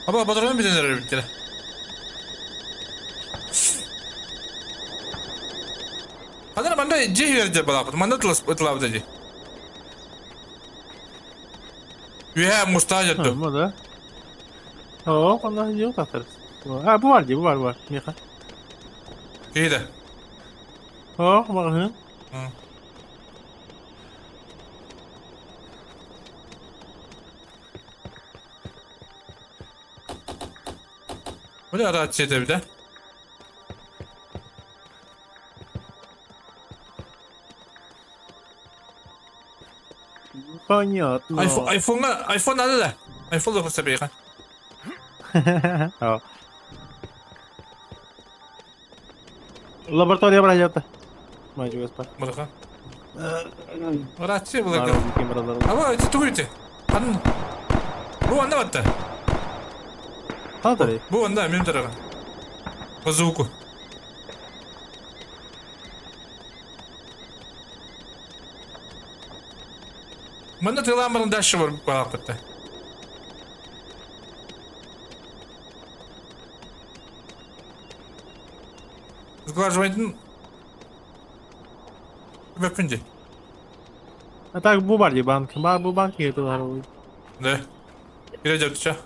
Аба патрон битенер биттер. Ханара манда же жерде балапыт. Манда тылас ытлабыт эди. Үһэ муста жатту. Ну да. О, онда жок тактыр. А, бу бар ди, бу бар, бу бар. Миха. Киде. О, магын. Бу рация да? Понятно. Айфон, айфонга, айфон надо да. Айфон лохо себе О. Лаборатория брать Мать господи. Мудаха. Рация была. Ава, это тугуйте. Ан. Бу анда батта. Хантары. Бу анда мен тарага. По звуку. Мында тыламырын дальше бар балапытта. Сглаживайтын Бөпүнде. А так бу бар ди банк. Ба бу банк это бар. Да. Кире жаптыча.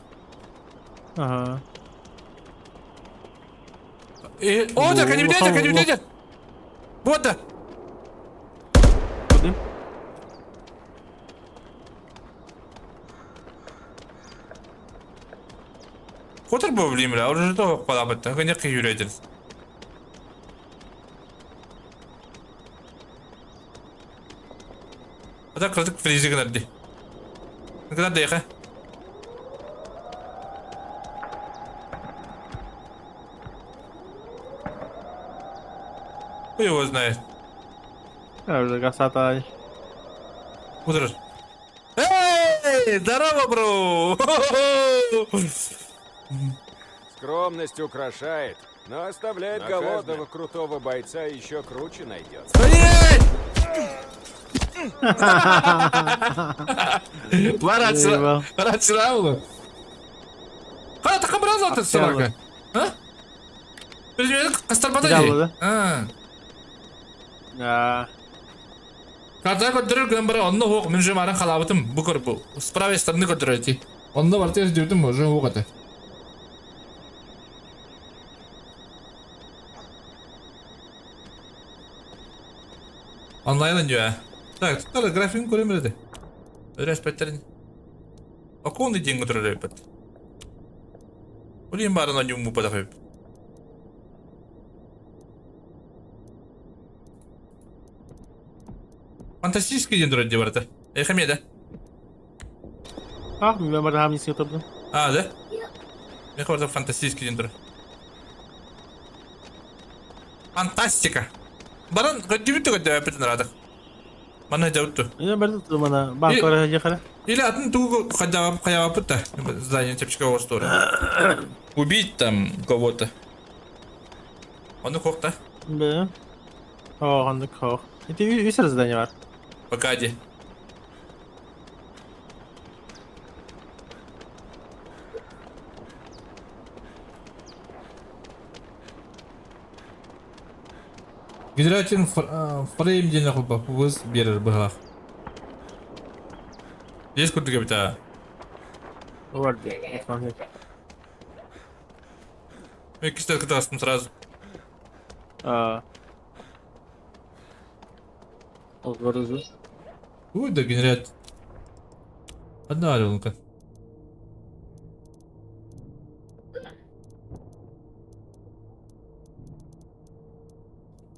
Ага. Э, о, да, кәне битә, кәне битә. Вот да. Кудым? Котыр бу билим бля, уже то балапытта. Кәне кыйүрәдер. Ата кырдык фризи гынар ди. Гынар дейха. Хуй его знает. А, уже гасата. Удрыр. Эй! Эй, здорово, бро! Скромность украшает, но оставляет На голодным. каждого крутого бойца еще круче найдется. Стоять! Барачыла, барачыла Хана такка браз атыр собака. А? Кастарбата ди. А. А. Карта көрдөрөр гынан бара онно хуох мин же марын халаабытым бу көр бу. С правой стороны көрдөрөр ти. Онно барты өздүрдүм уже хуох аты. Онлайн дьэ. Так, тут графигын көрөм эрэ. Өрөспөттөрүн. Оконный день көрөр эбит. Улин барын оньум бу эбит. Фантастический день турар дии барыта. Эхэ эмиэ да? Ах, мен барда хамнисың турдум. А, да? Меха барда фантастический день турар. Фантастика. Баран көттүбүт да көттөбөппүтүн ыраатык. Манна дьабытту. Мен барда турмана банк бара жахара. Или атын тугу хайдабаппыт да. Здание чепчика оҕустуора. Убить там кого-то. Ону куохта. Да. О, ханнык хоох. Ити үс здание бар. Погоди. Гидратин фрейм диэн холбоппубус биэрэр быһалаах. Есть курдук эбит аа. Бар. Иккисте кытаастым сразу. А. Ол бар Ой, да генерат. Одна орелка.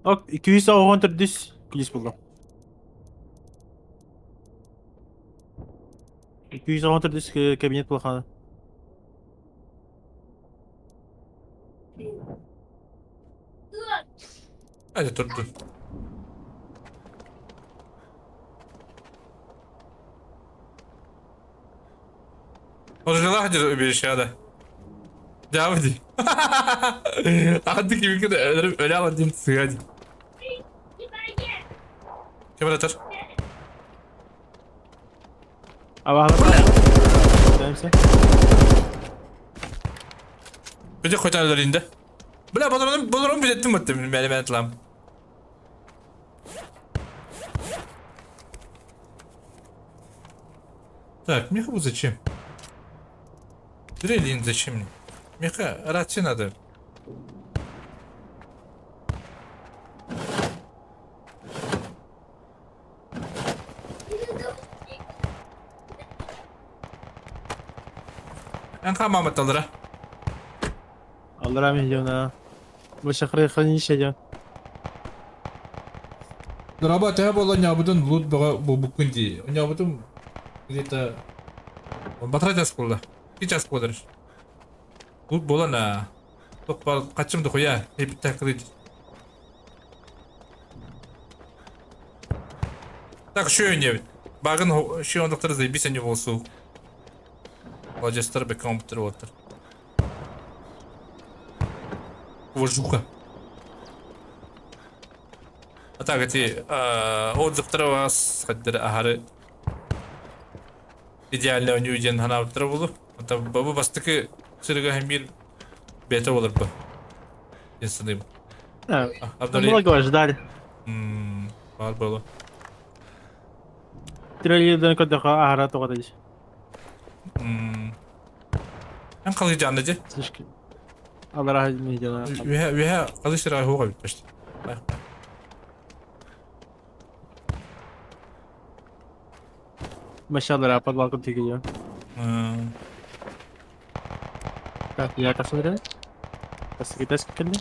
Ок, 214 күлүс булдум. 214 кабинет булхана. Hadi dur dur. Оржылах дер убежищада. Давди. Ады кимики өлө алар дем сыгади. Кем атар? Абаһалар. Бөтө хоталар инде. Бля, бодорон бодорон билеттим бутты мен мен атлам. Так, меха бу зачем? Дрелин зачем мне? Меха рация надо. Эн хамаматталара. Аллара миллиона. Бу шахры хранилище дьон. Дороба, төһө буолла ньообутун лут бөҕө булбуккун дии. Ньообутум где-то батарай час буолла. Икки час буолар. Лут буолан аа. Туох баар хаччым дохуя. Эпиттэх кырыйд. Так, шөйөн диэбит. Багын шөйөн доктор заебись они болсу. Маладьыстар бэкэ оҥорбуттар уолаттар. Уважуха. А так эти отзывтара вас хаддер аһары идеально оонньуу диэн санаабыттара буолуо. Онтон бу бастакы сырыга иһин биир бэйэтэ буолар бу диэн саныыбын. Многого ждали. Баар буолуо. Трейлерден көрдөхө аһара тоҕо дии. Эн халыйдьаанна дии. Слишком. Аллара медиана. Үһэ үһэ халый сыра хуга бүппэшти. Машаллара подвалка тигиyo. Так, я касыры. Касыры кэлли.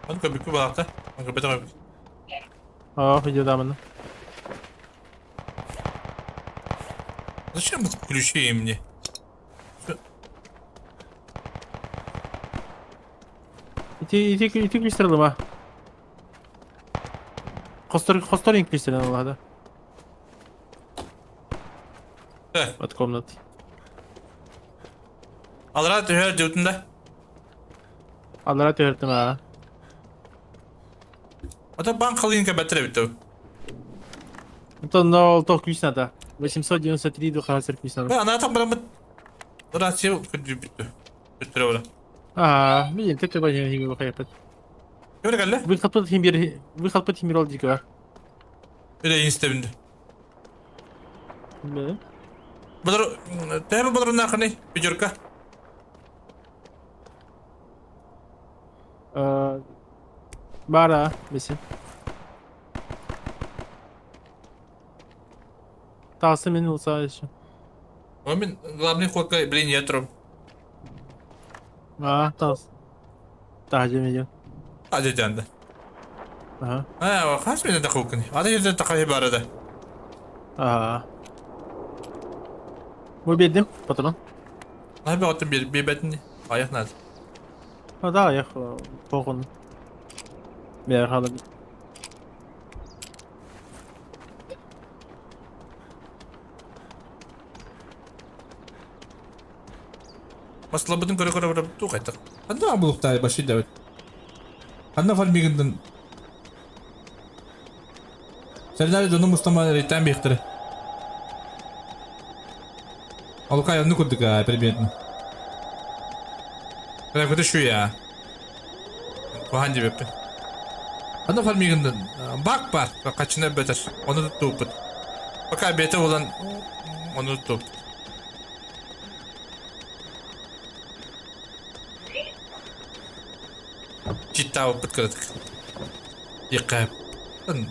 Ону көбүккү балакта. Ону көбөтө көбүк. Аа, видеодамын. Зачем ключи мне? Ити ити ити ключтер Хостор хостор ключтерден олады. От комнат. Алра түһэр дьутун да. Аллара түһэртим аа. Ото банк халыйын кэбэттэр эбит тыл. Онтон ол тоқ күүс надо. 893 духасыр күүс надо. Бе ана так барамыт. Рация күдү бүттү. Бүттүрэ ола. Аа, билин тек бай хим хайпат. Кемре кэллэ? Выход под химбир, выход под химбир ол дикер. Бile инстебинди. Бұлар, тәбі бұлар нақыны, пятерка. Бара, бесин. Тасы мен улса еще. Мен главный ходка, блин, я тром. А, тас. Тажы мен. Ажы жанды. Ага. А, хас мен де қуқын. Ада жерде тақай барады. Ага. Бу бердим, патрон. Ай, бе отын бер, бебетін. Аяқ над. А, да, аяқ поғын. Бер халы. Маслабытын көрө көрө көрө ту қайттық. Анда бұлықтай башы дәует. Анда фармигіндін. Сәрдәрі жоны мустама реттен бейқтірі. Алукай онны көрдік примерно. Када көті шу я. Қоған деп епті. Анда фармигіндін бак бар. Қачына бетер. Оны туыппыт. Пока беті olan оны туып. Чит тауып кірдік. Еқап.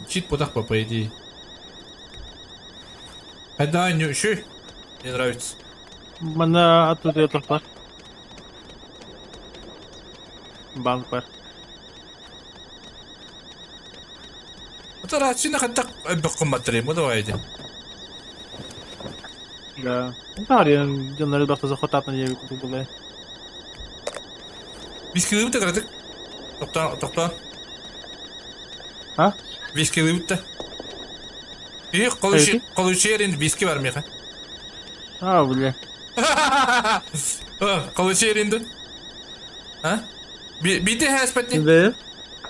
Чит бодақ по, по идее. Когда не шу. Мне нравится. Мана оттуда бар. Банк бар. Это рацина хатта баққым батырым, ну давайте. Да. Бар, я дьоннору бахта захотап на небе купил Виски лыбыта кырдык. Тоқтан, тоқтан. А? Виски лыбыта. И колучи ерин виски бар меха. А, бля. Колучи еринді. А? Бите хэспэтни? Да.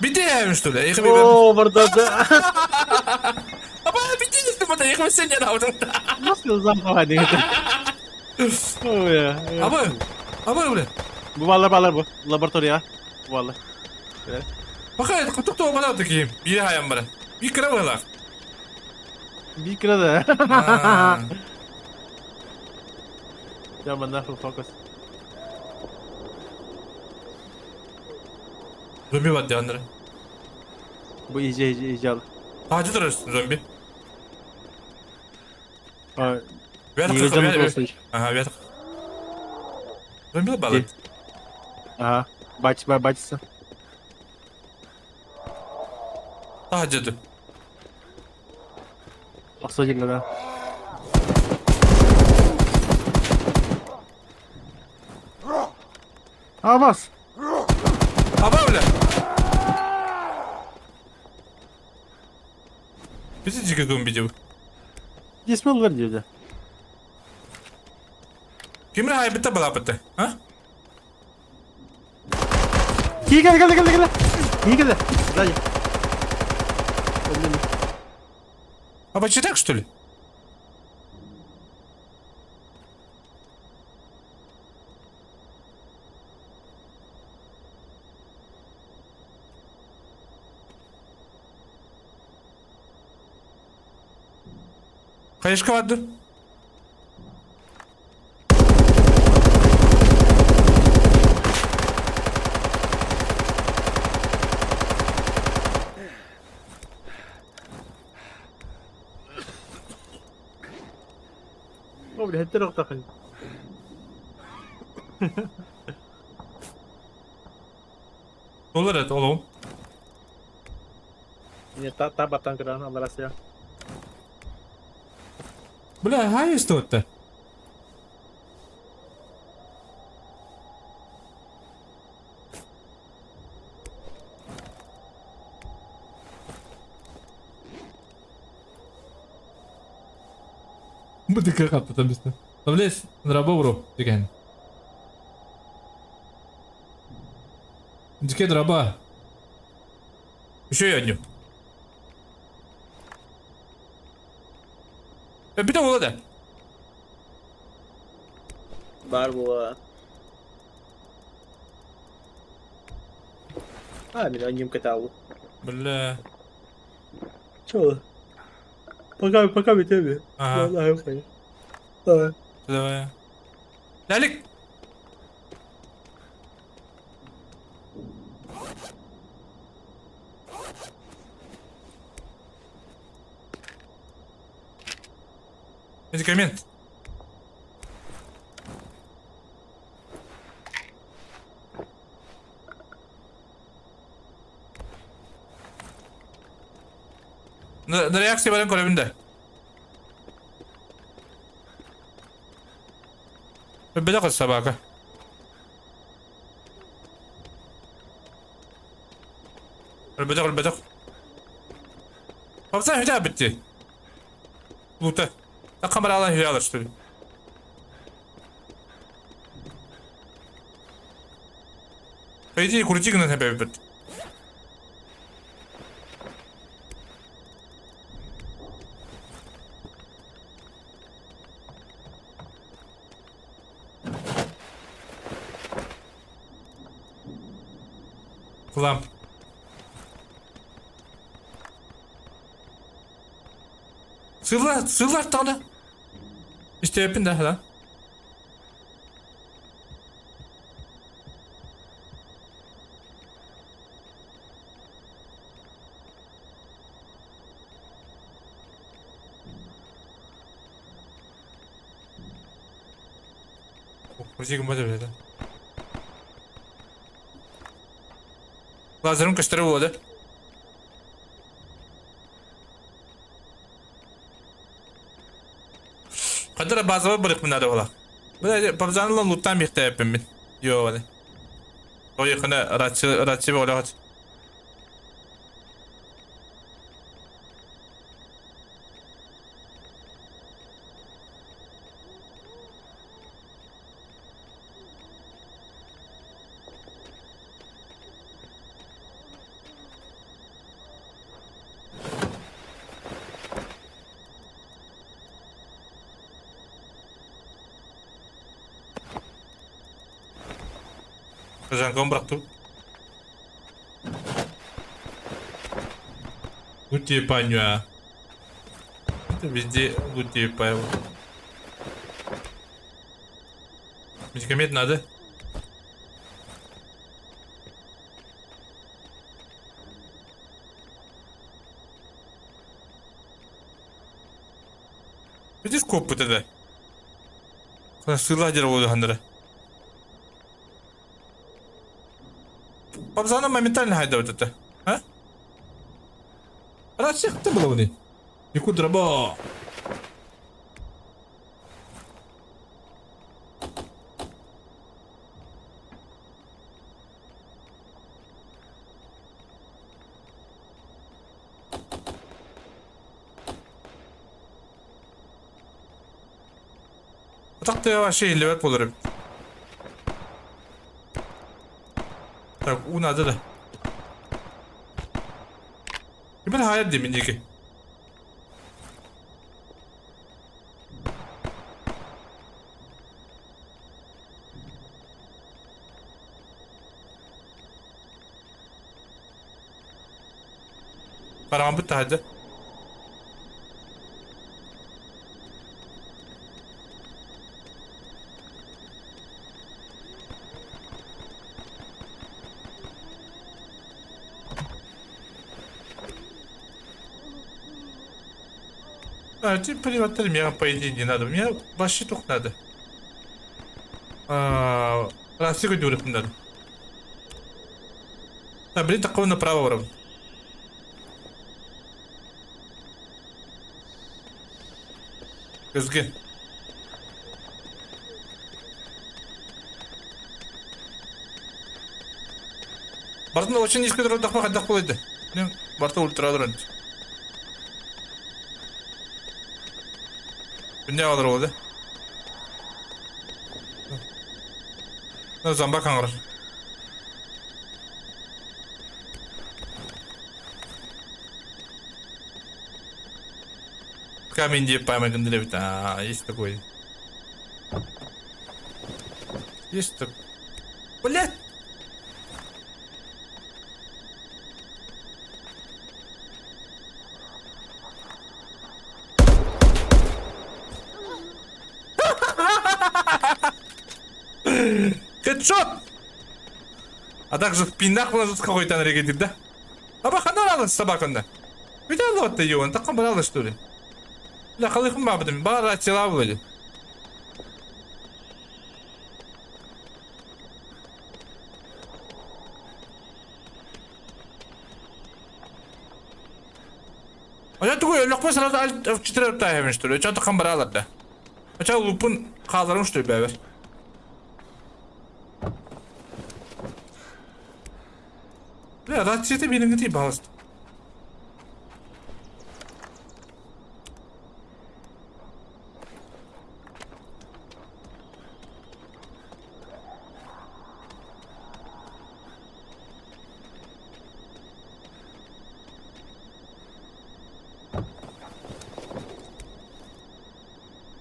Бите хэм что ли? О, барда, да. Аба, бите не бата, их сен я наудым. Nasıl zampa hadi. Ой. Аба, аба, бля. Bu ballar ballar bu. Laboratoriya. Bu ballar. Бака, тоқтау бала таким. Bir хаям бара. Bir кіре балақ. Bir kere de. Я нахуй фокус. Зомби бар диандыры. Bu iyice iyice iyice al. Hacı durursun зомби. Вятка, Ага, вятка. Зомби балат. Ага. Бач, бачится. Hacı Осудили, да. А, вас! Аба, бля! Bizi жиге зомби деп. Здесь мы диде. Кимре хайбытта балапытты, а? Кел, кел, кел, кел. Кел. Сзади. А так, что ли? Хаешка вадды. О, бля, это рохтахын. Olur evet oğlum. Не, та та батан кыран аларасы. Бля, хай что-то. Бу дыка хаппытам бистэ. Таблес, драба бро, деген. Дикэ драба. Еще я одню. Бүтэ була да. Бар була. А, мин аньым каталу. Бля. Чё? Пока, пока бүтөбү. Ага. Давай. Давай. Лалик! Медикамент. На, на реакция баран көрөбүн да. Бедах собака. Өлбөтөх, өлбөтөх. Хапсан хүтэ битти. Лута. Камералан хүтэ алар что ли. По идее, крути гына бит. Кулам. Сыллар, сыллар тағына. Истеппин да, да. Крутигін ба деп еді. Лазерім көстірі болады. Қадыра базовый барық надо было. Бля, пабзанла луттан бихтәппін мен. Йо, вали. Ой, қана рация рация болағат. Жанком бырақту. Гути панюа. Это везде гути паево. Медикамент надо. Видишь коп тогда? Сыла дереву хандра. Пабзана моментально хайда вот это. А? Раз ты было вони. Яку драба. Так ты вообще левер болар. Так, у надо да. Ребята, хайр деймін неге. Қараған бітті хайды. А, тебе приватный мне, по идее, не надо. Мне вообще только надо. А, раз, секунду, надо. А, блин, такого направо вроде. Көзге. Бартын очень низко дұрдақ қайдақ болады. Барты ультра дұрын. Күннээх олор буолда. Зомбак хаҥырар. Камень деп память эбит. А, есть такой. Есть такой. Блядь! Хедшот! А также в пинах положит какой-то регенит, да? Аба ханаралын собаканда. Видел вот ты его, так брала что ли? Бля, халыхым бабдым, бара тела вроде. Ача тугу өлөхпө сразу аль F4 таһымын что ли? Ача тахам баралар да. Ача лупун хааларым что ли бэбэр. Бля, рацията бириҥҥитий баҕаласта.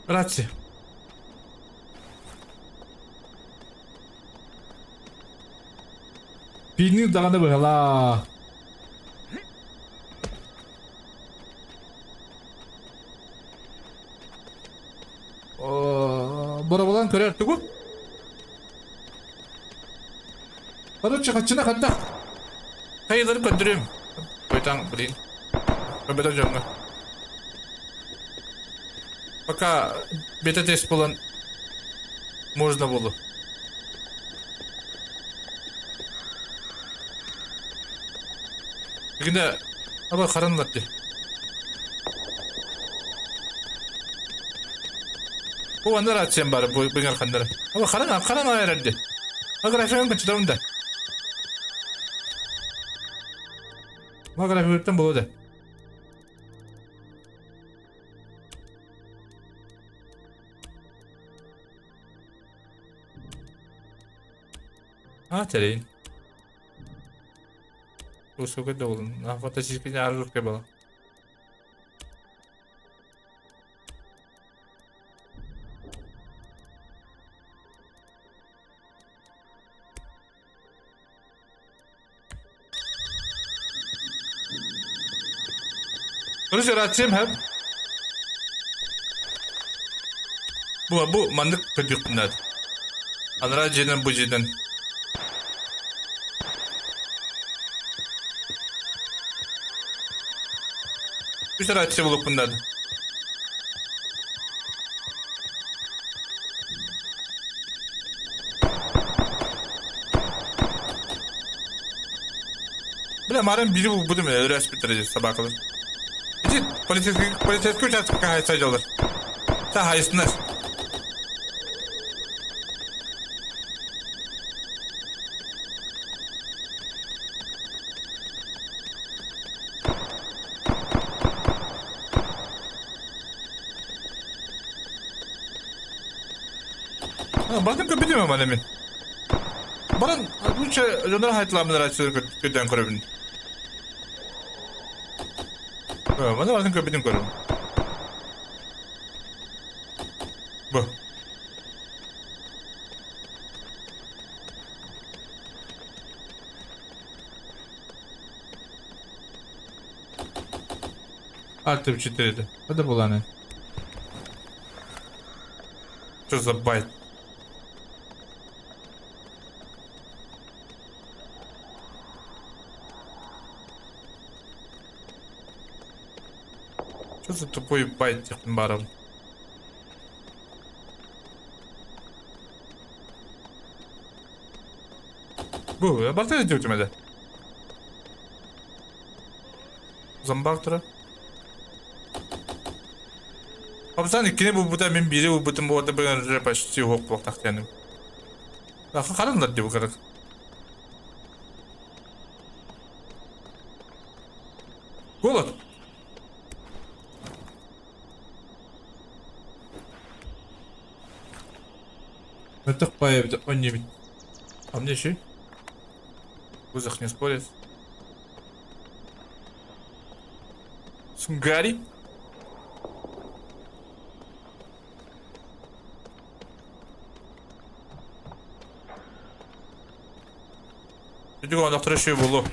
Рация. Пиинниир даҕаны быһалаах. Боробулан көрөр тугу? Короче, хаччына ханна? Хайылары көрдөрүм. Койтаң, блин. Көбөтө дьоҥҥо. Пока бета-тест буолан можно было. Бүгүнэ аба харанлар ди. Бу андар ациям бар бу быҥар ханнары. Аба харан харан айарар ди. Аграфиан кычытабын да. Аграфиаттан болу да. А, тэрин. Усуга да болун. Фантастический аружка было. Короче, рациям хэп. Бу бу маннык көрдүкпүн Анараа дьиэнэн бу дьиэнэн. Үс рация булукпун наада. Бля, марын бири булбутум өрөспүттэр собакалар. Ити полицейский полицейский участокка хайсайдалар. Та хайсынар. Бардым көпүтүм аман мен. Баран лучше дьоннор хайтлаамын рациялар көтөн көрөбүн. Маны бардым көпүтүм көрөбүн. Бу. Альт 4. Это была она. Что за байт? Что за тупой байт баром? Бу, барта диэтим этэ. Зомбак тура. Абсан иккини булбута мин биири булбутум буолта бүгүн уже почти уһук буолтахтыаным. Хараннар дии бу Голод. Мөлтөх баай эбит, онньу эбит. А мне еще? Вызов не спорит. Сунгари? Иди доктор еще булу.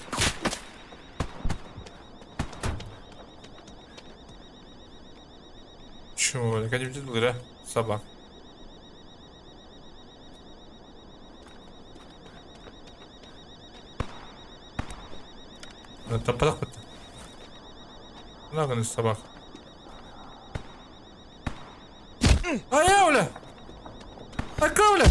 Чего? Кадим Собак. Таппатах бытта. Наганы собак. Айа, бля! Ака, бля!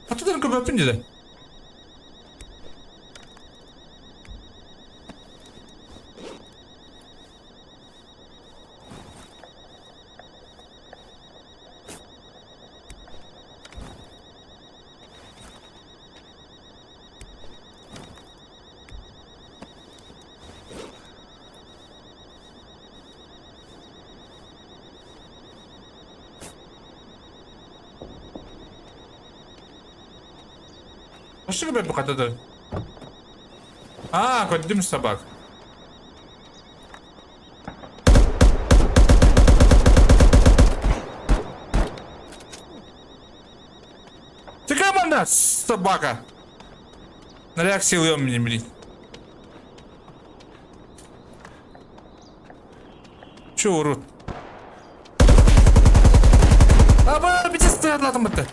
Хатыдан көбөппүн деді. Хас көбөппү хатыдан? Аа, көрдүм собак. Ты команда, собака! На реакции мне, блин. Че, урод? Аба, битес атладым бітті.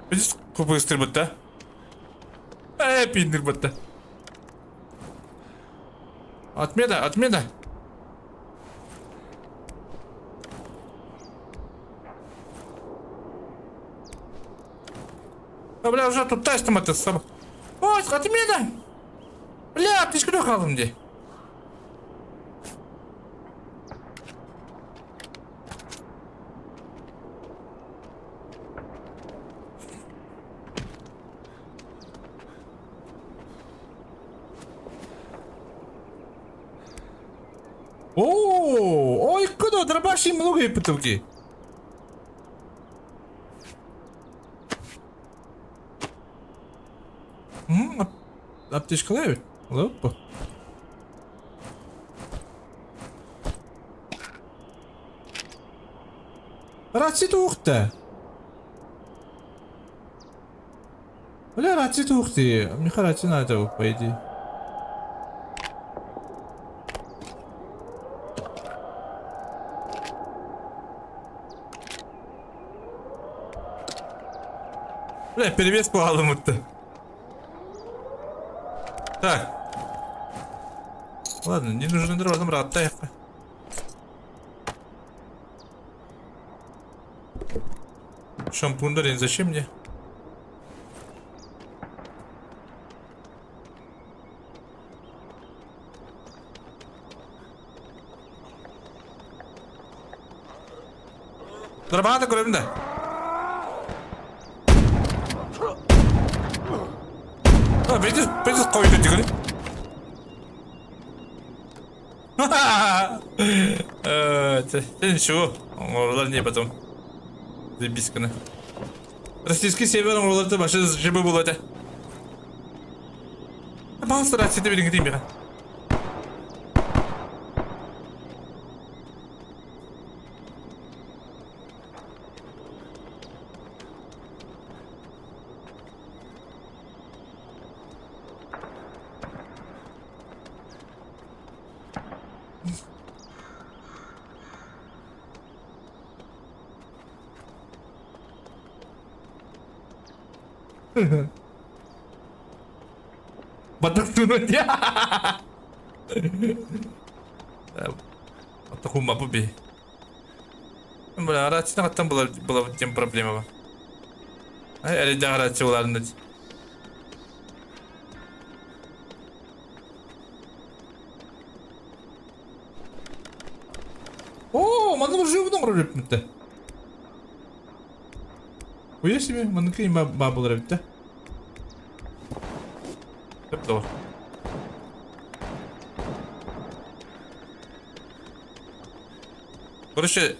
Битес көпөстір бітті. Э, пиндір бітті. Отмена, отмена. А, бля, уже тут тестом это сам. Ой, отмена! Бля, аптечка қалдым де. О, ой, куда дробаши много и потолки. Аптечкалар эбит. Опа. Рация туохта. Бля, рация туохти. Миха рация надо, по идее. Бля, перевес по алымытты. Так. Ладно, не нужны дрова, брат, дай. Шампунь, зачем мне? Дробата көрөбүн да. А, бетис, бетис койду дигили. Э, ничего, оңорлар не потом. Заебись кына. Российский север оңорларды башы жыбы болады. Пожалуйста, рация берин дейм бега. Батах тунут я. Атахума буби. Бля, рация там была была тем проблема. Ай, или да рация ладно. О, манна живдом ролепмүтте. Уйа себе, маннык има баа буолар эбит да. Сөп доҕор. Короче,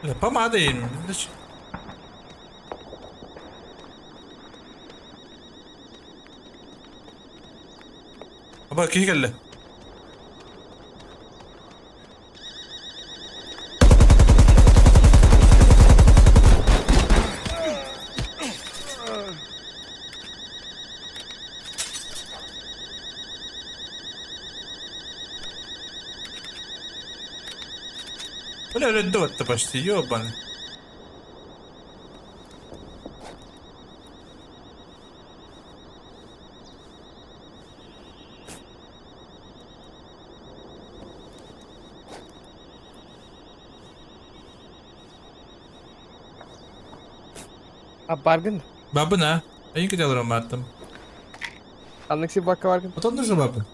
Бля, помада им. Аба киһи кэллэ. Бля, өлөддө почти, ёбаный. А баргын? Бабын а? Эйин кете алырам бааттым. Аннык си бакка баргын? Отон нужно бабын.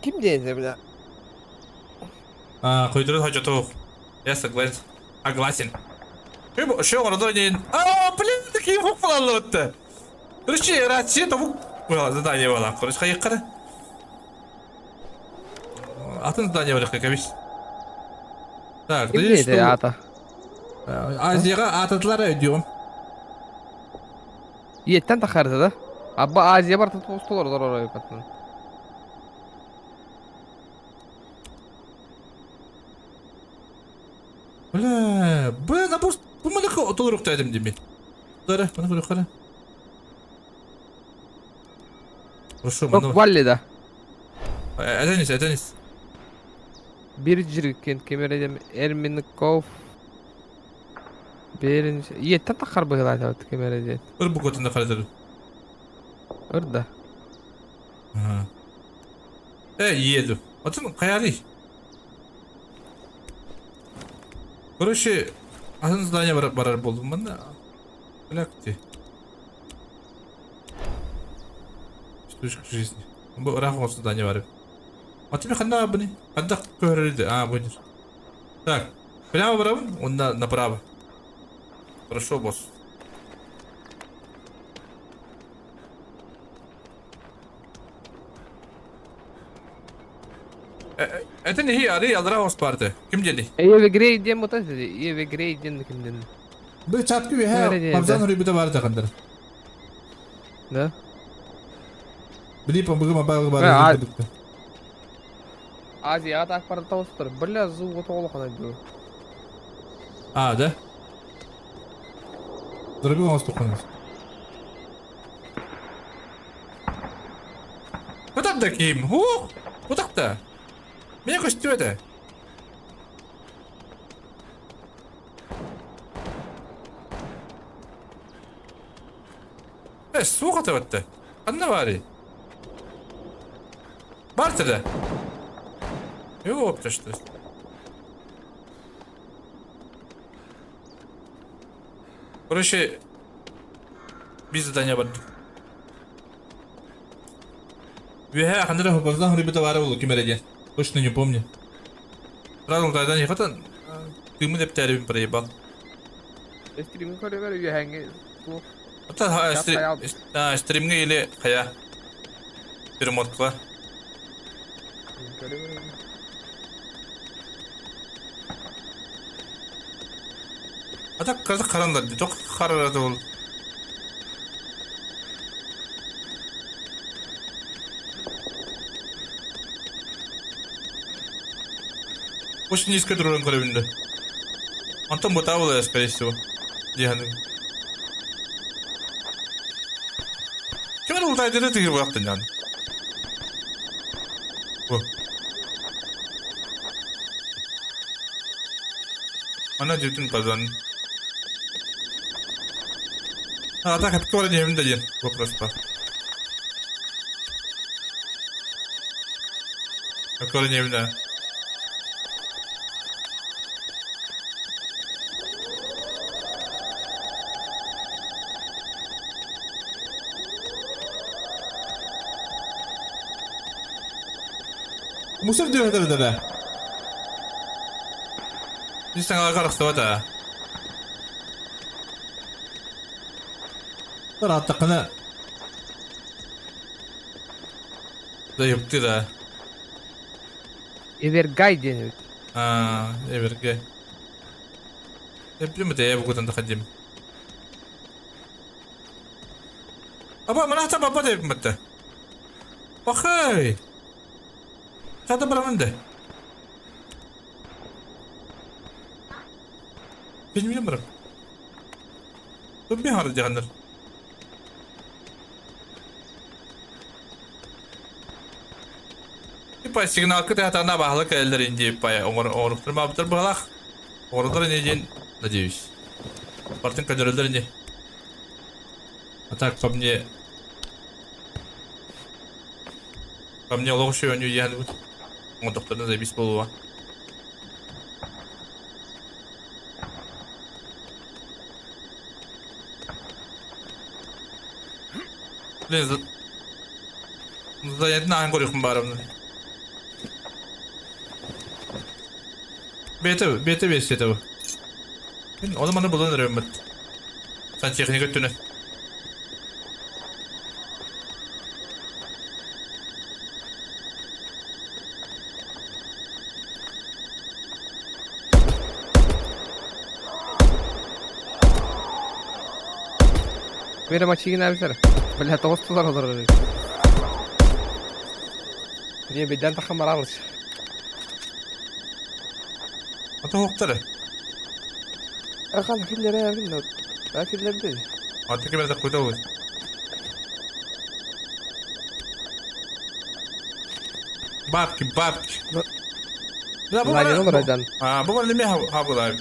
Ким диэн бля? А, койдурун хожотух. Я согласен. Согласен. Шо оҥордо диэн. А, блин, такие хук балаллыбытты. Короче, рация тобук задание была. Короче, хайыккара. Атын задание бар кабис. Так, Ким диэтэ аата? Азияга ататылар өйдүөм. Иэттэн тахарда да? Абба Азия барта толор олорор паттан. Бля, бля, набор, бу маны толорук дедим дими. Дара, маны көрө кара. Хорошо, маны. Валли да. Этенис, этенис. Bir жирген кемередем Эрминков. Берин иэттэн тахар быһылаатабыт кемереден. Ыр бу көтүндө карадыр. Ырда. Ага. Э, еду. Отun каяли. Короче, атын здание барар барар болдум мында. Бля, где? Штучка жизни. Бу ыраах оҥорсу здание бар. А тебе ханна быны? Ханна көрөрдү? А, будет. Так, прямо барабын, он на, направо. Хорошо, босс. Это не ари алра хоспарты. Ким дели? Еве Грей диэн бутас Еве Грей диэн ким диэн. Бу чаткы үһэ Пабзан рыбыта бар тахандар. Да? Били памбыгы мабагы бар. Азияға так барды тауыстыр. Бля, зуғы тоғылы ду. А, да? Дорогой у нас туханыз. Вот таким. Ух! Вот так-то. Меня костю это. Э, суох атабатта. Ханна баарый? Бар да. Ёпта что. Короче, без задания бардым. Үөһэ ханна эрэ баздан рыбыта баара буолуо ким эрэ диэн. Точно не помню. Сразу тайдан ехатан тыыммын эптээрибин проебал. Стримҥэ көрөбөр үөһээҥҥи суох. Ата стримҥэ или хайа перемотка. Ата каза харандар ди тох харарады ол. Очень низко туран көрөбүндө. Антон бутабыл, скорее всего. Диһаны. Ким это ултайдыры тыгыр буяктын ян. Ана бүтүн казан. А так хапкы бар диэбин да диэн вопрос бар. Хапкы бар диэбин да. Мусор диэхтэр да. Ис саҥаларга арахсыбат аа. Ырааттаххына дайыптыыр аа. Эвергай диэн эбит. Аа, эверге. Эплим это я бугутан доходим. Аба, мана та баба деп бітті. Охай! Қайда барамын да? Bilmiyorum барам. Dur bir harcayanlar. Типа сигналка тахтана баһылык кэлэллэр инди пая оҥоруктар быһалах. Оҥороллор ини диэн надеюсь. Бартын көнөрөллөр ини. А так по мне по мне олох үчүгэй диэн оҥордохторуна заебись буолуо. Блин, занятын аһан көрүөхпүн баарымын. Бэйэтэ бэйэтэ версията бу. Мин ону маны булан эрэммит. Сантехника өттүнэн. Мира мачигин абисар. Бля, тоҕус тулар олорор. Не беден тахам барабыз. Ата хоқтары. Ахан киллere абин. Акиллерде. Аты кемерде куйда ол. Бабки, бабки. Да, бу Лагерь олорайдан. А, бу бар неме хабылай.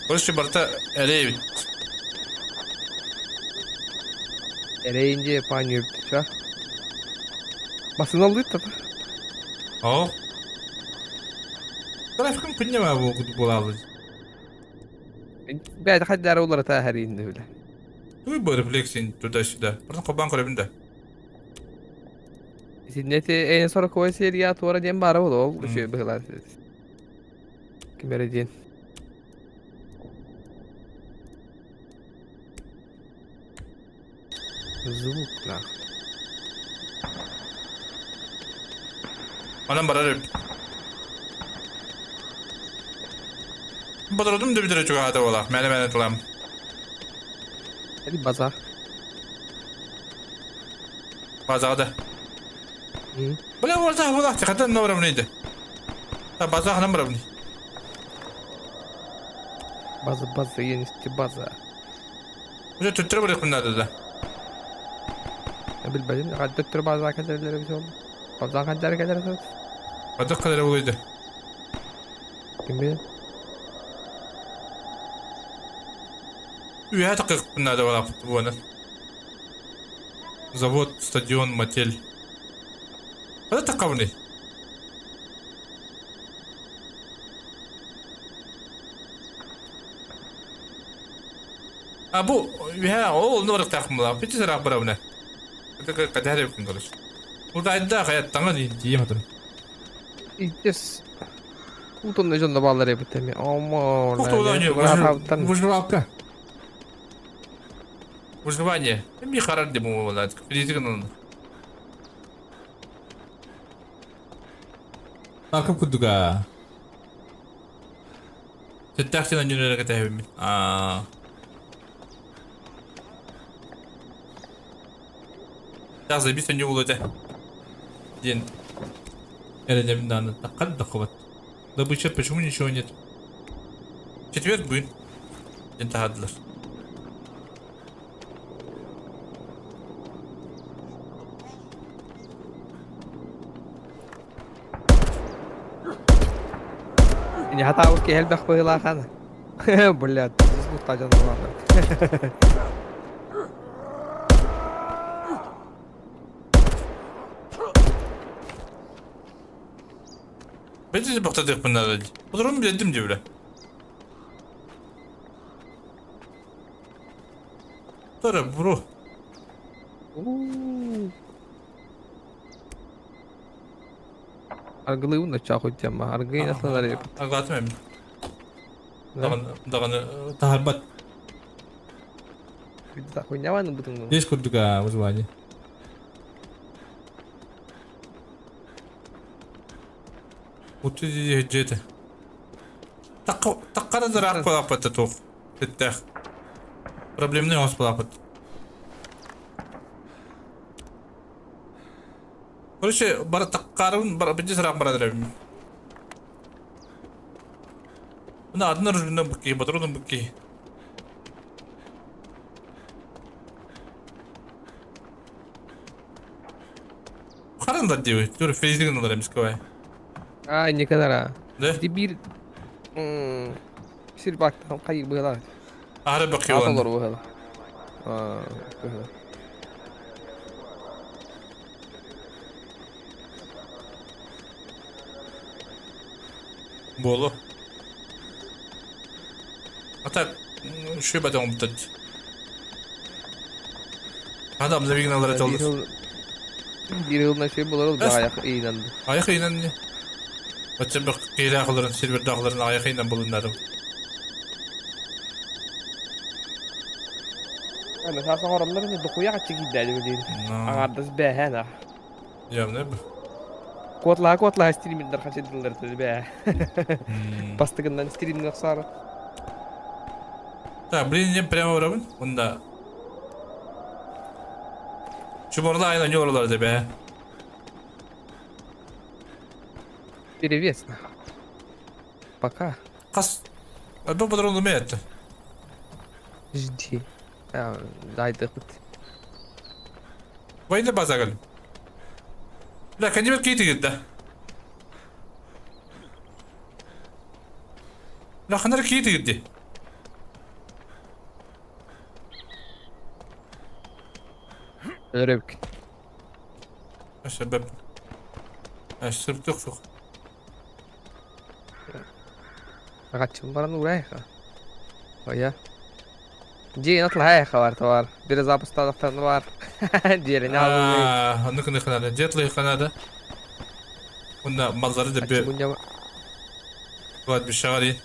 Короче, барта эрей. Эрейинде паню ча. Басын алды та. О. Трафикым күнне бу булалы. Бәйді хаддары олар та хәринде биле. Туй бу рефлексин туда-сюда. Просто кобан көрөбүн да. Синнети эйн сорок серия туара ден бары бол ол үшө быгылар. Кимере ден. Звук нах. Анан барар. Бодородум да бүтөрө чугаата буолар. Мэлэ мэлэ тылам. Hadi базар. Базаҕа Бля, буолта буолах хатан набарабын иде. Та базаҕа набарабын. База база енисти база. Уже төттөрө барык надо да. Билбедим. Гаддыттыр база кадерлери бит oldu. База кадер кадер. Бадык кадер булыйды. Ким билер? Үйә тақық надо буолах буона. Завод, стадион, мотель. Хада тақабыны? А бу үйә ол оны барык тақым була. Бити сарақ барабына. Кадер күн короче. Бу да айда хаяттаңа дейм атым. Итес. Утон жонда баллар эбит эми. Омо. Выживалка. Выживание. Ми харар деп болады. Физиканы. Аркып күдүга. Тэттахтина нүнэрэ кэтэһэбин. Аа. Так забиса не булды. Ден. Эренебин даны. Таккан доховат. Добыча почему ничего нет? Четверг будет. Ден тахадылар. Не хатабыт киһи быһыылаах Блядь, звук бар. Бәйте бақтадық надо. Отырым билдим деп біле. Тора, бро. Аргылыыбын да чаах уйдьамма. Аргыйын асланар эбит. Аргылаатым эми. Даҕаны даҕаны таһарбат. Хуйняван бутуҥ. Здесь курдук а вызвание. Утты дьиэтэ. Таккара дыраах балаппат туох. Эттээх. Проблемный ос балаппат. Короче, бар таккарыбын бар бiji сыраах барар эбим. Мына атын оружунан букки, батырунан букки. Харандар диби, тур фейзигин алар эмис кыбай. А, не канара. Да? Ити биир сир бактан хайы быһалар. Ары бакки Ат олан. олор быһалар. Аа, быһалар. Болу. А так, шөй батан умтат. Адам забигин алар Биир эталдыр. ыл биир ылна шөй болар ол аяқ ыйнанды. Аяқ ыйнан не? Бачча бір кейле ақыларын, серверді ақыларын аяқ ыйнан булыннарым. Ана саасан оромнар не дохуя качы киддәли билин. Аңардас бәһән а. Явно бу. Котлаа котлаа стримердер хачы дыллар бә. Бастыгыннан стримнер сары. Так, блин, не прямо барабын. Онда. Чуборда айна не оралар деп, ә. Перевес. Пока. Қас. Бу патронды ме етті. Жди. Дайды бит. Вайда база кел. Бля, кәнебет кейті кетті. Бля, қандар кейті кетті. Өрөбүк. Себеп. Сырптық суқ. Агачым баран урайха. Оя. Дии атлайха бар товар. Бир запустадықтан бар. Диэри алып. Анны күні қанады. Детлы қанады. Онда малдары да бе. Влад бишагари.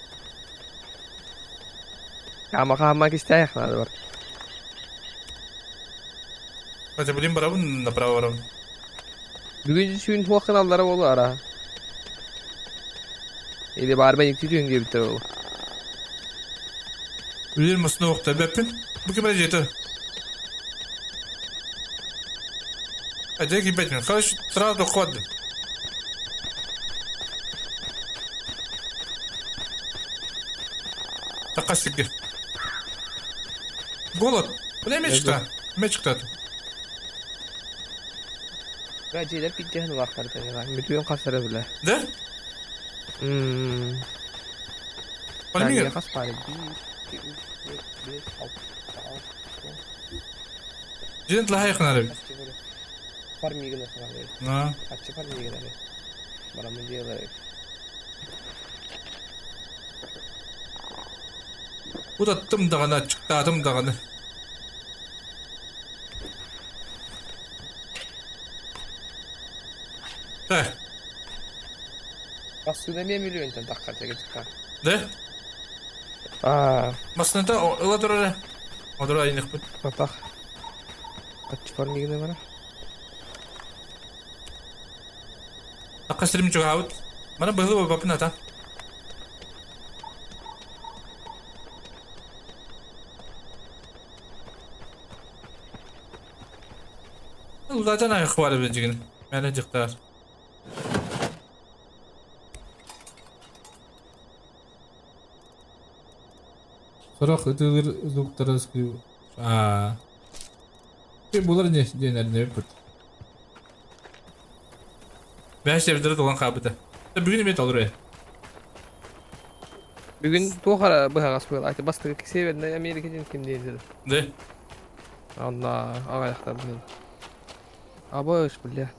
Ама хама кистайх надо бар. Хотя блин барабын направо барабын. Бүгүн сүүн хуакын аллара болу ара. Или бар мен екі түйін келіп ол. Үлер масына оқта бәппін. Бұл кем жеті. Әдек ебетмін. Короче, сразу қуадым. Тақа сігір. Голод. Бля, мечта. Мечта. Бәжелер питтен улахтар Мүтүйін қасыры біле. Да? Ммм. Пальмир. Қас пары. 1, 2, 3, 4, 5, 6, 7, Жен тлахай қанары. Фармигін қанары. На. Ачы фармигін әлі. Барамын делай. Удаттым дағана, чықтадым дағаны. Так. Бассыда мен миллионтан таққа теге чыққа. Да? Аа. Масында ыла турара. Одура айнық бұт. Атақ. Ачы фармигін бара. Таққа сірім чуға Мана бұғылы бапын ата. Zaten ayıq var ebəcigin. Mənə cıqtar. Сорок ытылыр звуктары скрю. Аа. Булар не денер не бит. Бәш себдер толан кабыта. Бүгүн эме толур. Бүгүн туохара быһаҕас буолла. Айты бастыгы северный Америка ден ким дейdi. Да? Анна ағаяқтар бүгін. Абыш, бля.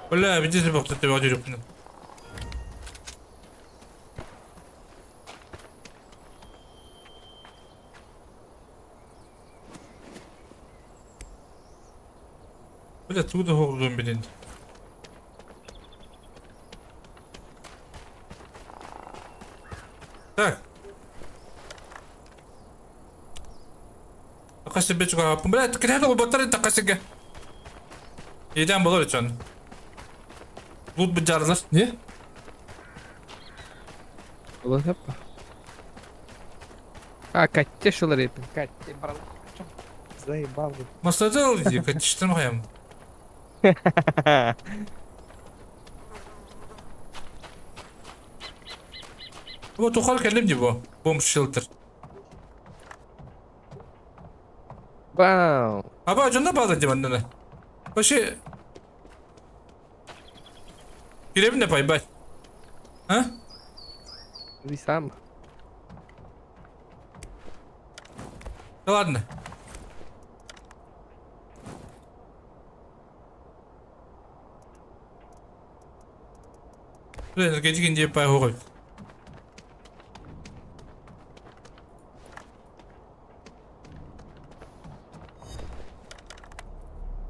Бля, видите, бог ты вроде рюкнул. Бля, тугу да хоҕуруом билин. Так. Хас сиргэ чугаһааппын. Бля, кирэһэ да тахха сиргэ. Идээн болор үчөн. Лут быдьарылар. Не? Ulan hep. А, катте шылар епин, катте брал. Заебал. Масада дии, каттиштим хаям. Бу тухал кэллим дии бу. Бомб шелтер. Вау. Аба дьонно баада дии манна. Вообще... Кирэбин да пайбай. А? Ты сам. Да ладно. Бля, энергетик индия пай хоҕой.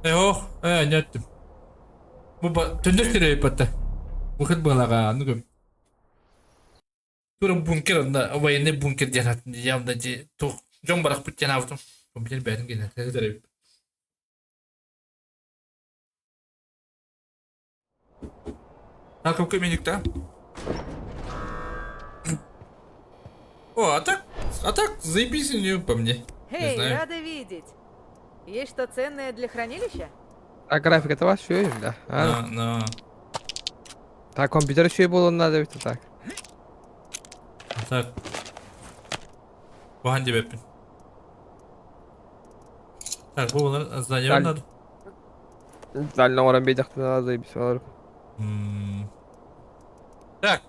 Э, ох, э, неттим. Бу төннөр сирэйи батта. Выход была, ну как. Тура бункер, на военный бункер диэн атын явно ди тух дьон барахпыт диэн аабытым. Компьютер бэйэтин гинэ тэрэбит. А какой менюк-то? О, а так, заебись у нее по мне. Не Эй, знаю. рада видеть. Есть что ценное для хранилища? А график это ваш все, да? А, На, на. Так, компьютер еще и было надо ведь так. Так. Бахан диэбэппин. Так, бу булар здание Даль. надо. Дальна оран бейдахты заебись олар. М. Так.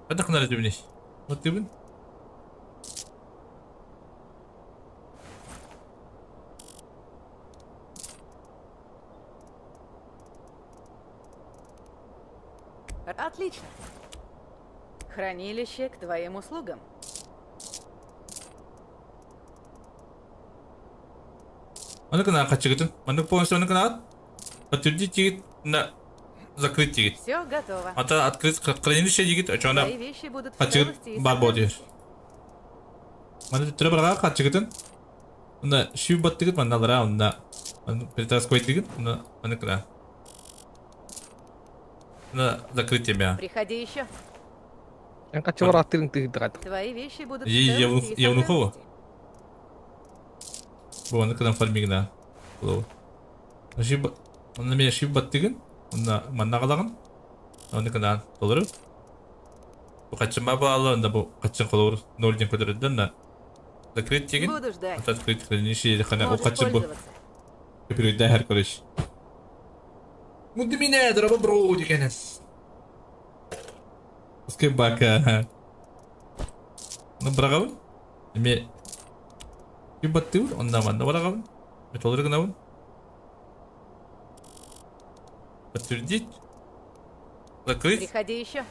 Хадах надо дебнеш. Вот ты бин. Отлично. Хранилище к твоим услугам. Маннык гына хачыгытын. Маннык полностью маннык гына подтвердить тигит на закрыть тигит. Все готово. Ата открыть хранилище тигит, очона Твои вещи будут в хачыгыт целости и бар сохранности. бодир. Манны түрө барга хачыгытын. Онна шив баттыгыт манналара онна перетаскивать тигит, онна маннык гына. На закрыть тебя. Приходи еще. Эн качы бар аттырын тыгдыгат. Твои вещи будут в Е- целости и Евнухова? сохранности. Бу маннык гына фармигна. Булу. Шив онна мен шив баттыгын, онна маннагалагын. Онна гына толору. Бу качын баба онда бу качын колор 0 ден көтөрөдөн да. Закрыть тигин. Буду ждать. Ата открыть хранилище хана о Можешь качын бу. пользоваться. Көпүрүдэ хэр короче. Мудмине дроба бро дигенес. Пускай бака. Ну брагабын. Эме Ким баттыбын, онда манна барагабын. Металлург гынабын. Подтвердить. Закрыть. Приходи еще.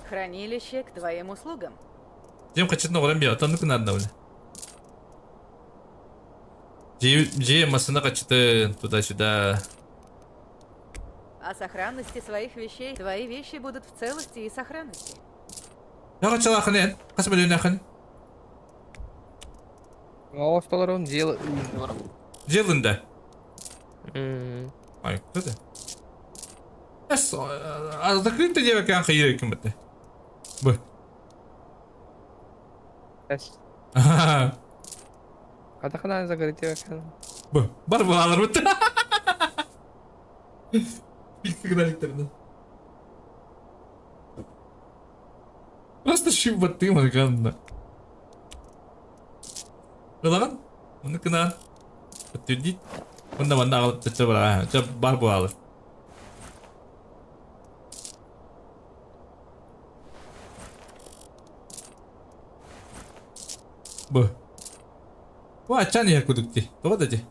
Хранилище к твоим услугам. Дем качытын оҕорон биэ, отоннук надо бile. Же масына качытын туда-сюда. О сохранности своих вещей твои вещи будут в целости и сохранности. Яга эн, хас бөлүнэхин. Остолар он дело. Делында. Ай, кто это? Эс, а закрыто девка хайыр ким битте. Бу. Эс. Катахана закрыть экен. Бу. Бар бу алар битте. Сигналиктерден. Просто шиббаттым органна. Ылаган? Муну кына. Подтвердить. Мында манда алып төттө бар. Ча бар бу алыр. Бу. Ва, чан я кудукти. Това да ти.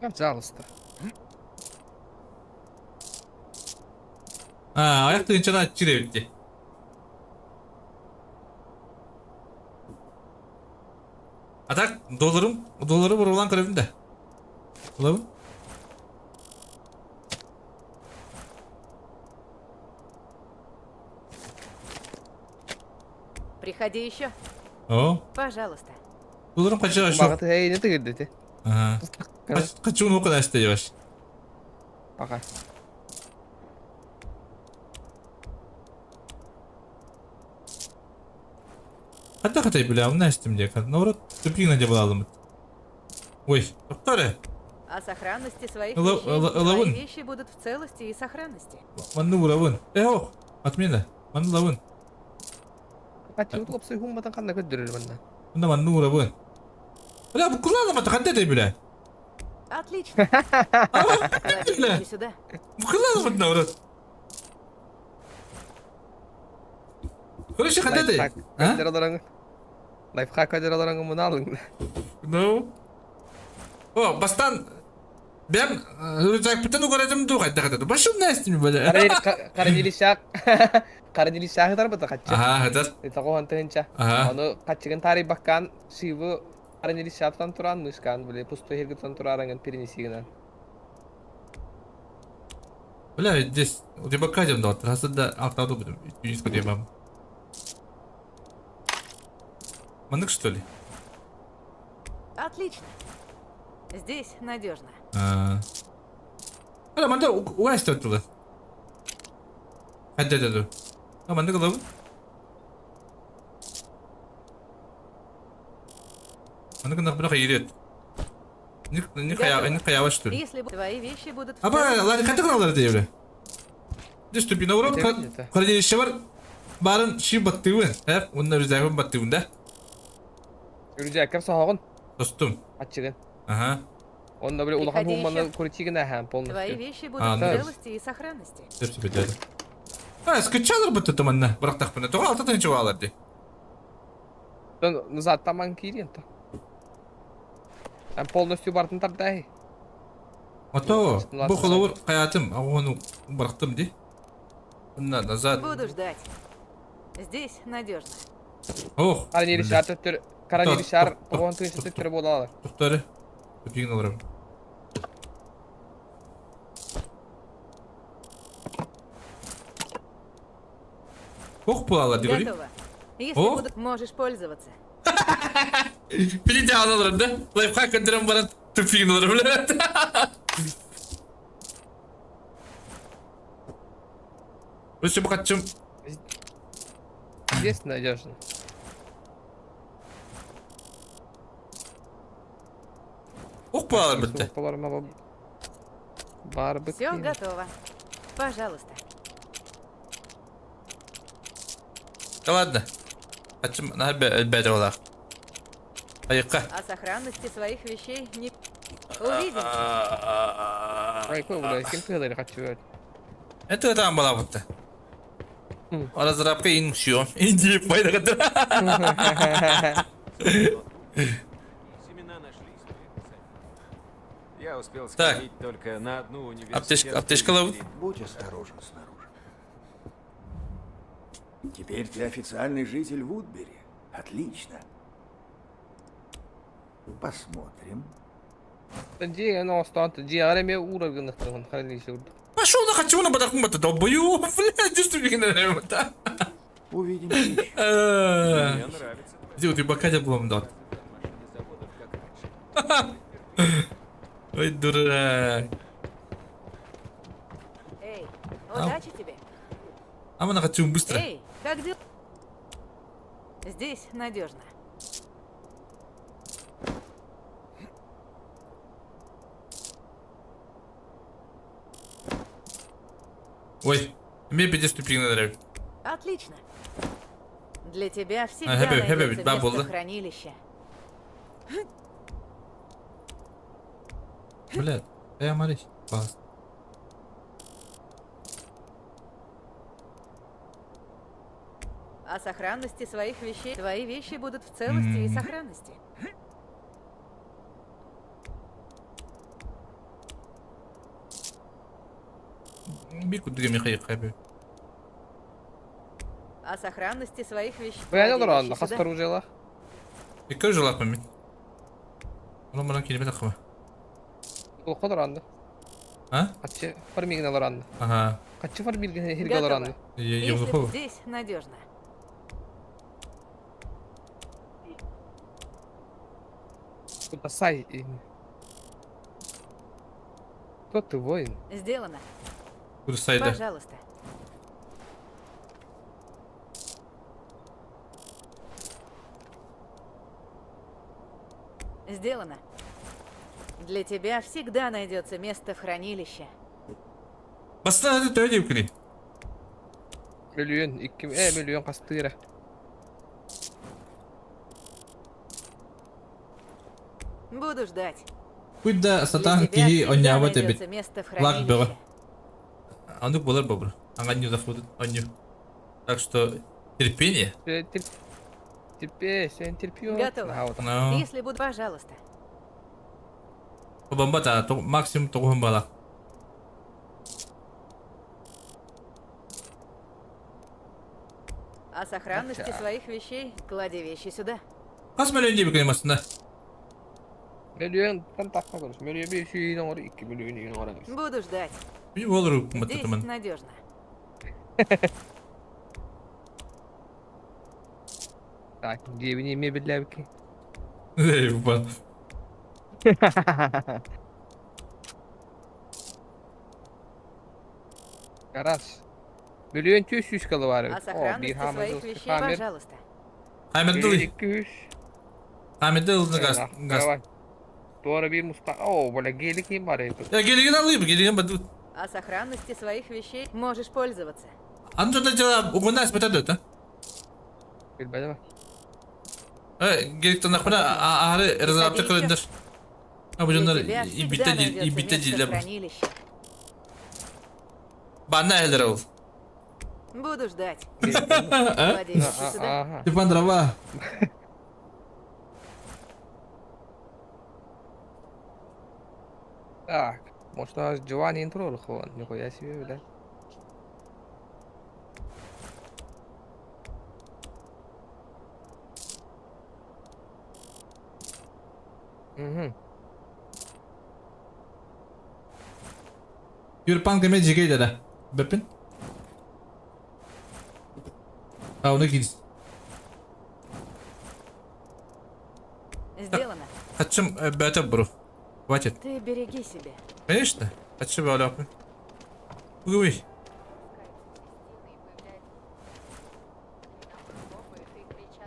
Пожалуйста. А, аяк тыгынчана чиребитти. Долларым, доллары бурулан көрөбүн да. Ылабын. Приходи еще. О. Пожалуйста. Долларым кача şu. Багыты хейне тыгырды Ага. Качуун окуда истейбаш. Пока. Хата хатай бля, умна истим дия. Наоборот, тупик на дебалалымыт. Ой, тоқтары. О сохранности своих Л- вещей. л- Твои лавын. вещи будут в целости и сохранности. Манны урабын. Э, ох, отмена. Манны лавын. Каччыбыт лопсой хумматан ханна көддөрөр манна. Мында манны урабын. Бля, бу кылаламата ханта дей бля. Отлично. Клади Бля. вещи сюда. Бу кылаламат наоборот. Короче, ханта дей. Лайфхак көддөр олорон. Лайфхак көддөр олорон муну алың. Ну. О, бастан Бэм рюкзакпытын угарадым ду хайда хата. Башым нэстим бля. Каранилишак. Каранилишак тарбыта каччы. Ага, хатар. Тоҕо тыһынча. Ага. Ону каччыгын таарыйбаккаан шивы каранилишаптан туран мышкаан били пустой хиргитан турараҥын перенесигинэн. Бля, здесь у тебя кадем дал. Трасса да алтаду будем. Юниско дебам. Манык что ли? Отлично. Здесь надежно. Бля, манда уайс тутула. Хадда да. А манда кылабы? Манда кына бирок ирет. Не хая, не хаява что ли? Если твои вещи будут в Аба, целости лар ката кыналар дейбре. Здесь тупи наоборот, хранилище бар. Барын ши баттыбын. Хеп, онна рюкзагын баттыбын да. Рюкзаккар соһоҕун. Достум. Аччыгын. Ага. Онно били улахан Приходи хуумманы еще. куритигин аһаан Твои полностью. вещи будут А, в ну. целости и сохранности. Деп себе деді. А, скачалар бітті тыманна. Бірақ тақпына. Тоға алты тынчы алар де. Назад таман киирен то. Там полностью бартын тардай. Ото, бұл холовыр қаятым, ағуаны барақтым де. На, назад. Буду ждать. Здесь надежно. Ох. Каранилишар төттөр, каранилишар тоҕон тыынча төттөрө буолалар. Тоқтары. Көпеген алырым. Ох, буолалар де көрей. Готово. Если О! будут, можешь пользоваться. Билете алаларым да. Лайфхак көндірім барат. Түпеген алырым. Өсі бұқатчым. Здесь надежно. Ох, буолалар бітті. Бар быт. Все готово. Пожалуйста. Да ладно. Ачым, на бәді олақ. Айыққа. О сохранности своих вещей не... Увидимся. Ай, кой бля, ким тыгадары каччы Это там была будто. Разрабка инксио. Иди, пайда Семена нашлись, но их посадили. Я успел Так. сходить только на одну Аптечка, университетскую аптечка ловит. вечеринку. Будь осторожен снаружи. Теперь ты официальный житель Вудбери. Отлично. Посмотрим. Дьиэ оностон, дьиэ эме уураргынныктыгын каранилишар урдук. Пошел на хочу на батахум бата долбою. Бля, действительно, да. Увидимся еще. Мне нравится твоя Где вот и бакадя была мдот. машина заводов, как раньше. Ой, дурак. Эй, удачи тебе. А мы на хочу быстро. Эй, как дела? Здесь надежно. Ой, мне 50 ступень надо. Отлично. Для тебя всегда А, хэппи, хэппи, найдется да, место был, да? в хранилище. Блядь, я молись. Класс. О сохранности своих вещей. Твои вещи будут в целости и сохранности. Бику дыгами хайкаби. О сохранности своих вещей. Бэйэн Клади олорон, вещи хас сюда. оружиелах. И как же лапами? Онон баран киирбэтэх хама. Туохха олоранды? А? Хаччы фармигин олоранды. Ага. Хаччы фармигин хирге олоранды. Если здесь надежно. Куда сай? Кто ты воин? Сделано. Куда сайда? Пожалуйста. Сделано. Для тебя всегда найдется место в хранилище. Бастан это төһө диэбиккиний? Мөлүйүөн, икки, э, мөлүйүөн хастыыра. Буду ждать. Пусть да сатаан Для тебя киһи всегда онньообот эбит. найдется место в Лак бөҕө. хранилище. Оннук буолар бобур. Аҥанньу заходит онньу. Так что терпение. Терпе, сен терпио. Готово. Ну. Если буду, пожалуйста. Бомба та максимум тоҕуһун бала. О сохранности своих вещей клади вещи сюда. Хас мөлүйүөн диэбиккиний массыына? Мөлүйүөн тан тахха көрүс. Мөлүйүөн bir сүүһүн оҥор, икки мөлүйүөн үйүн оҥор. Буду ждать. Bir olur Здесь маттатымын. надежно. Так, дьиэбин эмиэ биллээбикки. Гараж. Мөлүйүөн түс сүүс кылы О О, биир сохранности хаамыр своих вещей, хамер. пожалуйста. Хамердыл. Икки үс. Хамердыл газ газ. Туора биир муста. О, бля, гелик ким бар это. Я гелигин алыйм, гелигин баду. О сохранности своих вещей можешь пользоваться. Аны что дела угунас бетеді да? Билбэдэ Э, геликтен ахпана аары резапты кылындар. А бу Для дьоннор тебя всегда ибитте найдется ибитте место в дииллэр. хранилище. Банна элдер ол. Буду ждать. А? Клади вещи сюда. Степан дрова. Так, может у нас Джованни интро рухован. Нихуя себе, бля. Угу. Юрпан кеме жигей деді. Беппин. А, оны кидис. Сделано. Хатчым бәтеп бұру. Хватит. Ты береги себя. Конечно. Хатчым бәлі Уй.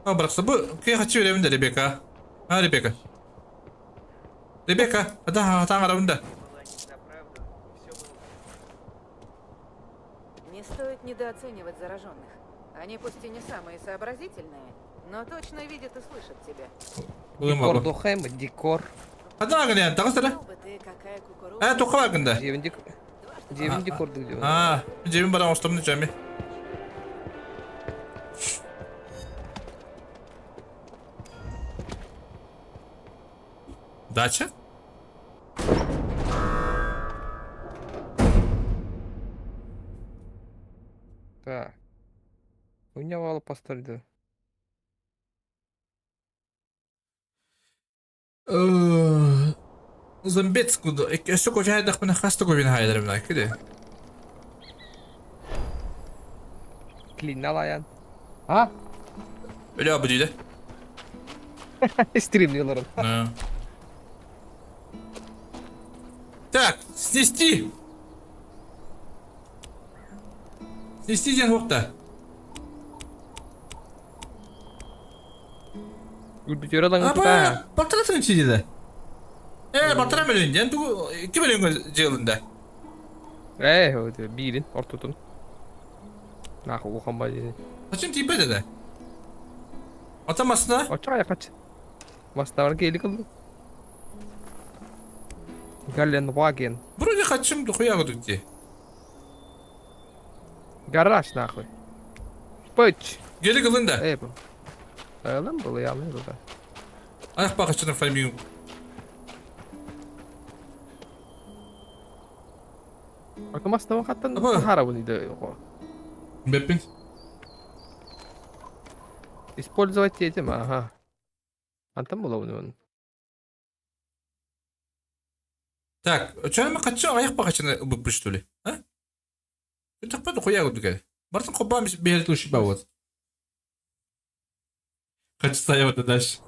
А, бракса, бу кей хатчы беремин да, Ребека. А, Ребека. Ребека, ата ата арабында. Не стоит недооценивать зараженных. Они пусть и не самые сообразительные, но точно видят и слышат тебя. Декор духайм, декор. Ата гына, тагыстыра. Знал бы ты, какая кукуруза. Э, тоққа гында. Дьиэбин декор. Дьиэбин декор дуу. А, жебин баран остомны жами. Дача? Так. Хуйня вала построили. Зомбец куда? Өссө коча хайдах хаста көбін хайдарым на киде. Клинал аян. А? Өлө абы дейді. Стримни олорон. Так, снести. Снести ден хоқта. Аба, батыра тын Э, батыра мөлін, ден тугу ким өлөнгө жыгылында. Э, биирин ортотун. Нахуй улахан ба дии. Зачем тиипе деді? Ата масына? Очо кач. Маставар келик ылды. Галлен Ваген. Вроде хачым духуя гудукти. Гараж нахуй. Пыч. Гелик ылында. Э, бу. Ылым был ялы да. Аяқ бақышының фамилию. Ото мастава хаттан харабын иде. Беппин. Использовать этим, ага. Антан була он. Так, чөмө каччы аяқ бақачыны ылбыппыт что ли? А? Тахпат хуя курдук Бартын хоббаам биһэри туши вот. Хочу стоять дальше.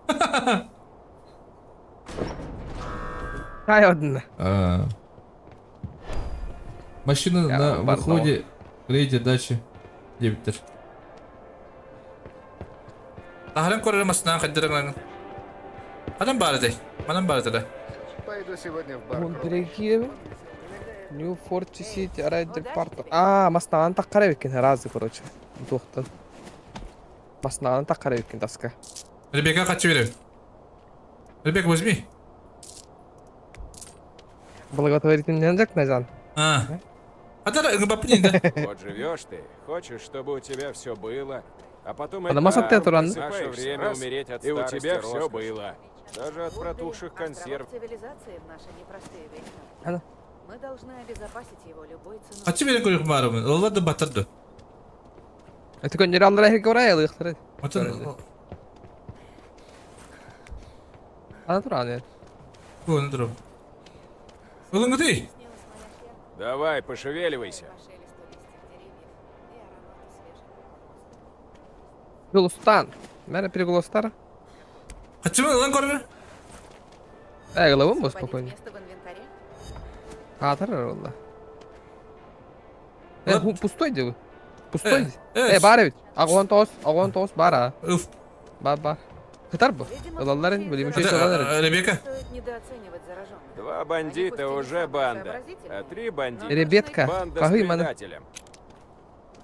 Хайодна. Машина на выходе рейде дачи. Дебиттер. Таһарын көрөр масынан хаддырыңлаңын. Адам бар этэй. Манан бар этэ да. Пойду сегодня в бар. Монтерегиеви. New Forty City Райдер Парт. А, маснаан таққара беккен разы, короче. Туохтан. Маснаан таққара беккен таска. Ребекка качы берем. Ребекка возьми. Благотворительный жак Назан. А. Атара ыңбаппын да. Вот живешь ты, хочешь, чтобы у тебя все было, а потом Ана масатты туран. Наше время Раз, умереть от и у старости тебя всё роскошь. было. Даже от протухших консерв. цивилизации в наши непростые времена. Ана. Мы должны обезопасить его любой ценой. Качы берен көрүк барымын. Олар да батырды. Это көннер аллар эхер көрай алыктыр. Атын Ана туран. Оны туруп. Ылыңгы Давай, пошевеливайся. Гулустан. Мәрі переголостар. Качы ылың көрбе? Ә, головым бу спокойно. Место в инвентаре? Атар олла. Э, пустой дел. Пустой. Э, Э, бар бит. Агон тоос, агон тоос бар а. Уф. Бар бар. Хытар бу. Олаларын билим şey олаларын. Ребекка. Стоит недооценивать зараженных. Два бандита уже банда, а три бандита Ребетка, банда с кагы маны. предателем.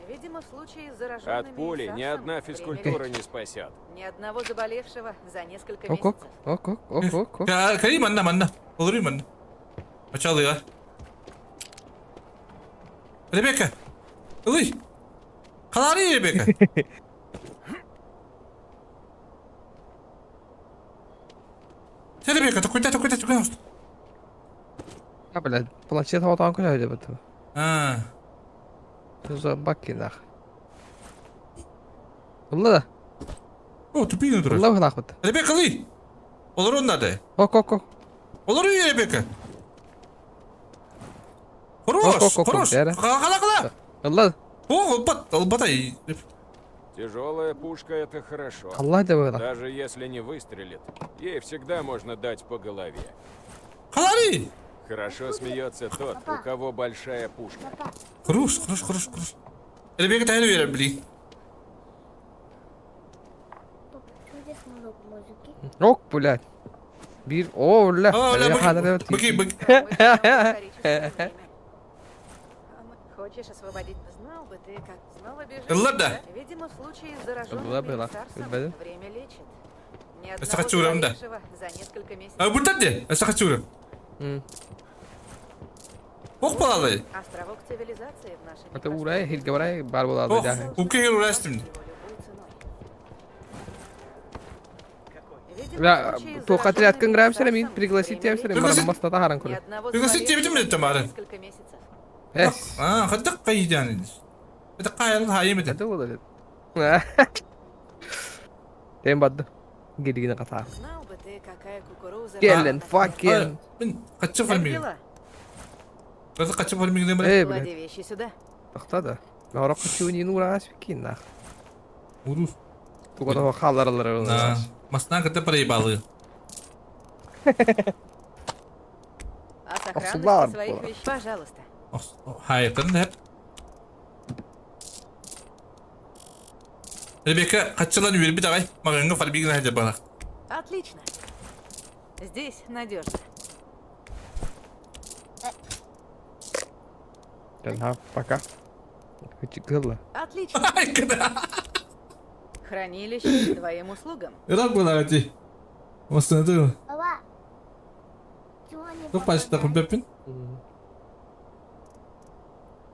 Видимо, в случае с зараженными От пули ни САРСом одна время физкультура лечит. не спасет. Ни одного заболевшего за несколько Ок ок месяцев. ок ок ок ок ок. Кари манна манна. Олору манна. Ачалыга. Ребекка. Ылый. Калары Ребекка. Те Ребекка, такой-то, такой-то, такой-то. А, блядь, планшет хаватан көтө бит. А. Бакки нах. Улла да. О, тупиный турар. Улла хылах бит. Ребекка, ылый. Олору надо. Ок ок ок. Олору Ребекка. Ок, Хорош, ок, ок, ок, хорош. бәрі. Кала, кала, кала. Улла. О, албат, албатай. Тяжелая пушка это хорошо. Алла да было. Даже если не выстрелит, ей всегда можно дать по голове. Калари. Хорошо смеется тот, у кого большая пушка. Хорош, хорош, хорош, хорош. Ребекка, тайны верим, блин. Ок, блядь. Бир, о, бля. О, бля, быки, быки, быки. Хочешь освободить? Знал бы ты, как снова бежишь. Ладно. Видимо, в случае с Была, зараженными была. САРСом Была. время лечит. Ни Это одного хочу, да. заболевшего за несколько месяцев. А бутат де? Аса хочу. Ох балалы. Островок цивилизации в нашей Это урай, хил говорай, бар була Ох, да. укки урастым. Видимо, Бля, в случае с туох отряд зараженными кынграм сәлем, САРСом пригласить тебя время сәлем, лечит. барам маста харан Ни күрә. одного Пригласить тебя заболевшего бит тамары. за несколько месяцев. Э. А, хаттак кайдан. Это кайыл хайым это. Это было. Тем бадды. Гелигин ката. Знал бы ты, какая кукуруза... Келлен, росла на факен. Мен качы Как фарминг. дела? Качы качы фарминг дем. Э, Клади блядь. вещи сюда. Тохта да. Морок чуни нура спикин нах. Урус. Тугада халаралар. На. Масна ката проебалы. О Обсуждала сохранности своих была. вещей. Пожалуйста. Хайытын хеп. Ребекка качылан үйір бит агай. Магаңга фарминг на бана. Отлично. Здесь надежно. Ха, пока. Гылла. Отлично. Хранилище к твоим услугам. Ирак була ти. Масна ты. Тук пачта кубепин.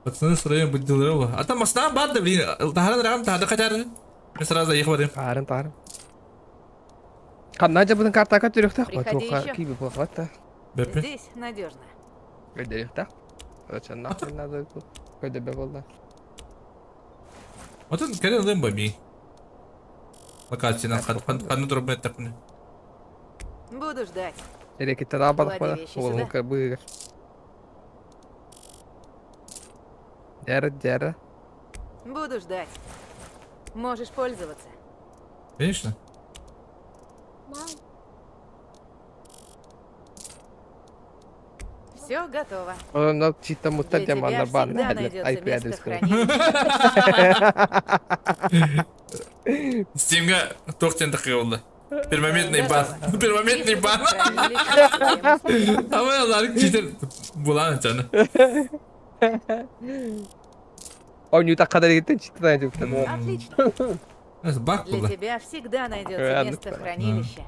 Пацаны сразу буддилар. А там масна бар да блин. Тахаран рам тахада качар. Мен сразу заехал барым. Тарын тарын. Канна жабын карта көтөрөхтөх. Приходи Туха еще. киби булгата. Бепин. Здесь надежно. Көдөрөхтөх. Короче, нахуй надо. Көдөбө болду. Отын келен лым бами. Локацияны қан қан дұрып такны. Буду ждать. Эрекиттэн аабатах Клади бара, вещи уолун сюда. быыгар. Дьэрэ, дьэрэ. Буду ждать. Можешь пользоваться. Конечно. Все готово. Онон читтан муттан Для диэн тебя манна баан всегда адлер найдется IP место адрес хранилища. Steam'га туох диэн таххыылла. Пермоментный бан. Пермоментный бан. Хранилище к твоим услугам. Ama аларык читер булан чаны. Оонньуу таххадар игиттен читтан дьуктан. Отлично. Бак Для була. тебя всегда найдется место хранилища.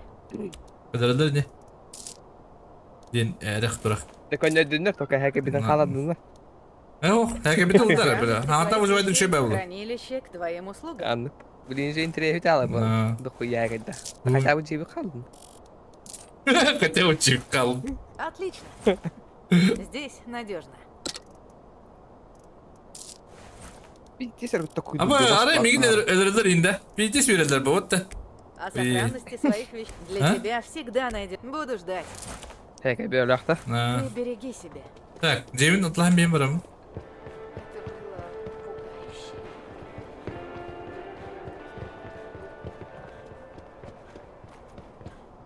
Кадырдар не? Ден эрэх турах. Көннөдүннэр тока хэке битен халадыннар. Эх, хэке битен улдар била. Ата выживает үче бэвла. Хранилище к твоим услугам. Аннык. Блин же интерьер тала бу. Дохуя кайда. Хотя бы чиби қалдым. Хотя бы чиби қалдым. Отлично. Здесь надежно. Ama арай мигин өлөрөлөр инде. Битес берелер бу вот. О сохранности своих вещей для тебя всегда найдет. Буду ждать. Хэке бөлөктө. Ты береги себя. Так, Джеймин отлаһан бен барам.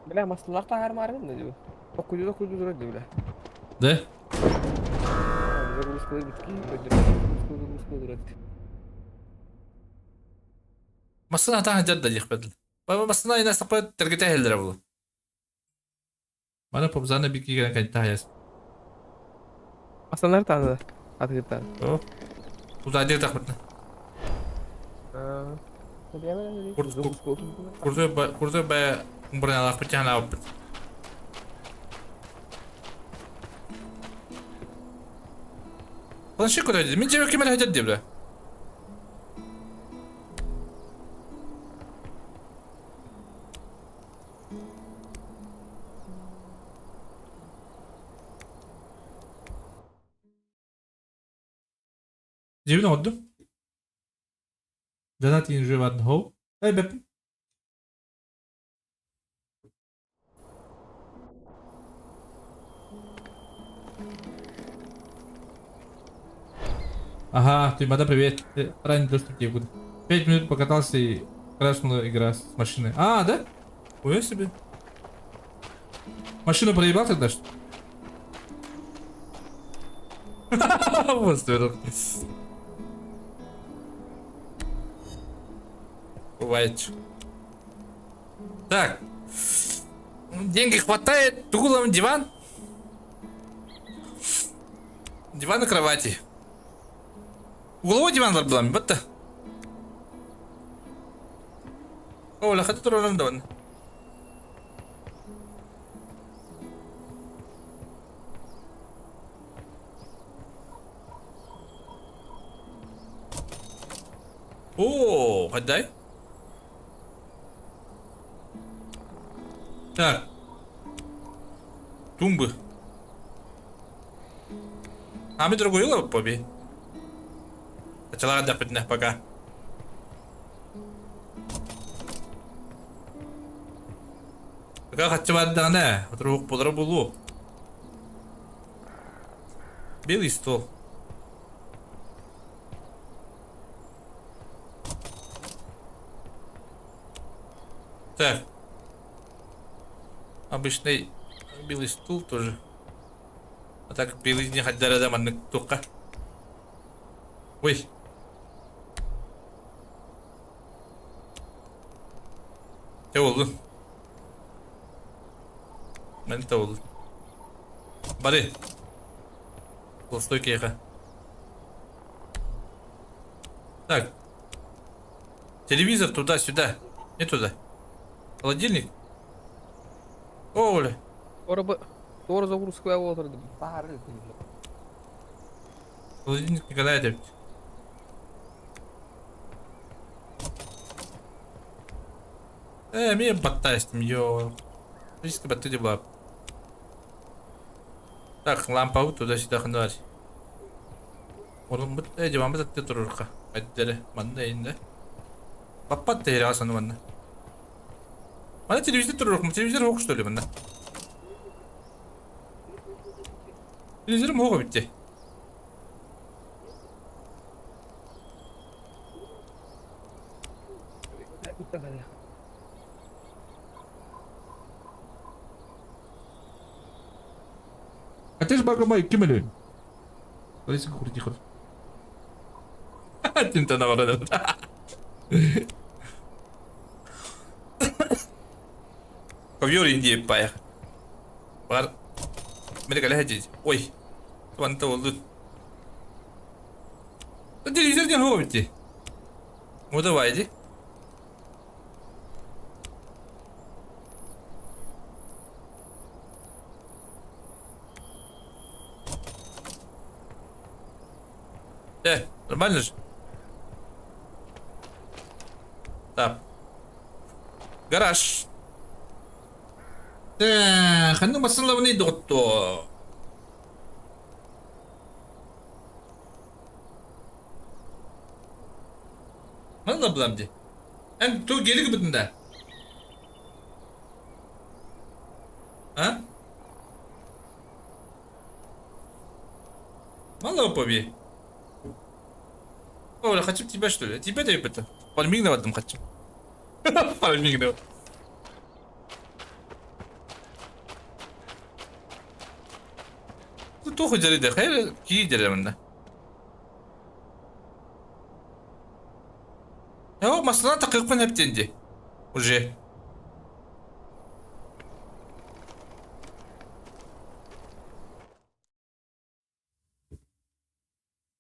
Бля, маслалар тағар марын да диби. Окуйду да куйду дура бля. Да? Масына таһан жадда диэх бедил. Баба масына инас тапа тергете хелдere бу. Мана попзана бики гэн кайта хаяс. Масалар тааны. Атыгыттан. О. Туда дир тахмытна. Курду ба курду ба броналах битяна опыт. Планшет куда Мен жебе кемел хадят деп бля. Жебин одду. Донат инжеват хоу. Эй, беп. Ага, ты, мадам, привет. Ранний доступ тебе буду. 5 минут покатался и крашнула игра с машиной. А, да? Ой, себе. Машину проебал тогда, что? Вот здорово. Бывает. Так. Деньги хватает. Тугулом диван. Диван на кровати. Угловой диван была, батта. О, ла хата туралам даван. О, отдай. Так. Тумбы. А мы другую лаву побей. Сначала отдохнуть пока. Пока хочу отдана. Друг подрабулу. Белый стол. Так. Обычный белый стул тоже. А так белый не хотя да маннык туққа. Ой. Не oldu? Ben de oldu. Бары. Толстой киэхэ. Так. Телевизор туда-сюда. Не туда. Холодильник. О, Оля. Тора загрузка отырды. Бары. Холодильник никогда это. Э, мне баттайстым, ё. Физически батты была. Так, лампа туда-сюда хандar. Oğlum bu ne cevabı da durur Hadi manna indi. Баппат да херасан манна. Мана телевизор турur, телевизор yok что ли манна. Телевизорым оҕо битти. Хотя багамай ким эле? Лариса Курдихов. Тинтана барады. Ковер Индия паях. Бар. Мені кале хадить. Ой. Ванта oldu. Телевизор не говорите. Ну давай, иди. Нормально же? Так. Гараж. Э, ханнык массыналабыный доҕоттоо? Манна булам дии. Эн ту гели гыбытын да? А? Мало поби. Оля, хочу тебя что ли? Тебя да это? Подмигнывать хочу. Подмигнывать. Туох дьарыйда, хайа кии дьарыйамында. Оо, массыына такыыппын эптин дии. Уже.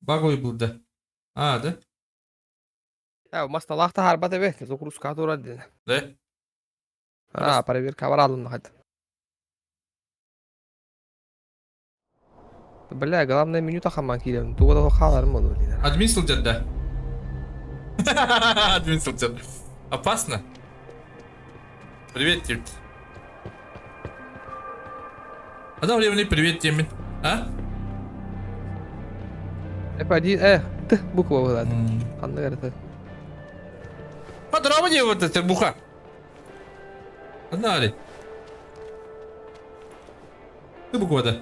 Багой булда. А, да? Я масталаах таһаарбат эбит, загрузка турар диэн. Да? А, проверка бар алынна Бля, главное меню тахаман киирэн. Туга да хааларым буолуо диэн. Админ сылдьар да? Админ сылдьар. Опасно? Привет, типт. А времени привет, Тимин. А? Эпади, Т буква была. Ханна это. Подрава не вот эта буха. Одна ли? Ты буква да.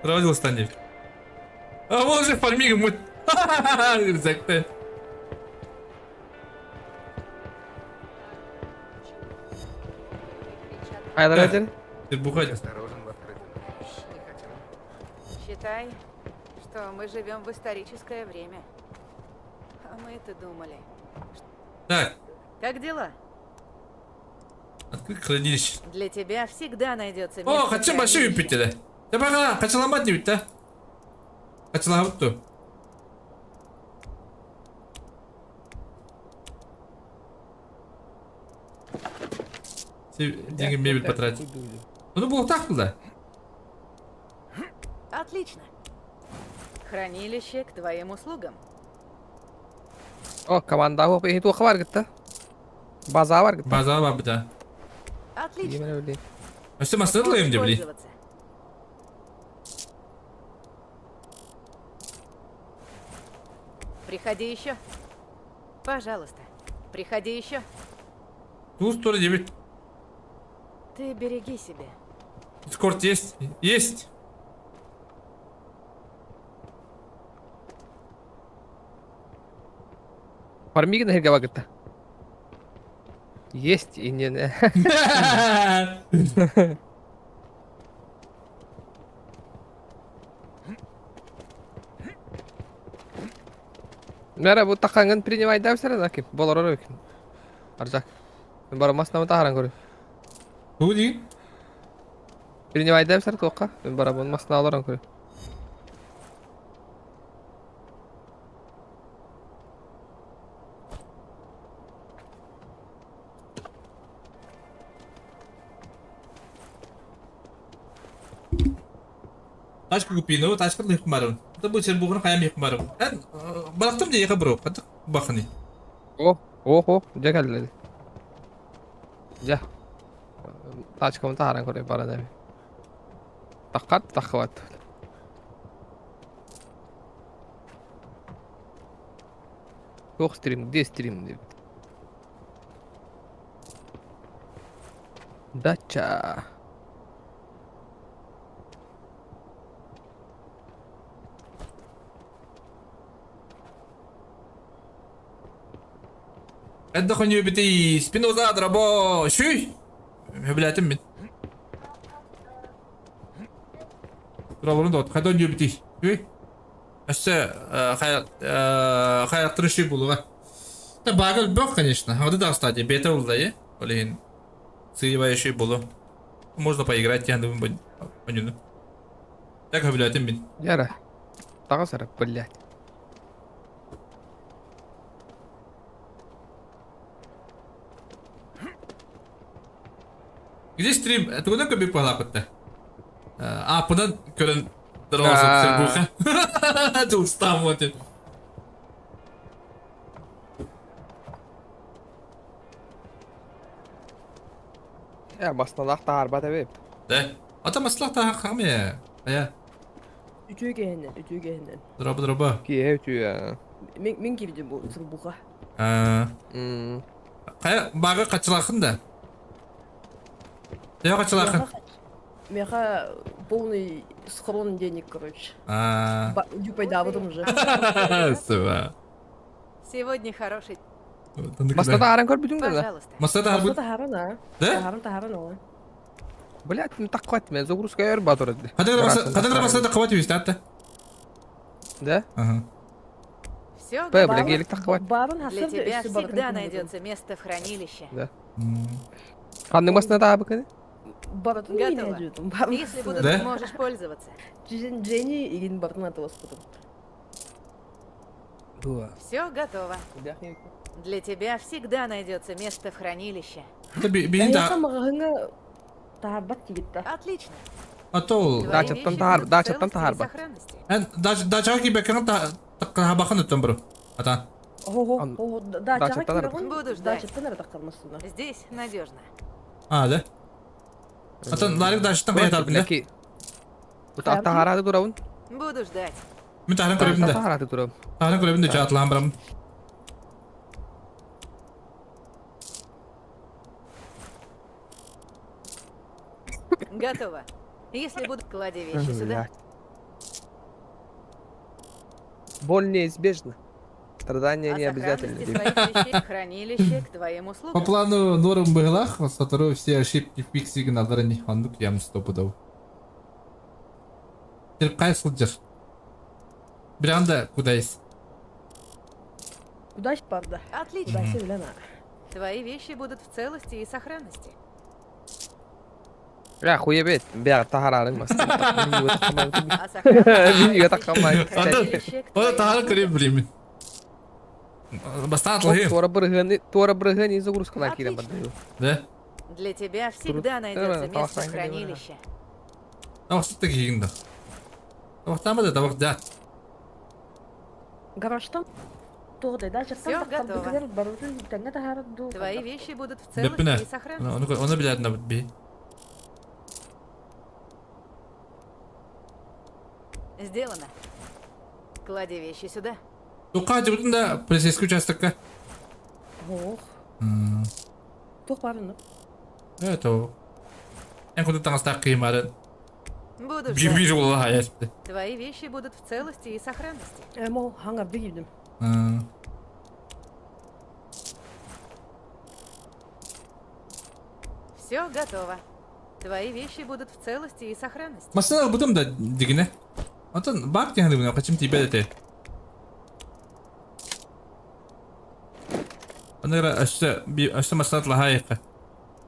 Проводил станет. А вот же фармиг мы. Рюкзак-то. Хайдар Ты бухать. Считай, что мы живем в историческое время. А мы-то думали. Так. Как дела? Открыть хранилище. Для тебя всегда найдется место. О, хочу большую пить, да. Да пока, хочу ломать не да? Хочу ломать то. Деньги мебель потратить. Ну, было так, да? Отлично. Хранилище к твоим услугам. О, команда иһит туохха бар гытта. База бар гытта. База бар да. Отлично. Өссө массыналаем деп били. Приходи еще. Пожалуйста. Приходи еще. Туз тоже дебит. Ты береги себя. Дискорд есть? Есть. Фармигин эһиргэ гытта. Есть и не. Мэра бу тахангын принимай да всера наки. Болор өрөкүн. Аржак. Мен бара маснамы тахаран көрү. Бу дии? Принимай да всера туохха. Мен бара бун масна аларан көрү. Тачка купи, ну тачка лих марым. Это будет сербугын хаям их марым. Эн балактым дии бро, хатык бахны. О, о, о, дьэ кэллэ. Дьэ. Тачкабын таһааран көрө баран эми. Таххат таххыбат. Туох стрим, где стрим диэбит. Дача. Эдда хоньюбити Спиноза драбо шүй. Хөбүлээтим мин. Тураларын дот хайда оньюбити. Шүй. Өссө хайактыры шүй булуга. Да багыл бөх, конечно. Вот это, кстати, бета улдайы. Олин сыевая шүй булу. Можно поиграть, я думаю, понюну. Так хөбүлээтим мин. Яра. Таҕыс эрэ, блядь. Где стрим? Тугунан көбүк баһалааппытта. Ааппынан көрөн дорогосуп буха. Дулстам вот. Я маслалаах таһаарбат эбип. Да. Ата маслах таһаахам я. Ая. Үтүө киһинэн, үтүө киһинэн. Дроба дроба. Киэһэ үтүө. Мин мин киирдим бу сырбуха. Хайа баҕа хачылаахын да? Төһө хачылаахын? Меха полный схрон денег, короче. Дюпайдавытым уже. Сыва. Сегодня хороший. Маста тааран көрбүтүң да? Пожалуйста. Маста таарбыт. Маста тааран, а? Да? Тааран тааран ол. Блядь, ну так хватит, мен загрузка өр батыр ди. Хадагра баста хватит вис атта. Да? Ага. Все Б, бля, гелик так хватит. Для тебя всегда найдется место в хранилище. Да. Ханны масына таабы кыны? Баратын Готово. Если будут, Да? можешь пользоваться. Дженни игин бартын атыласпытым. Все готово. Для тебя всегда найдется место в хранилище. Это бин Да. да. Мағыңа таарбат тигитта. Отлично. А то Твои Дачаттан вещи таар, будут в дачаттан целости и таарбат. сохранности. Эн дач дача ки бекен та хабахан өттөн бро. Ата. Ого, Ан- ого, дачаға дачаттан ар- киргон. Буду ждать. Дачаттан ардактармасына. Здесь надежно. А, да? Атын ларик дачтан кая тарбын да? Таарады турабын. Буду ждать. Мен тааран көрөбүн да. Таарады турабын. Тааран көрөбүн да жаатылаан барам. Готово. Если будут, клади вещи сюда. Блядь. Боль неизбежна. Страдания О не обязательно. сохранности своих вещей хранилище к твоим По услугам. плану норм быһылах, сотору все ошибки фиксигин аллар хандык ям стопудов. Кай сылдьар. Бранда куда есть? Куда барда? Отлично. Куда билен Твои вещи будут в целости и сохранности. Я хуебет, бя таарарын масын. О сохранности Видео своих так хамай. вещей хранилище к О, твоим тааран услугам. көрөбүн билемин. Бастан атлахым. Туора бырыгыны, туора бырыгыны загрузкалар кирен барды. Да? Для тебя всегда найдется место в хранилище. Табақсытты кийин да. Табақтама да табақ да. Гаражтан тоғдай дачаттан Всё готово. тахтардыгар барытын тәңе тахарду. Твои вещи будут в Дөппүнэ. целости и сохранности. Оны оны билэрин би. Сделано. Клади вещи сюда. Туққа жыбытын да полицейский участокка. Ох, тоқ барыны. Это. Эн куда таңастақ кыймарын. Буду Бир ждать. бир ола хаяспы. Твои вещи будут в целости и сохранности. Эмо хаңарды кирдим. Все готово. Твои вещи будут в целости и сохранности. Масына бутым да дигине. Атын бак дигән дигән качым тибә дә. Анара ашта би ашта масына лахайка.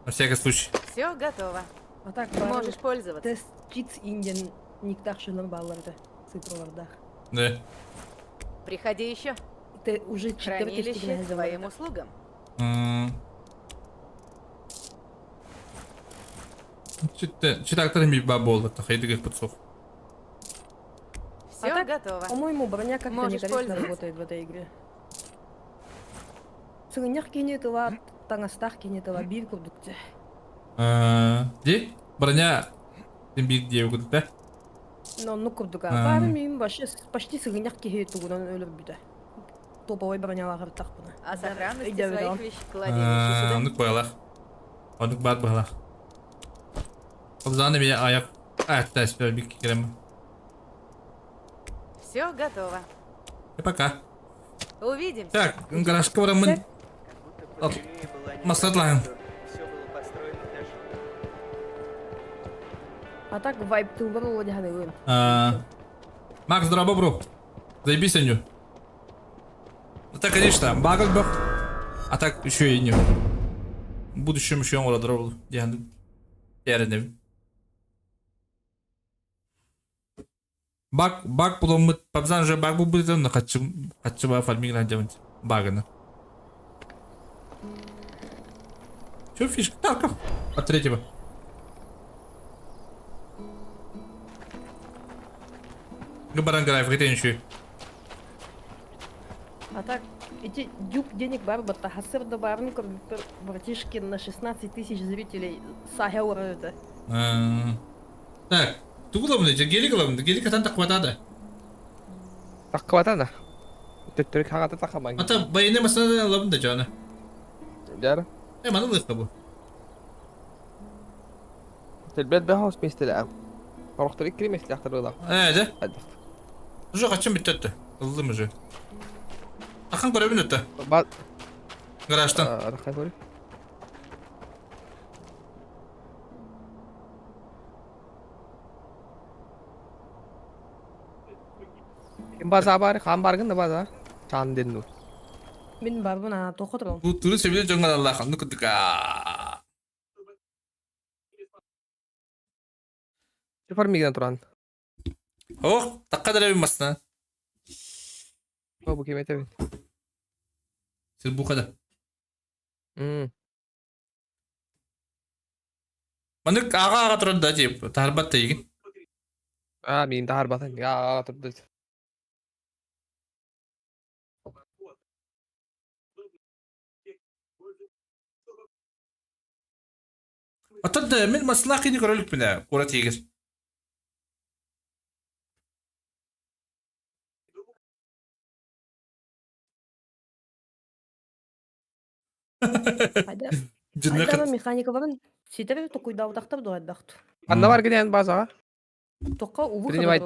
На всякий случай. Все готово. А так Можешь пользоваться. Тест чиц инден никтахшылар балларды цифрларда. Да. Приходи еще. Те уже Хранилище к твоим услугам. Читте, читактар ми ба болды, хайдыгы подсох. Все А так, готово. По-моему, броня как-то Можешь некорректно пользоваться. работает в этой игре. Сыгынях кинетыла, таңастах кинетыла, бир курдукте. Ди? Броня тем бир дие да? Но ну курдука. А. Бары мин вообще почти сыгынях кихи тугунан өлөр бүтэ. Топовой бронялар тахпына. О сохранности Идя своих видал. вещей клади вещи сюда. Онук байлах. Онук бар байлах. Обзаны меня аяк аттаспер бик кирем. Все готово. И пока. Увидимся. Так, гаражка бараммын. Масатлаһын. А так вайп тылбар ол дьаһаныгын. Макс, здорово, бро. Заебись, Аню. Ну так, конечно, багал бөх. А так еще и не. В будущем еще оҥородор буолу. Диэн эрэнэбин. Баг, баг буламмыт, пабзан же баг булбутун, хаччы, хаччы ба фарминг дьабын баганы. Че фишка? Тарков. От третьего. Габаран Гараев, хотя еще. А так, эти дюк денег бар батта хасыр да барын көрбүппэр братишки на 16 тысяч зрителей саһа это. Так, тугу ылабын дии? Гелик ылабын Гелик атан такватада. Таккыбата да. Төттөрү хаҕата тахаман. Ата байыны масына ылабын да жана. Дьара. Э, маны ылыахха бу. Тэлбэт бэһос миэстэлээх. Орохтор иккили миэстэлээхтэр быһыылаах. Ээ, дэ. Уже хачым бүттэ өттө. Ыллым уже. Ахан көрөбүн өттө. Гаражтан. Ахан көрү. Ким база бар, хаан баргын да база. Чаан ден ну. Мин барбын ана тохотрон. Бу туру сөбүлэ дьоҥҥо аналлаах оннук курдук Формигынан туран. Ох, такка да масна. О, бу ким этэбин? Сир бухада. Маннык аҕа-аҕа турар да тип, таһарбат да игин. Аа, миин таһарбатын. Аҕа турдут. Оттон да мин маслаах кини көрө иликпин ээ, куорат иһигэр. Хайда Хайда механикаларын ситэр токуйдаабатахтар дуо элбэхт. Ханна бар гинэн базаҕа? Тоққа увы Принимай.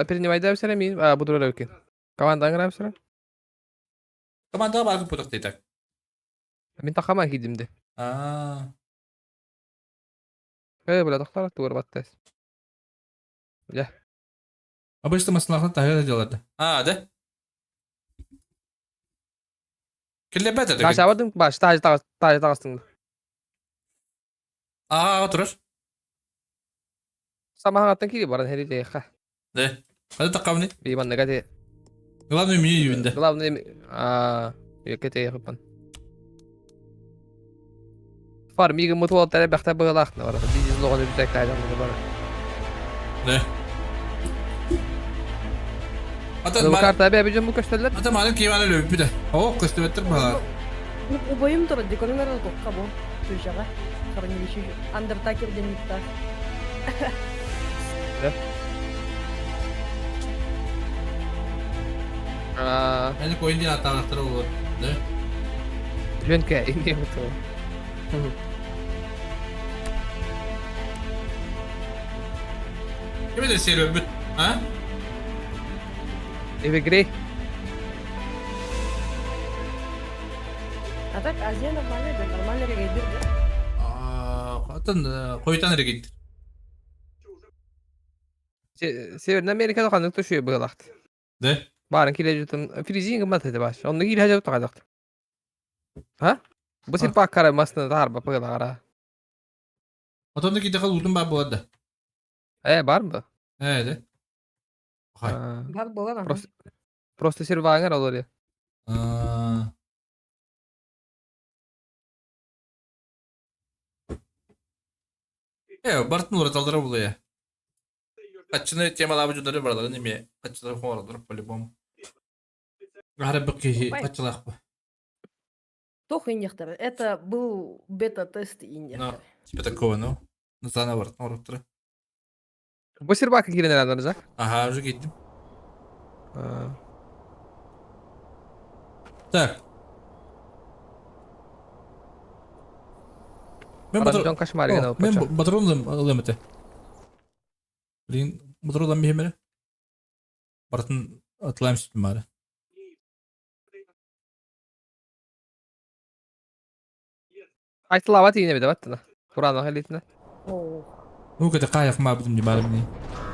Принимайда өсөрө мин бу турар эбикин. Командаҥ өсөрө. Командаҕа бааргын путахтыйта. Мин тахама киирдим Аа. Э, бля, тохтор тугар баттас. Бля. Обычно маслахны таһыа деларды. Аа, да? Киллэрбэт этэ. Таашабадым баш, тааж тагас, тааж тагастың. Аа, турар. Самаһагаттан кири баран хери деха. Да. Хады таккабыны. Би манныга те. Главное мне юнда. Главное а кете яхыппан. Фармига мутуол тәрә бәхтә быгылахны бар. Бизнес логон үтәк тайдан бар. Да. Ата Бу карта бә бөҗөн бу көстөллөр. Ата малым кийманы лөппү да. О, көстөбөттөр балар. Убайым турар декорунар токка бу. Күжаға. Хранилище Андертакер денниктах. Да. Мени коин дин аттаактар болот. Да. Жөнкә инде бу. Ким это сервер бүт? А? Эвегрей. А так Азия нормальный, да, нормально регейдир, да? Атын койтан регейдир. Северный Америкада ханнык төшүө быһыылаахт. Да? Баарын килэ дьутун фризин гыммат этэ баш. Онно киирэ дьэ тахадахт. Ха? Бу сир пааккара масына таарба быһыылаҕара. Отонно китэхэл уутун баар буолар да. Э, бар бы? Э, да. Бар буолар ага. Просто просто сир бааҥар олор. Э, бартын ураталдара булуя. Хаччыны темалаабы дьоннору бараларын эмиэ хаччылары хоҥороллор по-любому. Аһара бу киһи хаччылаах бу. Тох иньяхтар. Это был бета-тест иньяхтар. Ну, типа такого, ну. Натана бартын ороттара. Бу сир баакка киирэн эрэ Жак? Ага, уже киирдим. Так. Мен Рандом кошмаригын алып Мен батырон ылым эте. Блин, батырон бихемере. Бартын атлайм сүтүм бары. Айтылаба тиине бит баттына. Кураанах илитине. Ну кете каяк ма битим бары бини.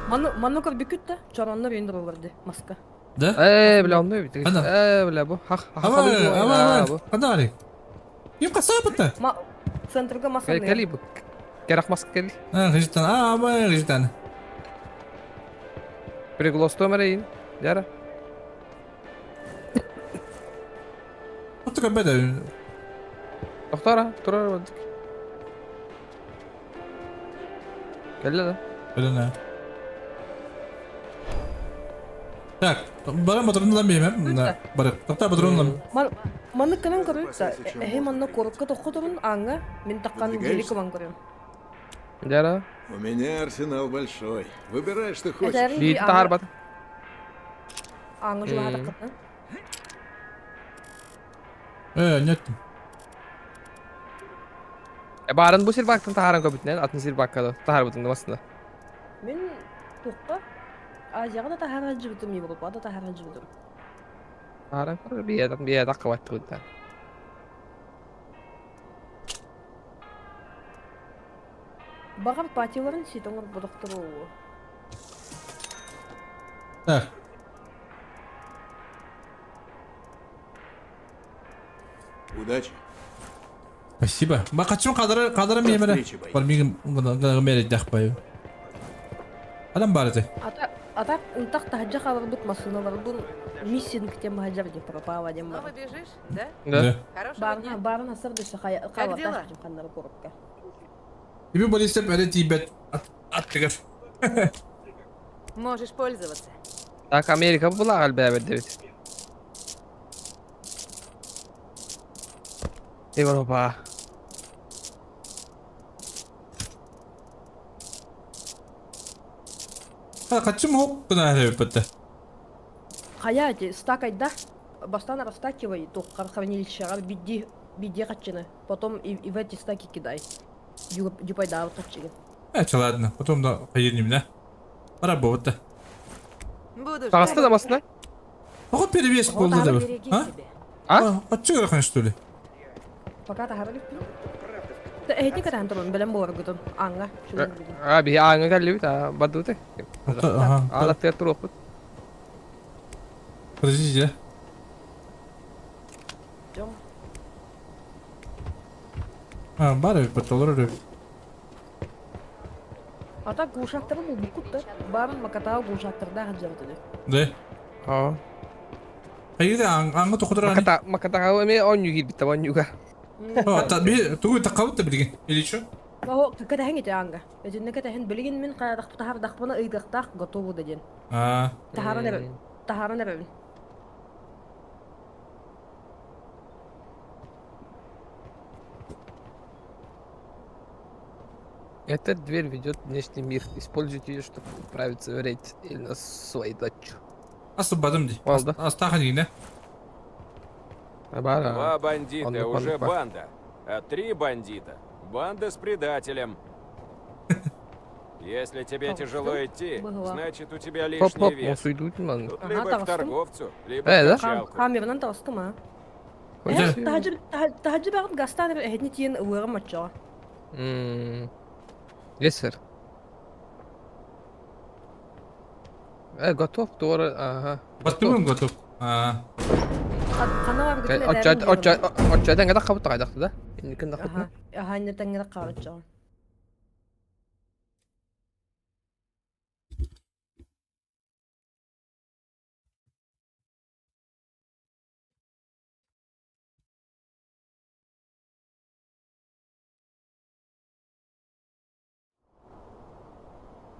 Ману ману көрбүкүт да чороннор үйүн туруларды маска. Да? Э, бля, онно бит. Э, бля, бу. Хах, хах. Ама, ама, ама. Кана Ким касапыта? Ма центрга маска. Кели бу. Керах маска кели. А, гыжтан. А, ама, гыжтан. Приглосто мерейин. Яра. Отука беде. Доктора, турар бардык. Кэллэ да? Кэллэ. Так, баран батырын беймем. Барык. Токта батырын Маны кынан көрүп да, эһи манна корукка тохоторун аңга мин таккан гелик ван көрөм. Яра. У меня арсенал большой. Выбирай, что хочешь. Биит таарбат. Аңга жула таккан. Э, нет. Баарын бу сирбактан тахаран көбүтүнэн атын сирбакка тахарбытын басында. Мин тухка Азияга да тахара жибитим, Европада да тахара жибитим. Тахаран көрөр бие бие такка баттыгыта. Багар патиларын ситоңор бодохтору. Так. Удачи. Спасибо. Ба качым кадыры кадыры мемере. Бар мигим гына дахпай. Адам бар эти. Ата ата ынтак тахажа халарбыт масыналарбын миссинг тем хажар деп пропала дем Снова бежишь, да? Да. Хорошего Барна дня. барна сырды хая Как дела? каннары коробка. Тебе болистеп әле тибет аттыгыр. Можешь пользоваться. Так Америка була галбә бит. Европа. Качым хоп гына әле битте. Хая эти стакай да бастан растакивай то хранилище бидди бидди качыны. Потом и в эти стаки кидай. Дюпайда качыны. Э, ладно, потом да поедем, да? Пора было-то. Буду Тагысты да басына? Ого перевес болды да. А? А? А чё что ли? Пока тахарали. Эти катан турун белем боргутун аңга. А, би аңга кэлли бит, а бадуты. Ага. Ала тер туруп. Подождите. А, бары потолор. А так глушактары бул букут да. Барын макатау глушактарда хаджабытыды. Да. А. Хайда аңга тохотор ани. Маката маката эме оню кирбит, онюга. О, та би тугу такабыт да билген. Или чё? Ого, катаһын ите аңга. Өзүнне катаһын билген мин каядак тахар дахпана ыйдыктак готову деден. А. Тахаран эбен. Тахаран эбен. Эта дверь ведет в внешний мир. Используйте ее, чтобы отправиться в рейд или на свою дачу. Асыбадым ди. Астахан дигин, да? Два бандита уже банда, а три бандита банда с предателем. Если тебе тяжело идти, значит у тебя лишний вес. Тут либо к торговцу, либо Э, в качалку. Камерынан тастым а. Тахаджы багыт гастан эхни тиен уырым матча. Yes, sir. Э, готов, туора, ага. Бастымым готов. А. Кана бар Отчат, отчат, отчат, аңга да кабыт кайдакты да. Инникин да кутна. Ага, инне таңгы кабыт жоо.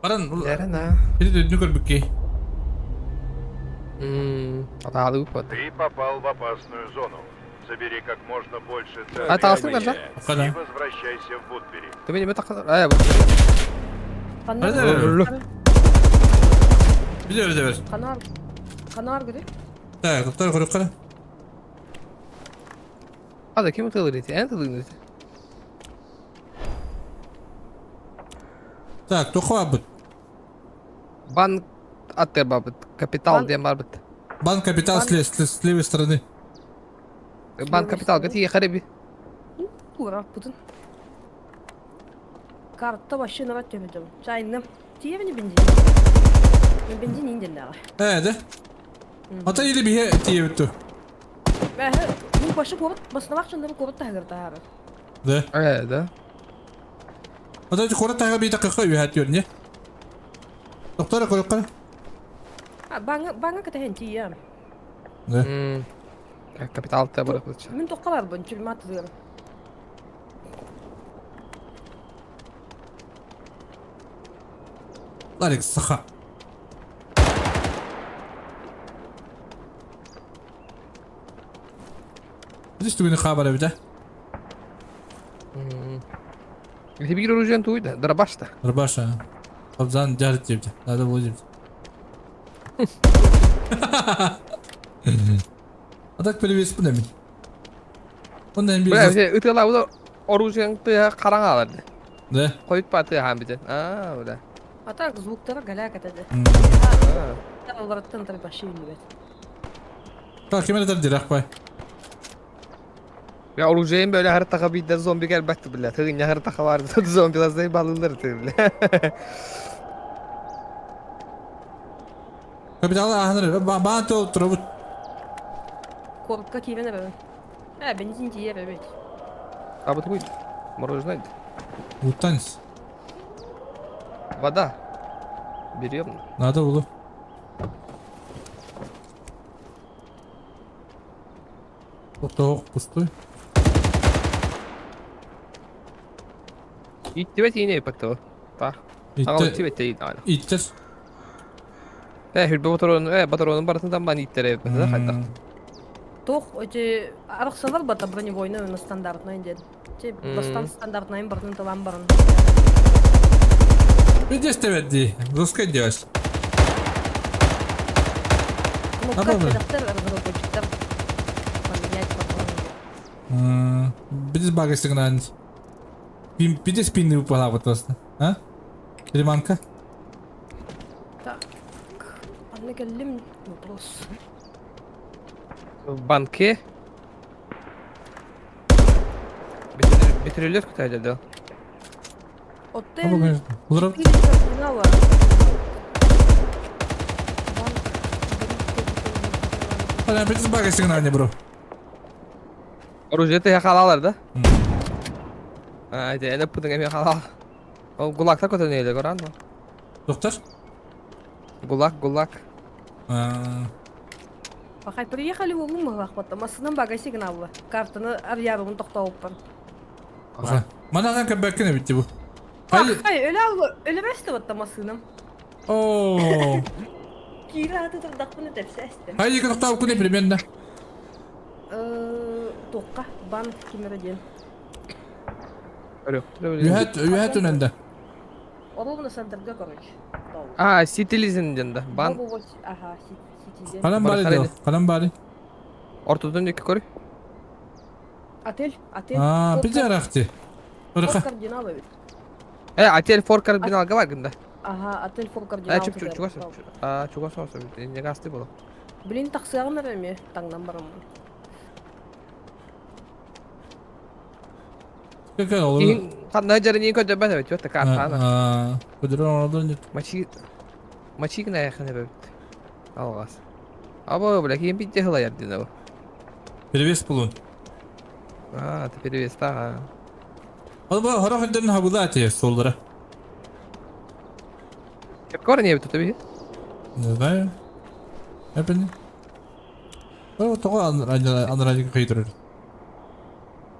Баран. Ярана. Или дүнү көрбүкки. Атаалы бу. Ты попал в опасную зону. Собери как можно больше А, ценных таластың да? и возвращайся в Вудбери. Ты меня так э, вот. Билер, билер. Канар канар гүдү. Так, доктор көрүп кара. Ада ким тылыр ити? Эн тылыр ити. Так, туох баарбыт? Банк аттыгар барбыт. Капитал Банк- диэн барбыт. Банк капитал Банк- с, с, с левой стороны. Банк капиталга тиийэхэр эби. Кураппытын. Карта вообще нават төбөтөм. Чайным. Тиевини бензин. Бензин инденнәҕэ. Э, да? Ата или биһе тиэбит ту. Бәһе, бу башы куорат баснавах чыннары куорат таһыгар таһары. Да. Э, да. Ата куорат таһыгар бии такыка үһәт не? Доктора көрөккө. А баңа баңа кытаһын тиийэм. Да. Капитал та барып. Мин тоққа барбын, тюрьма тызыр. Ларик саха. Здесь түгүнү хабар эбит, Ити биир оружиен туйда, дробашта. Дробаша. Кобзан жарит диэбит. Надо было диэбит. А так перевеспин эми. Онда эми Бля, ытыалаабыт оружиең тыаһа хараҥа алар. Да. Хойут ба тыаһаан бүтэн. Аа, бля. А так звуктара голяк этеді. Оларыттан тар вообще билбэт. Так, ким этер дирах бай. Я оружием böyle her taka bir de zombi gelmekti bile. Tığın her taka vardı. Zombi lazayı balılır bile. Капитал ахныр. Баан тол турабут. Куоракка киирэн эрэбин. Э, бензин тиийэр эбит. А вот будет. Мороженое. Уттанс. Вода. Берем. Надо было. Тоқтоқ пустой. Иттибет ине паттı. Та. Ага, иттибет дейdi ана. Иттер. Э, хүрбе батаронун, э, батаронун барытынан бан иттер эбит. Хайдах. Тох, эти арахсалар бата бронебойны на стандартный дед. Те бастан стандартный бартын талан барын. Видишь ты ди. Русская делаешь. Кнопка редактор разработчиктар поменять патроны. Бидис бага сигналить. Бидис пинны выпала вот просто. А? Приманка? Так. Анна кэллим вопрос. В банке. Битирилер күтәле да. Отель. Улар. Ана бидис бага сигналне, бро. Оружие ты халалар да? А, это это путың эме халал. Ол гулакта көтөнөйлө көрөн. Доктор? Гулак, гулак. Пахай приехали в Улумах, потом основном бага сигналы. Картаны арьярын тоқтауыппын. Ага. Мананан кәбәккене битти бу. Пахай, өлі алғы, өлі бәсті вот тамасыным. О. Кира аты тұрдақпын өтепсі әсті. Хай екі тоқтауып күні примерно. Тоққа, банк кемереден. Үһәт, үһәт үнәндә. Ровно центрга, короче. А, Ситилизин денде. Бан. Ага, Ситилизин. Қалам бары дел. Қалам бары. Ортодон екі көр. Отель, отель. А, бите арахти. Фор кардинал бит. Э, отель фор кардиналга бар гында. Ага, отель фор кардинал. Э, чуп чуп чугас. А, чугас olsa не гасты было. Блин, тақсыағын эме, таңнан барам. Какая olur? Ханна жарыны көтө бәт бит, өтө картаны. А, көдөрөн олордон Мачи Мачи гына яхын бит. Алгас. Аба, бля, ким бит хыла ярдын бу. Перевес булун. А, ты перевес та. Ал бу хорох өндөрүн хабыла ати солдара. Кеп не бит бит? Не знаю. Эпен. О, тога анраҗы кыйдырыр.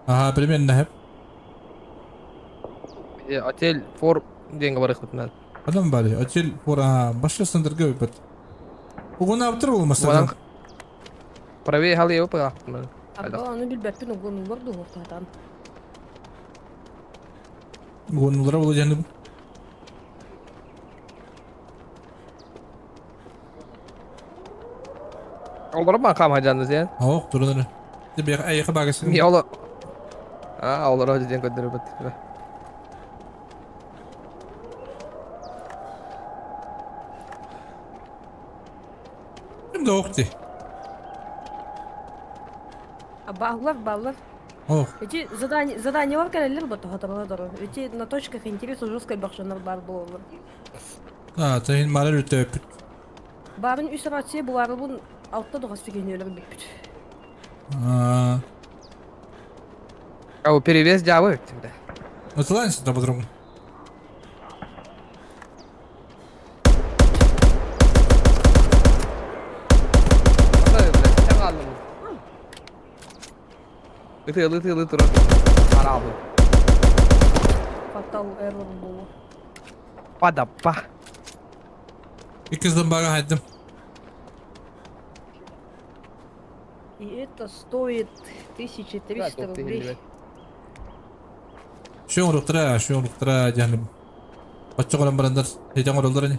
Ага, примерно хеп. Отель фор деньги бар ихтимал. Адам бар, отель фор, ага, башка сындырга бит. Угуна аптыр булмаса. Правее халы его пагахтман. Абба, аны билбәппин угунулар дугуртатан. Угунулар булу жанып. Олар ма кам хаҗанды сен? Ок, турыдыр. Тебе айыгы багасы. Не олар. А, олар өден көдөрүп бит. Да ох ти. А баллар, баллар. Ох. Эти задания, заданиялар кэлэллэр бу тоһоторо Эти на точках интереса жестко бахшанар бар буолалар. А, тайын мара үтөпүт. Барын үс рация буларыбын алта доҕос фигинелер бүппүт. А. А у перевес дьаабы бля. Отылайын да по-другому. Ытыалы ытыалы турар. Араабы. Fatal error буолуо. Падаппа. Иккис бага хайдым. И это стоит 1300 рублей. Шүн оруктара, шүн оруктара диэн. Оччоҕо барандар, этэн ороллор ини.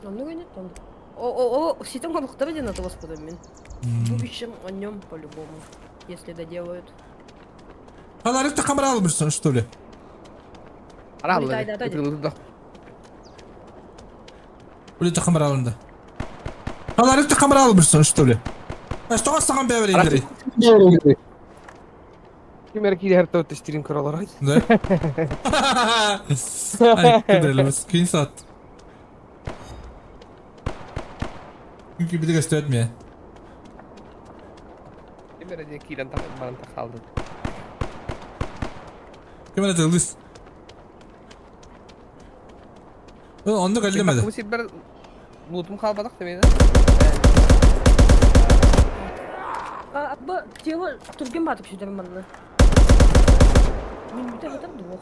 Оннук ини оннук. О, о, о, ситэн оруктара диэн атыласпытым мин. В будущем о нем по-любому, если доделают. Аларык та камера албырсың, что ли? Арааллар. Улита камера алынды. Аларык та камера албырсың, что ли? Что саған бәбер индери? Ким эрэ киирэр тестирин көрөлөр. Да? Ай, кыдырылыбыз. Кийин саат. Күнки биде көстөт ме? Ким эрэ диэн киирэн баран тахалды. Ким эрэ тылыс? Онно кэллим Бу сирбэр лутум хаалбатах дэмэйдэ. А, бу тело түргэн баатып сүтэрин манна. Мин бүтэ хатар дуо.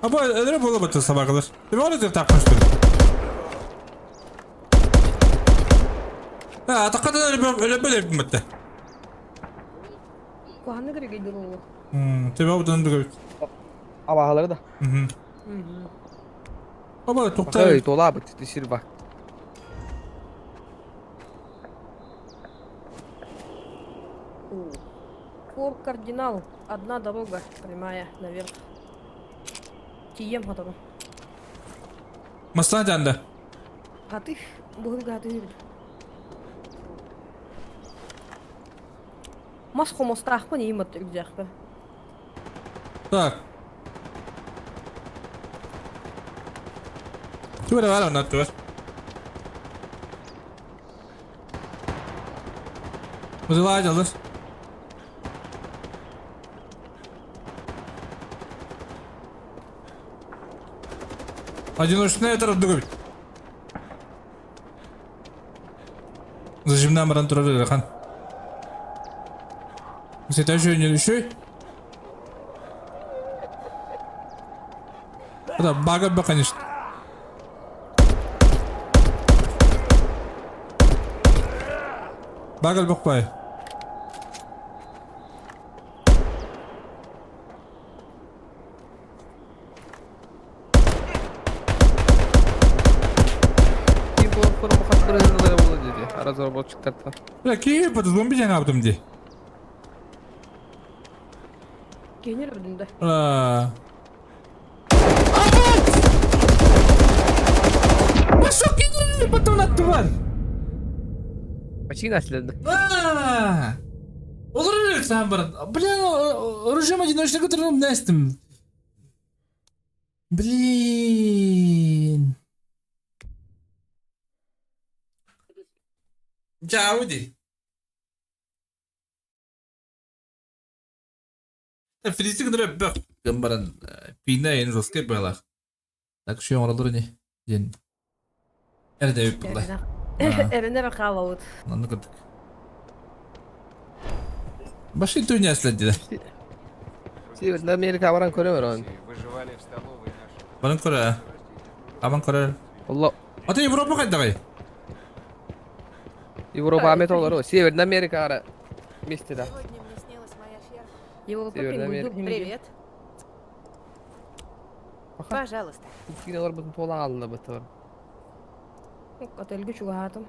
Аба, öyle бола бата сабагылар. Тебе оны деп тапкан что ли? А, атакадан öyle böyle битте. Куһаны көрөгөйдүр ол. Тебе одан да Абаһалары да. Аба, токтай. Ой, туолаабыт сир бар. Фор кардинал. Одна дорога прямая наверх. Тием хотону. Мастан жанда. Гатых, бугун гатых. Мас хомостаахпын иимат үрдээхпин. Так. Түбәрэ бар онна түбэр. Вызывай алыр. Одиночный это дугубит. Зажимна баран турар хан. Сета еще не еще. Это бага бы, конечно. Багал бакпай. Ким бу форма хаттыры dedi. Разработчиктартан. Бля, кие под зомби ден аптым ди. Кенер үрдүндө. А. Пошел кинули потом на тварь. Почти наследно. А. Olur öyle sen баран. Бля, оружием одиночный которым нестим. Блин. Жауди. Фризик нөрө бөх. Гымбаран пина ен жесткий была. Так что оңоролор не. Ден. Эрде өп булла. Эренер хаалабыт. Анны кырдык. Башын түнә эсләде. Северный Америка баран көрөмөр он. Выживали в столовой нашей. Баран көрө. Аман көрө. Алла. Ата Европа кайдагай? Европа амет олар. Северный Америка ара. Вместе да. Сегодня мне снилась моя ферма. Европа Северная Америка. Привет. Пожалуйста. Кинолар бутун тола алына бытыр. Отельге чугаатым.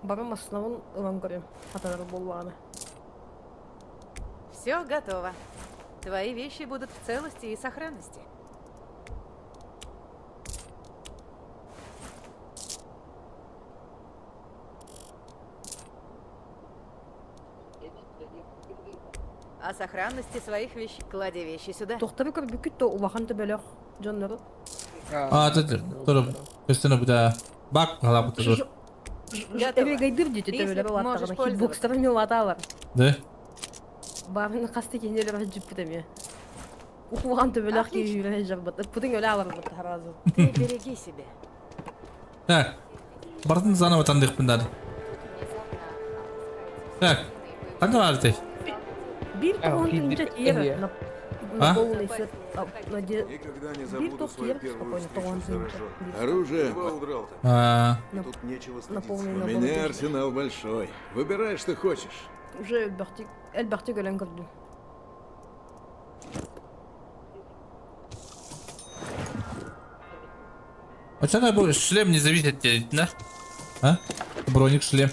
Барым основын ылан көрөм. Хатанар боллааны. Все готово. Твои вещи будут в целости и сохранности. О сохранности своих вещей клади вещи сюда. Тохтору көрбүккүт то улахан төбөлөх дьоннору. А, это тоже көстөнө буда. Бак халапыт тур. Готово. Эбегайдыр дите Если төбөлөр можешь улаттаҕына пользоваться. хитбокстары милаталар. Да? Баарын хаста кинилер жүппүт эмиэ. Улахан төбөлөх Отлично. киһи жарбат. Путун өлө аларбыт сразу. Ты береги себя. Так. Бартын заново тандык бындады. Так. Қандай бар ты? Бир тоғын тынча тиер на А? на полный сет. На де Никогда не Бир забуду тоқ свою тиер первую спокойно встречу тоғын с тынча. зараженным. Оружие. А, Тут нечего На стыдиться. полный У набор меня одежды. арсенал большой. Выбирай, что хочешь. Уже элбэхтик элбэхтик өлөн көрдүм. А что надо шлем не зависит от да? А? Броник шлем.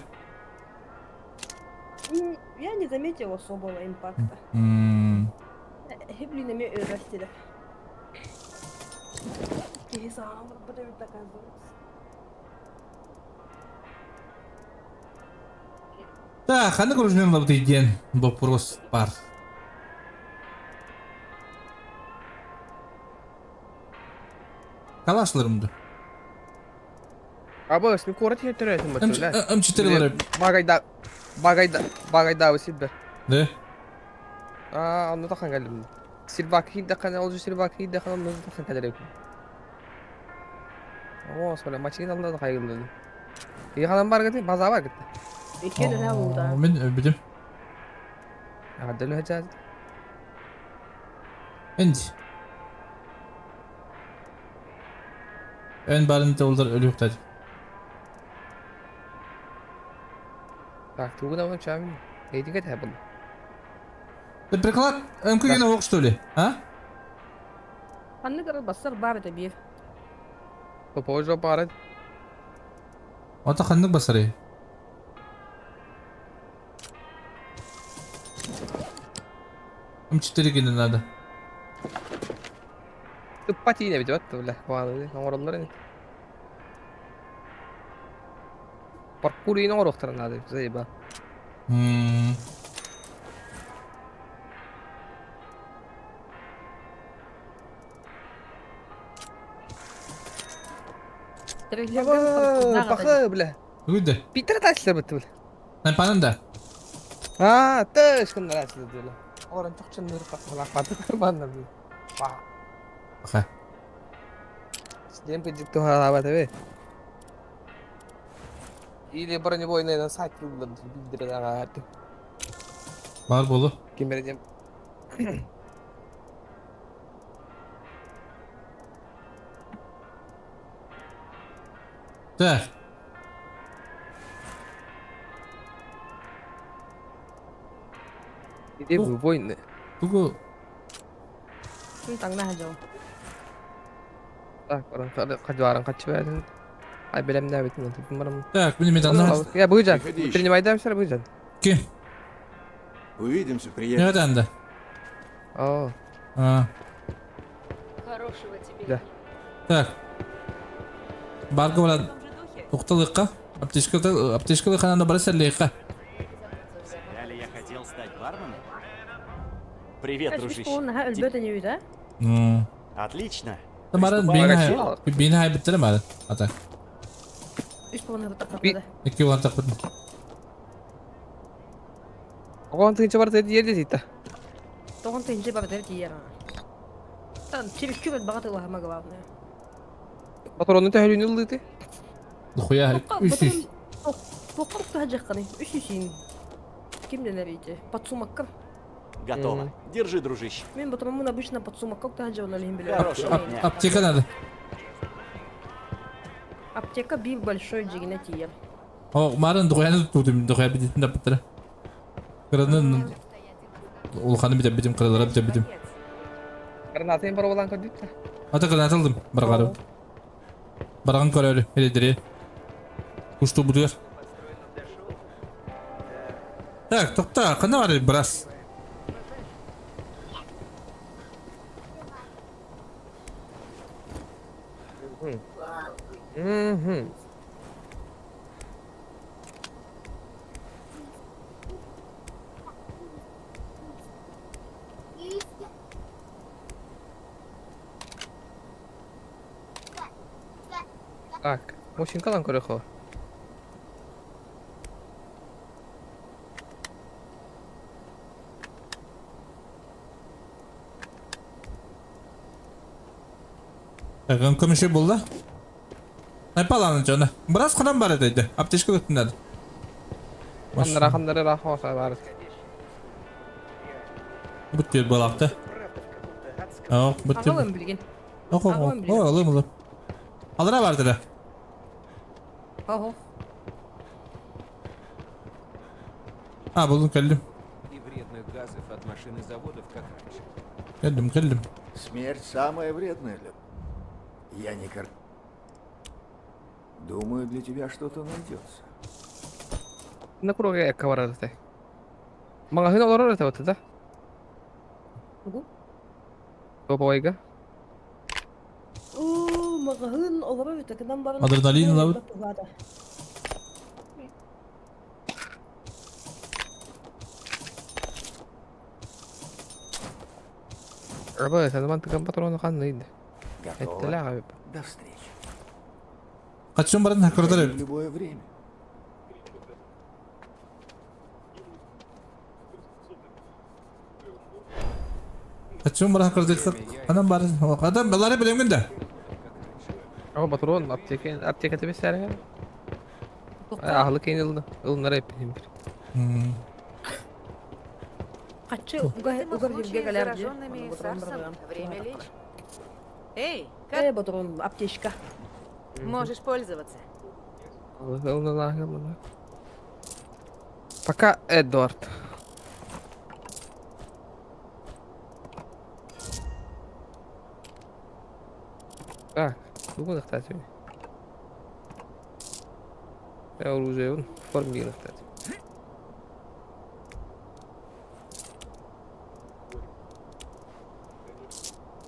Я не заметила особого импакта. М, Блин, эми өлөстүлөр. Киһи саамыр бит оказывается. Так, қандай оружие лабыты ден вопрос бар. Калашларымды. Аба, сми корот хетеретин бачулар. М4 лары. Багайда багайда багайда силбер. Да? Аа, онно тахан кэллим. Силбак хидда ол силбак хидда хан онно тахан кэлэрек. О, сола мачин алла да хайгылды. И ханан бар гыты, база бар гыты. Икки да булда. Мен билим. Гаддел хажаз. Энди. Эн барын толдар өлүктад. Так, тугуна вон чамин. Эйдиге табыл. Ты приклад МКГ на что ли? А? Ханны кара бассар бар это бир. Попозже барат. Ата ханнык басары. М4 гене надо. Туппати не бит бля. Ваны, оңорлар не. Паркур ин оңорохтар надо, заеба. М. Пахы, бля. Гүдө. Питер ташлар бит, бля. Найпанын да. А, тыш кыннар аслы бля. Оран чокчын ныр пахы паты банна бля. Ба. Аха. Сдем пиджик то хала бе. Или бронебойный на сайт выбрал, бидер ага. Бар болу. Ким бердем. Так. Иди бронебойный. Тугу Таңна хажал. Так, баран кадваран качып Ай белем не бит, барам. Так, міне мен анда. Я быжан. Приходи Принимай да, все быжан. Ким? Увидимся, Не приятель. анда. О, А. Хорошего тебе Да. Так. Барга баран. Токталыкка. Аптечка аптечка хананда барса лейка. Зря ли я хотел стать барменом? Привет, дружище. Өлбөт не да? М. Отлично. Тамаран Приступаем к бейна делу. бейна хай биттер мары. Ата. Үш полный тақпады. Эки улан тақпытын. Оған тынчы бар деді ерде дейді. Тоғын тынчы бар деді ер. Там чересчур бағаты лахама главное. Патронны тәһөлүнү ылды. Духуя. Үш үш. Тоққа ұқта жаққаны. Үш үш Кимден әрейді? Подсумакка. Готово. Держи, дружище. Мен батырмын обычно подсумакка ұқта жауна лейін білем. Хорошего дня. Аптека надо. Аптека бир большой жигине тиер. О, марын духуяны тудым, духуя битин да биттер. Кырынын улханы битеп битим, кырылары битеп битим. Гранатын бар болан көрдүк. Ата гранат алдым, баргары. Барган көрөлү, эледири. Кушту будур. Так, токта, кана бар брас. Мгм. Так, мужчинкалан көрөхө. Такын көмүшө булла. Айпаланы жона. Біраз қадам бар еді. Аптечка өтінеді. Ханнара ханнара рахма бар. Бүт балақты. Ок, бүт. Агалым билген. Ок, ок, ок. О, алым, алым. Алыра барды да. Ого. А, buldum келдим. И вредных газов от машин и заводов, как раньше. Келдим, келдим. Смерть самая вредная для... Я не кар... Думаю, для тебя что-то найдется. На круге каварар этэй. Маҕаһыын олорор этэ бата да? Тугу? Топовайга. Оо, маҕаһыын олорор этэ, гынан баран Адреналин ылабыт. Рабы, сен тыган патроны ханныйды. Готово. Эттеле До встречи. Качан барын хакырдар В любое время. Качан барын хакырдар. Анам барын. Адам балары билемин да. О, патрон, аптека, аптека тебе сәргә. Ахлы кейин ылды. Ылнар эппин бир. Качы В уга этом уга случае бирге кэлэр дии. зараженными сарсом время лечь. Эй, Э, патрон, аптечка. можешь пользоваться. Ылнар, Пока, Эдвард. Так, бүгін ықтаты. Оружие он форме ықтаты.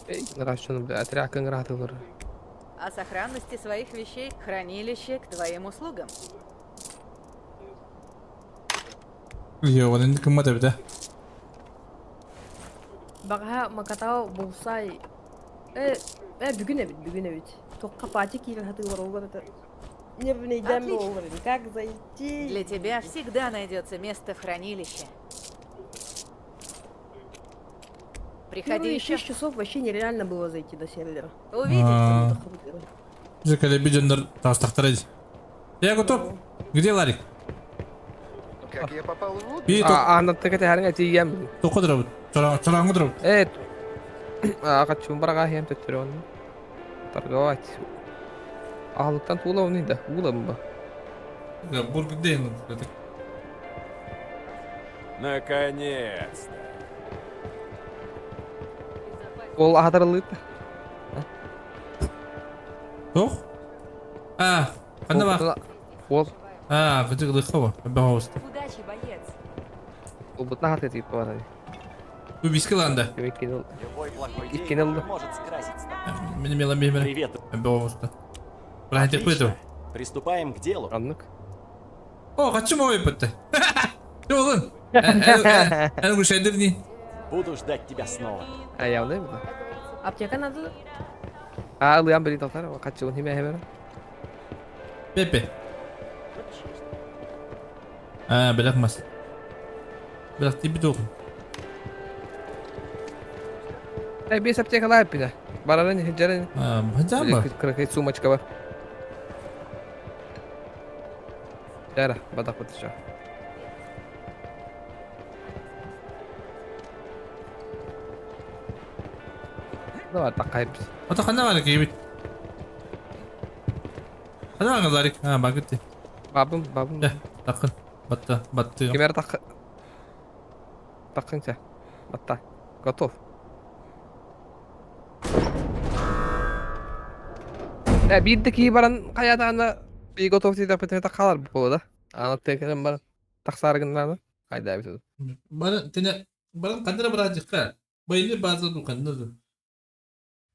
Эй, нравится, бля, отряд нравится. О сохранности своих вещей хранилище к твоим услугам. Йо, оны кім бата бит. Баҕаһа Макатау булсай. Э, э, бүгүн эбит, бүгүн эбит. Тоққа пати киирэн хатыылар олар это. Нервнейдәм Отлично. олар. Как зайти? Для тебя всегда найдется место в хранилище. Приходи Первые еще. 6 часов вообще нереально было зайти до сервера. Увидимся. Жекеле бижендер тастақтар еді. Я готов. Где Ларик? Как я попал в Вуд? Би А, ана тыка тәһәрен әтием. тоқыдыр. Чораңгы дыр. Э, а качун барага хем төттөрөн. Торговать. Ахлыктан тула уны да, улам ба. Бургер дейін. Наконец-то! Ол ахатарлыт. Тоқ? А, қанда бар? Ол. А, кыжык лыхова. Бағауысты. Удачи, боец. Ол бутна хат этип бар. Бу виски ланда. Иккен Любой плохой день Иккен ылды. может скрасить стакан. Мені мелам беймер. Привет. Бағауысты. Бірақ айтып Отлично. қойды. Приступаем к делу. Аннык. О, қачым ой бітті. Жолын. Ән күшәдір не? Буду ждать тебя снова. А явны бу. Аптека надо. А, ылыян бери талтар, качун химе хемер. Пепе. А, білек мас. Білек типі тоқын. Э, бес аптека лайп бине. Барарын хеджерин. А, хеджан ба? Кыркай сумочка бар. Жара, бадак бутыша. Давай такайбыз. Ата қанда бар екен бит? Қанда бар Ларик? А, бар кетті. Бабым, бабым. Э, тақын. Батты, батты. Кемер тақ... Тақынша. Батта. Готов. Э, бирде ки баран каяданы би готов дейді бітіне тақалар болады. Аны текерен баран тақсаргынланы. Кайда бит. Барын, тене, барын қандыра бір ажыққа. Байыны базы ду қандырды.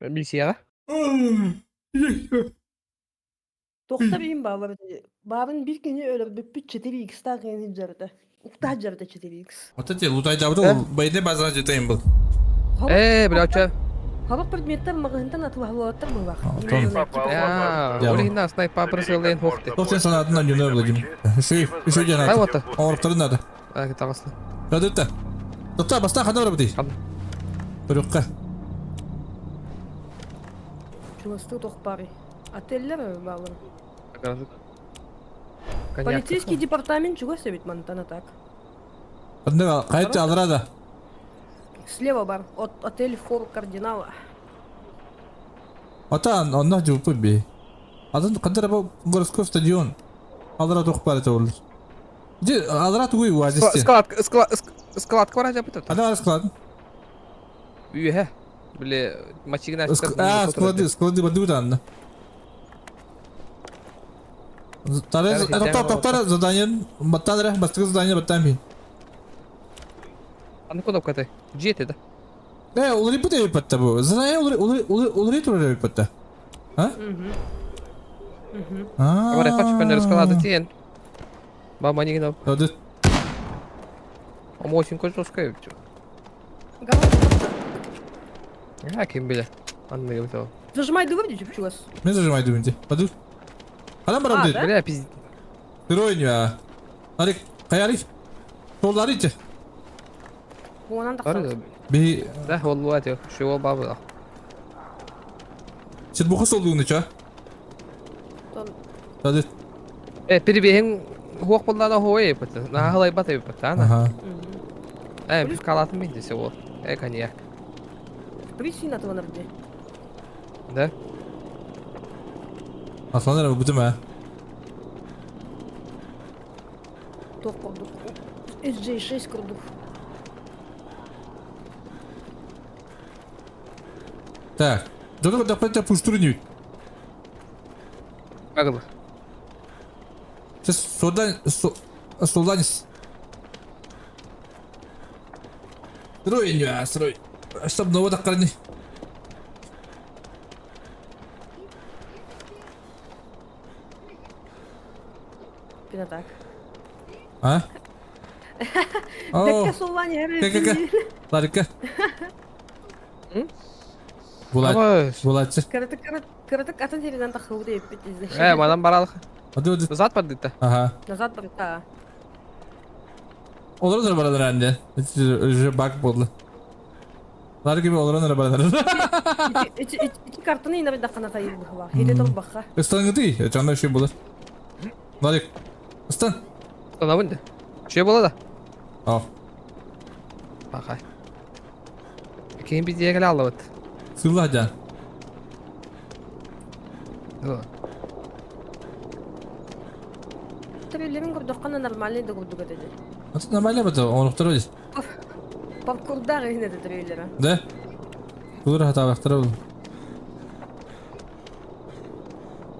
Миссияға. Тохтор иһин баалар ити. Баарын бир кини өлөрбүппүт 4x-таах иһин дьарыта. Уктаах дьарыта 4x. Вот эти лутайдаабыт бойдэ база жетейин был. Э, бля, чё? Хабах предметтер маҕаһыынтан атылаһылалаттар быһылаах. Ол иһин снайпа прысылын хохты. Тох сен санаатын анюна Владимир. Еще еще дьэ Ай вот. Оҥорторун надо. Таҕыста. Радытта. Тохтоо, бастаан ханна барабытый? Төрүккэ. Чугастыы тох баарый. Отеллер баалар. Полицейский департамент чугас эбит мантан а так. Ханна хайт алра да. Слева бар. От отель Фор Кардинала. Ата онно жуппут би. Атын ханна бу городской стадион. Алра тух бар это ол. Де алра тугуй уазисте. Склад, склад, склад квара жапыт. Ана склад. Үйе. Бile мачигна. А, склады, склады бадут анна. Тара, токтор, токтор, задание, баттан бастыгы задание баттан бин. Аны кнопкаты. Жети да. Э, улри бут эбиппатта бу. Задание улри улри улри улри турар эбиппатта. А? А. Бара хочу көнөр склады тиен. Ба манигин. Оды. Ама очень кожоска эбит. А ким биле. Анны ким Зажимай дубы, чугас. Мен зажимай дубы. Паду. Адам барам дейт. Бля, пиздец. Герой а. Арик, каярик. Толлары ите. Онан тахсар. Би Да, ол тио. Шуол бабы. Сен буху солдугуну ча? Тады. Э, перебеһин хуох боллаана хуой эппит. Наһалайбат эппит, ана. Ага. Э, бис калатын мен десе ол. Э, коньяк. Причина атыланар де. Да? Асланар бутум а. Тох курдук. SJ6 курдук. Так. Додо да пойти пуштурню. Как это? Сейчас сюда солданис. Строй не, строй. Чтоб нового так карни. Пина так. А? Бекке соллани Ка-ка-ка. Ларика. Булат. Булатчы. Кырытык кырытык атын териден тахылды эппит Э, манан баралык. Ады Назад бардыта. Ага. Назад барда. Олар да баралар анде. Уже баг болды. Лар gibi олар да баралар. Ити ити картаны инер дахана тайыр бухла. Хиле тол баха. Ыстан гыты, жанда şey болар. Ларик. Ыстан. Станабын да. Şey бола да. Ал. Бакай. Кийин биз дие келе алабыт. Сылла жан. Төрөлөрүн көрдөхкө нормальный да курдук этеди. Аты нормально бата, оңуктар өз. Паркурда гыйны да төрөлөрү. Да? Булыр хата бул.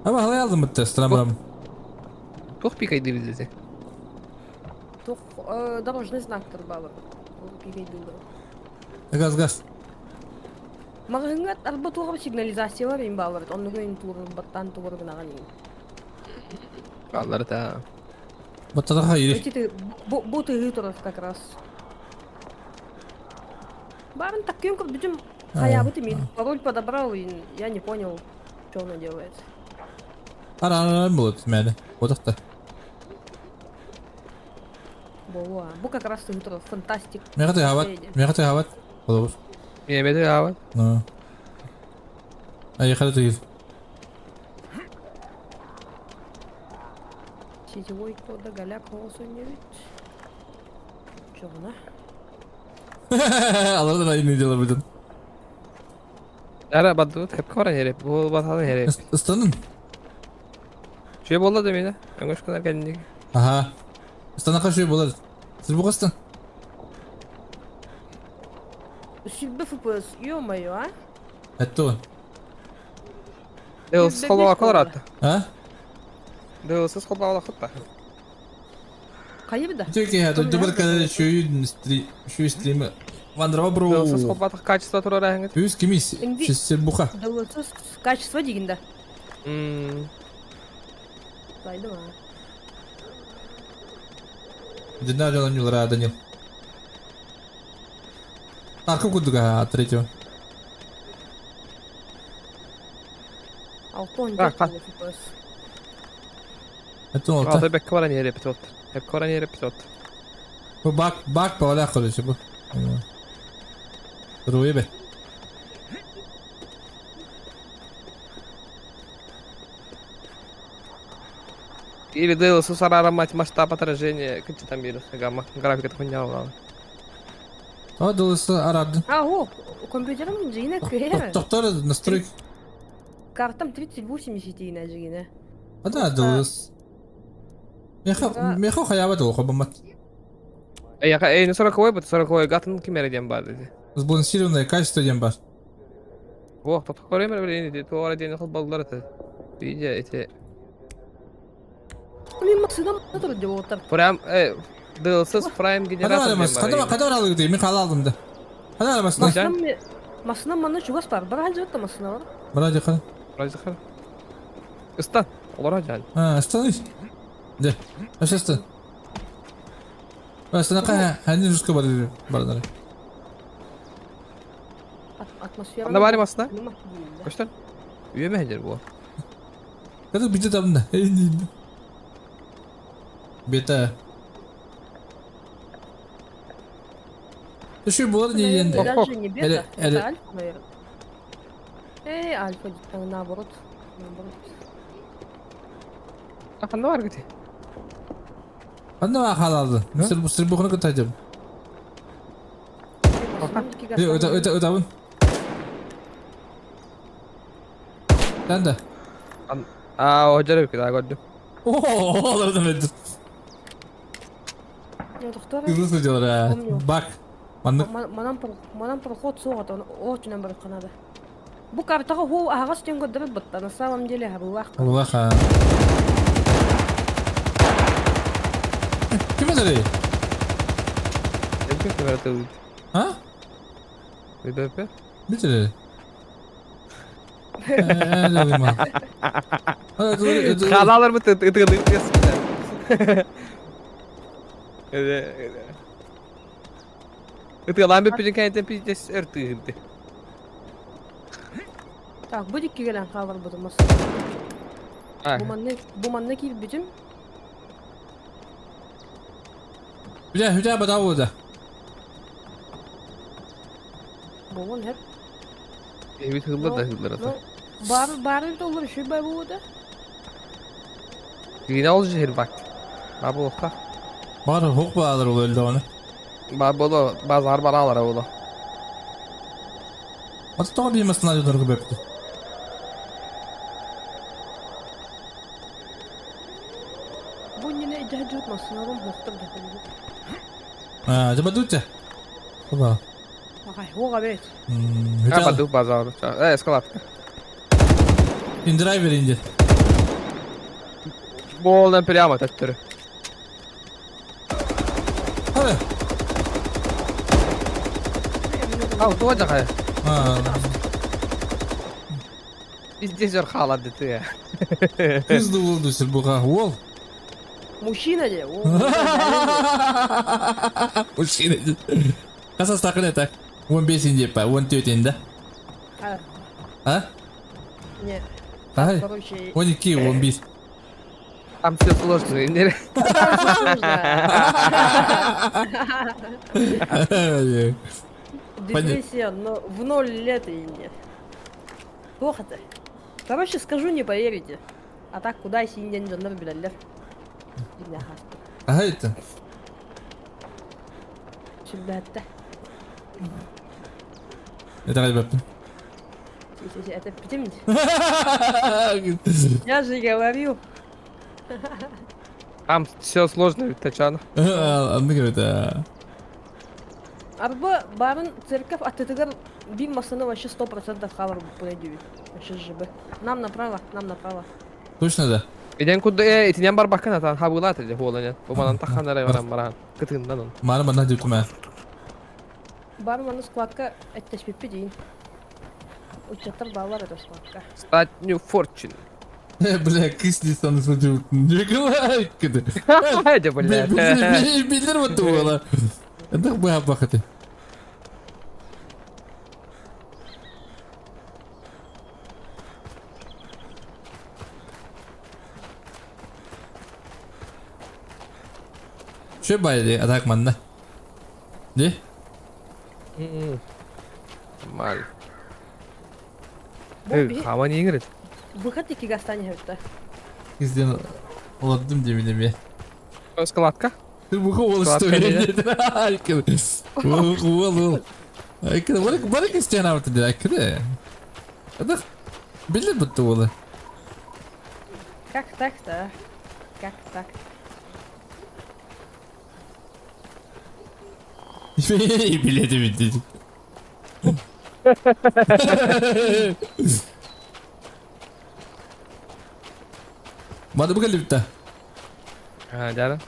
Ама халай алдым битте, стран барам. Тух пикайды биздети. Тух дорожный знак турбалы. Пикайды. Газ газ. Магыңат арба тугып сигнализация бар им балар. Онны көйн тугып баттан тугып гынаган им. Алар да. Баттаға ири. Эти бу бу тыгы турар как раз. Барын так кем бүтүм хаябы тимин. Пароль подобрал и я не понял, что она делает. Ара ара болот мәне. Одақта. Буа. Бу как раз тыгы турар. Фантастик. Мега ты хабат. Мега ты хабат. Болобур. Мега хабат. Ну. Ай хара ты. Сетевой кода голяк голосу не ведь. Чё она? Алардан айны дело бүтүн. Ара бадды хеп кора хереп. Бу баталы хереп. Ыстанын. Şey болла да мени. Өңөш кына келдик. Ага. Ыстанака шүй болар. Сиз бу кыстан. Сүлбе ФПС, ё-моё, а? Этто. Дылсыз колбала колор атты. А? Дылсыз колбала хытта. Кайыбы да? Төке, это добр когда шүй стри шүй стримы. Вандрава бро. Дылсыз колбатык качество турар әңгит. Үз кимис? Сиз буха. Дылсыз качество дегенде. Сайдым аа. Дина дьон ньулара Данил. Тарков курдук аа третьего. Алтон А, ха. FPS. Это ол Алта бэккэ баран иһэр эпит Эпкэ баран иһэр эпит Бу бак бак баҕалаах короче бу. Руе бе. Или DLSS сарарамать масштаб отражения, как там или гамма, графика хуйня была. А DLSS арады. А, о, компьютерым дьиҥэ кыайар. Тохтор настройки. Картам 3080 иинэ дьиҥэ. А да DLSS. Меха меха хаябат ол хобамат. Эй, эй, ну 40 бут, 40 гатын ким эрэ диэн баар дии. Сбалансированное качество диэн бар. Во, тохтор блин, ити туора диэн холболлар это. Видя эти Мин массыынам турар деп олоттар. Прям э DLSS Prime генератор диэн бар. Хада хада алыгы мен хала алдым да. Хада аламасына. Массыынам массыынам манна чугас бар. Бар ханжыбыт массыына бар. Бара жакын. Бара жакын. Ыстан. Олора жан. А, остановись. Да. Ашасты. Астана ханин жутко бар бардар. Атмосфера. Анда бар массына? Көстөн. Үйеме хедер бу. Kada бите табында. Бета. Şu булар не енді? Даже не бета, это альфа, наверное. Эй, альфа, наоборот. Наоборот. А ханна бар гити. Ханна халалды. Сыр сыр бухны кытайдым. Это это это абын. Танда. А, о, жарып кида көрдүм. О, алардан öldü. Кызыл делар. Бак. Манан манан проход суох он очень бар канада. Бу картага ху аһаҕас диэн көрдөрөр бытта, на самом деле хабыллаах. Хабыллаах. Ким это? Ким это? А? ББП? Битер. Халалар бит ытыгы Ытыгалаан бүппүтүн кэнниттэн пиздец ыртыырды. Так, бу дикки кэлэн хааларбытым Бу манна бу манна киирбитим. Хүдэ хүдэ бада болда. Болон хеп. Эбит хыллар да хыллар ата. Бар барын толлар үшүй бай болуда. Киинэ ол жер бак. Ба болуқта. Бар хук баалар ол өлдө оны. Ба боло базар бар алар боло. Ата тоға беймесін ады дұрғы бөпті. Бу нене жа массыналым хоқтыр да. А, жаба дутя. Оба. Ағай, оға бет. А, баду базар. Э, склад. Индрайвер инде. Болдан прямо төттөрү. Хары. Ау, туа жакай. А. Везде жор халады ты. Кызды болду сил буга. Ол. Мужчина де. Мужчина де. Касас тақын это. 15 инде па, 14 инде. А? Нет. Ай. Короче. 12, 15. Там все сложно. Не. Депрессия, но в ноль лет и нет. Плохо-то. Короче, скажу, не поверите. А так куда синен дьоннор билэллэр. Ага это. Сүрбэттэ. Это кайбаппын. Это питемить. Я же говорил. Там все сложно, Тачана. Анны это. Арба барын церковь аттытыгар бир массаны вообще 100% хавар пойдет. Вообще ЖБ. Нам направо, нам направо. Точно да. Иден куда э итинен бар бакын атан хабылат эди хуоланен. Бу манан таханара баран баран. Кытындан он. Мары мана деп тума. Бар маны складка эттешпеппи дейін. Учаттар балар это складка. Стать New Fortune. Бля, кыс дии саныы сылдьыбытын. Николай кыды. Дьэ, бля. Биллэр вот буола. Это баха бахаты. Че байли, а так манна. Не? Нормально. Эй, хама не играет? Выход и кигастане это. Изден олордум демин эме. Складка? Ты буха ол что Ол ол. Айкы барык барык истен авты де айкы. Это билер бутты олы. Как так-то? Как так? Билети битти. Мады бу келипти. А, дьэ.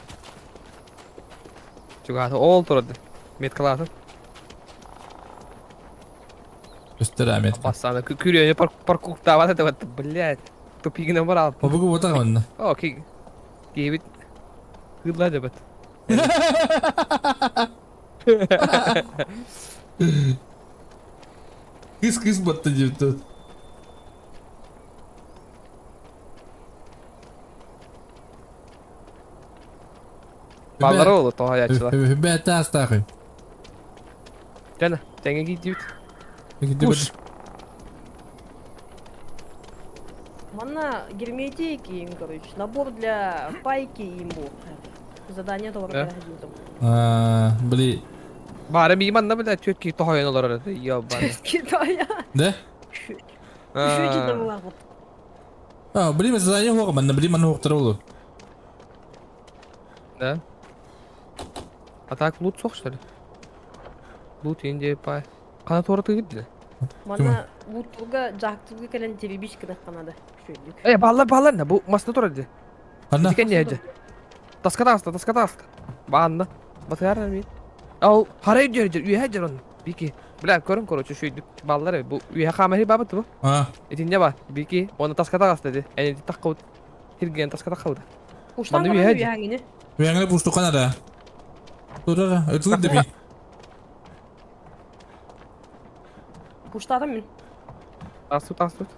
Чугаһы ол турады. Меткалаатын. Өстөр амет. Бассаны күрөөнү паркуктаабат этэ бат, блядь. Тупигинен бар О бугу бота манна. О, ки киһибит кыылла дебет. Кыс кыс батты деп тут. Баллары олу тоһайачылар. Бә тастахы. Жана, тэҥэ киирдибит. Пуш. Манна герметики им, короче, набор для пайки имбу. Задание того Да. проходил. А, бли. Бары ми манна бля түөт ки тоһойон олорор этэ. Ёбаны. Китая. Да? Еще один была вот. А, бли задание хоқ манна бли манна хоқтар олу. Да. А так лут сох что ли? Лут инде пай. Кана туора тыгыт Манна лутуга жактуга кэлэн теребиш кынакканада. Шөйдүк. Э, баллар баллар на бу масна тура ди. Анна. Дикен не Таска таста, таска таста. Баанна. Батыгар ми. Ал харай жер жер үйе жер он. Бики. Бля, көрүн короче шөйдүк. Баллар бу үйе хамари бабыт бу. А. Итинне ба. Бики, оны таска таста ди. Эни таккы Хирген таска таккы. Уштан Манна үйе баран үйәңини. Үйәңле пушту канада. Турара, өтүлүк деби. Уштадым мин. Тастут, тастут.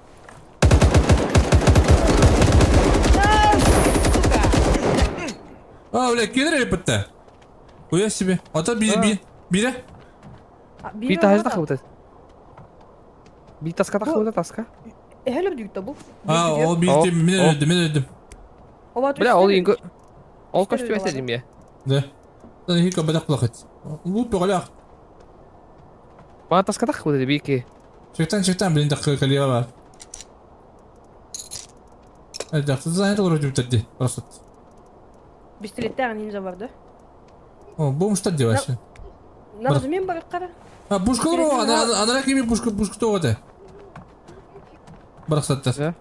А, бля, кедер бітті. Уя себе. Ата би би бире. Би тахаж таккы Би таска таккы таска. Эхелеп дүйт бу. А, ол би мен өлдүм, мен өлдүм. Бля, ол инго Ол көстү эседим я. Да. Дан хика бадак плакат. Лут бөгалак. Бана таска таккы бики. Чектен чектен блин таккы калига бар. Әлдәкте занят олар өтүп тәдди. Просто. Пистолеттер нинжа бар да. О, бомж тәдди вообще. Наразумем бар кара. А, пушка ро, ана ана кими пушка пушка то оте. Бараксаттар.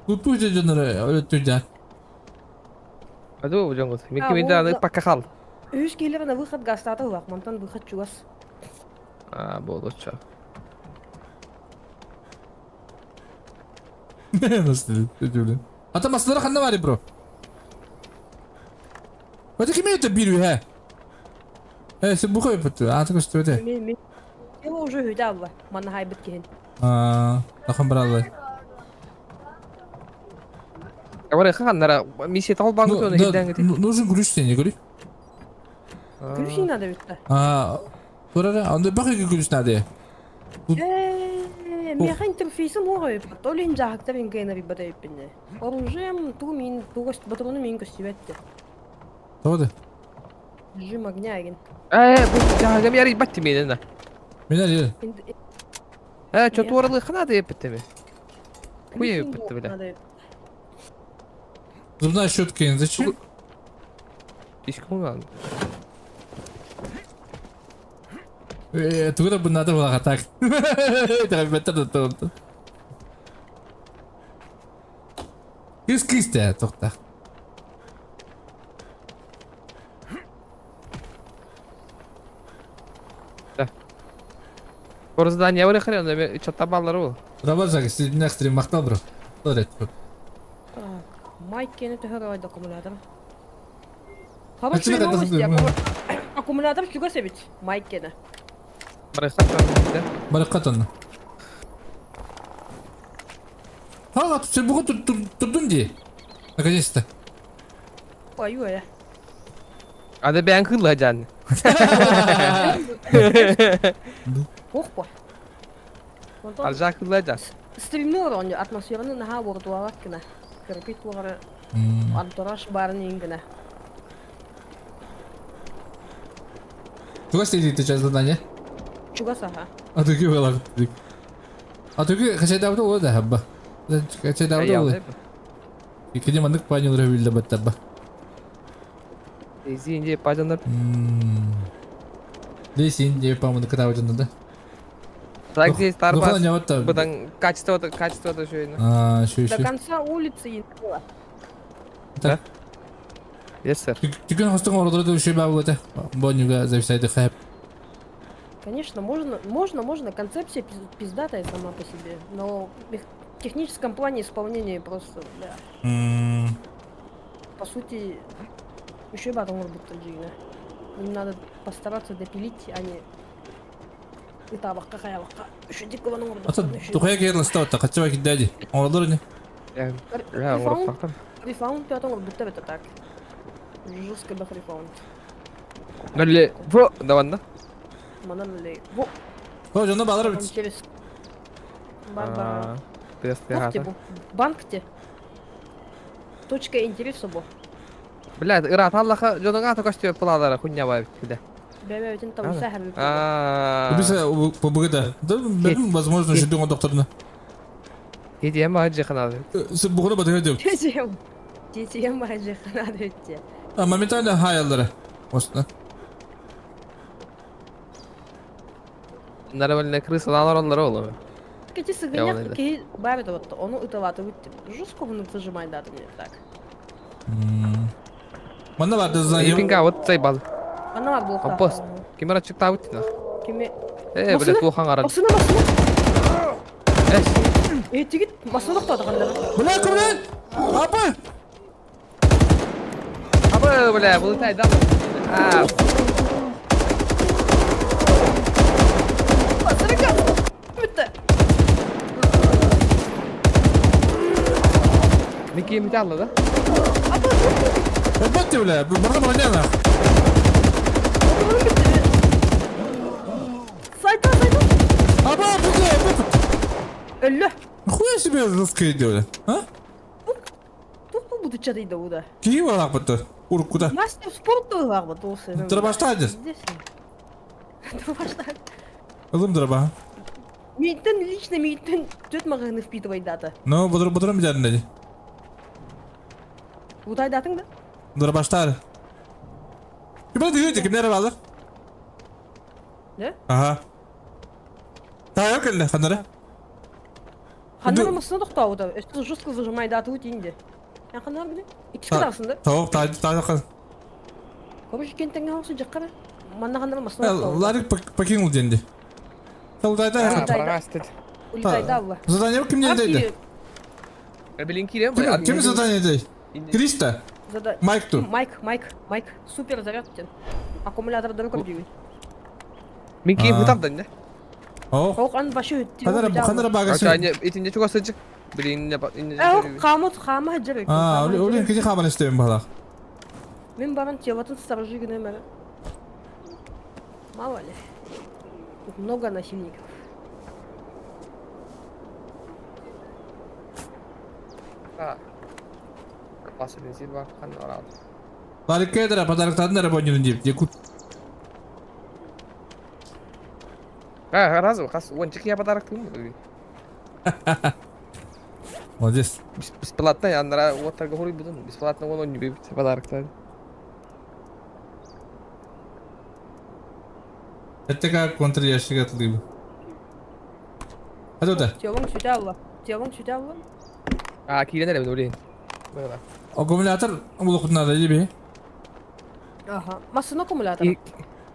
Лут пусть жонор өтүп жа. Аду жонгот. Мен киминде аны пакка хал. Үс келер на выход гастаты лак, мантан выход чугас. А, болду ча. Nasıl өтүлү. Ата масалар ханна бар бро. Өтө кими өтө бир хэ. Э, сен бу койып өттү. Аты көстү өтө. Мен мен Его уже хүдә алла. Манна хайбыт киһин. А, тахан баралай. Абара ханнара миссия тал бангы тоны хиддән гити. Нужен ключ сен, говори. Ключ не надо ведь. А, турара, анда бак ключ надо. Э, меха интерфейсым оҕой, то ли жаһактар инкейна бибата иппинне. Оружием ту мин тугас батрону мин көстүбэтте. Тоды. Режим огня еген. Э, бу жаһагам яри батти менен. Мен әле. Э, чо туаралы хана да еппеттеме. Куя еппетте бля. Зубная щетка, зачем? Ишком алды. Э, тугра бу надо было так. Это бетер да Кис кис те тохта. Бор здание бар хрен, чатта баллары бул. Рабажак, сен нәхтри мактал бро. Торет. Майк киэнэ төһө ыралайда аккумулятор? Хорошие новости, аккумулятор чугас эбит, Майк киэнэ. Барыкка тонна. Ха, сен буга турдун дии. Наконец-то. Ой, ой. Аны бэйэҥ кыылла дьаан. Ох по. Аржаа кыылла дьаан. Стримни оронньу атмосфераны наһаа уордуалат гына. Кыракый туоҕары антураж баарын иһин гына. Чугас дейdi сейчас задание. Чугас аха. А түгү была. А түгү хачайдаабыта ула да хабба. Хачайдаабыта ула. Иккини маннык пааньылары билде баттарба. Дейзи инде пажандар. Дейзи инде памыны кытаабытын да. Так здесь Старбас. Быдан качество качество да шөйнө. А, шөй До конца улицы и было. Да? Yes, sir. Түгөн хостуң ордорду шөй бабылата. Бонюга зависайды хэп. Конечно, можно, можно, можно. Концепция пиздатая сама по себе, но в техническом плане исполнение просто, бля. По сути, еще и батон будто джигна. Им надо постараться допилить, а не ытаабакка хайабакка үшүдик кылан Ата тухая киэр ластабатта хаччаба киддади. Оҥороллор ини. Рефаунд пятом будто это так. Жестко бах рефаунд. Нөле во даванна. Манан ле во. О, дьоно балар эбит. Через Бар бар. Банкте. Точка интереса бу. Бля, ыраат Аллаха дьонуҥ аата көстүө пылаалара хуйня баабит бля. Бэбэбитин табыса хәрби. Бисә побыгыда. Да, возможно, жидуң докторына. Тетием баа жыханады. Сен бугуна батыга деп. Тетием. Тетием баа жыханады өтте. А моментально хаяллары. Осына. Нормально крысалар олар олар. Кэти сыгынньах киһи баар этэ вот ону ыталаатыбыт жестко ону выжимайдаатым мне так. Манна барды знаю. Ипинга вот цай бал. Манна бар буолуохтаах. Компост. Ким ачыктаабыт дина. Кими? Э, бля, туохан аран. Масына масына. Эс. Э, тигит масына тохтоото ханнара. Бля, кымнан? Апа! Апа, бля, вылетай, да. А. Бүттэ. Микки металла, да? Өпөттү, бля, барга барга Сайта, сайта. Аба, бля, Өллө. Хуя себе жесткое дело, а? Тух буду чатайда уда. Кии барак бытты. Уруккуда. Мастер спорта ылаах бут ол Дробаштадыр. Дробаштадыр. Ылым дроба. Мийтен лично мийтен төт мағыны впитывай дата. Ну, бұдыр бұдырым бидәрін деді. Утай датың да? Дробаштар. Кім дүйді, кімдер алыр? Да? Ага. Тайыр келді, қандары? Ханнары масына тоқтауды. Өсті жестко выжимай дату өтейінде. Ханнары біле? Иккіске тағысында. Тауық, тайды, тайды қыз. Короче, кентеңге аусы жаққара. Манна ханнары масына тоқтауды. Ларик покинул денді. Улетайда. Улетайда Задание кімнен дейді? Билин кирем. Ким задание дейді? Криста? Майк ту. Майк, Майк, Майк. Супер заряд тен. Аккумулятордары көрдүгүн. Мин кийин бутап да. Ох. Ох, ан башы өттү. Ханара ханара багасы. Ача, итинде чуга сыжык. Билин не Ох, камут хама жер. А, олин кiji хаман истебин балак. Мен баран телотын сторожи гына мара. Мало ли. Тут много насильников. Басы бензин бар, хан арал. Ларик кедра подарок тадын рабонин деп. Якут. А, разу, хас, он чеки я подарок тым. Молодец. Бесплатно, я андара вот так говорю, буду. Бесплатно он не бибит подарок тады. Это как контр ящик отлыбы. А тут Телом сюда алла. Телом сюда алла. А, кирен әле блин. Аккумулятор булук надо диби. Ага. Масына аккумулятор.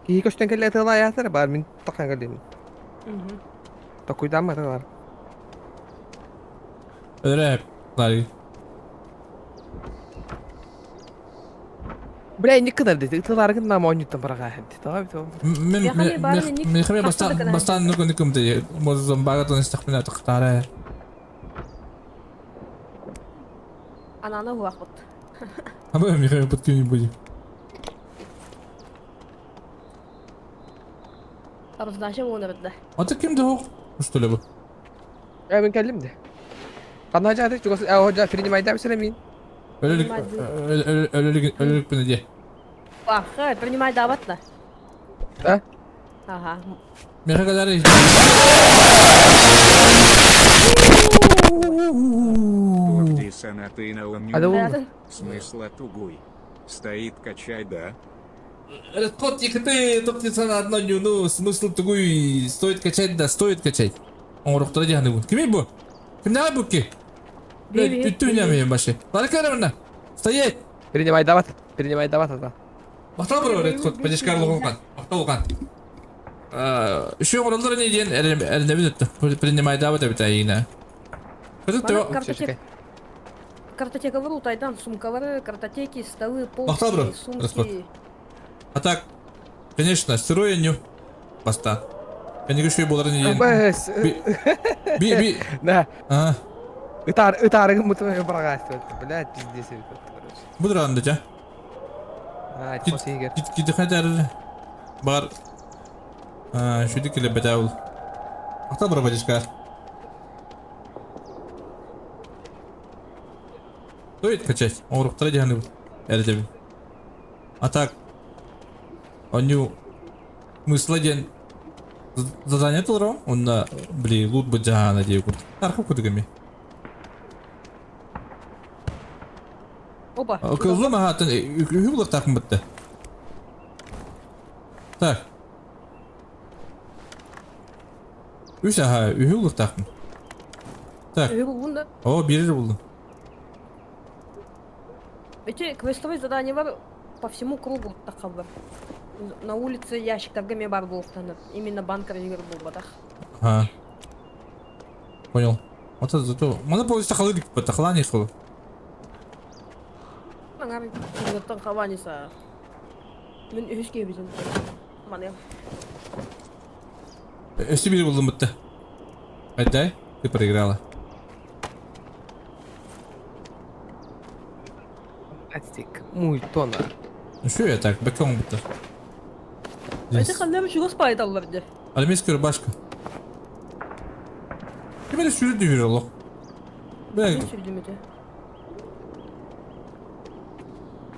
Ки көштен келе тыла ятыр бар, мин такан келдим. Такуйдан бар. Өрәп, Ларик. Бля, инник кынар деді. Ытыларгын нам оонньуттан бараға деді. Давай Мен мен бастан бастан нүкүн нүкүм де мозом бага тоныстахпына тахтара. Ананы хуахпыт. А мы Михаил подкинем будем. Раздача буолан эбит да. А ты ким да Что ли бу? Э, мен кэллим де. Ханна жаады, чугас, э, принимайда бисер мин. Өлөлүк өлөлүк өлөлүк бина де. Бахы, принимай дават да. А? Ага. Меха кадары. Смысла тугуй. Стоит качай, да? Кот ты только на одно ну смысл тугуй стоит качать, да, стоит качать. Оңоруктара дияны бу. Кими бу? Кимдәге бу ки? Түттү мен башы. Ларка Стоять! Принимай дават, принимай дават ата. Мактал бро, Ред Кот, подешкар луган. Мактал луган. Еще оңороллар не диен эрнебит өттө. Принимай дават эбит айына. Картотека. Картотека врут, айдан сумкалары, картотеки, столы, полки, сумки. А так, конечно, сырое ню. Баста. Кәнеге шуй болар не диен. Би би. Да. А. Ытар ытарыгын муту барага Блядь, пиздец. Бу ранды жа. А, посигер. Кит кит хәтәр. Бар. А, шуды килеп бетә ул. Акта бер бадишка. Стоит качать. Оңруктара дияны бу. Әле А так. Оню мысла ден задание толром, он на, бли, лут бы жана дей курт. Тархы кудыгами. Опа. Кызлы махатын үхү булыр тақым бітті. Так. Үс аха, үхү булыр тақым. Так. Үхү булдun да. О, бирер булдым. Эти квестовые задания бар по всему кругу тақабыр. На улице ящиктарга мен бар болуқтаныр. Именно банкар егер болбадақ. Ага. Понял. Вот это зато. Мана полностью тақалы бит, тақалан ихыл. Аңар кыргыттан хаваниса. Мен үхүске бизин. Маны. Өсі бир булдым бітті. Айдай, ты проиграла. Астик, муй тона. Ну что я так, бекон бітті. Эти ханнам чугас пайдаллар де. Армейская рубашка. Ким эле сүрү дүйүр олох. Бля, Сүрдүм эти.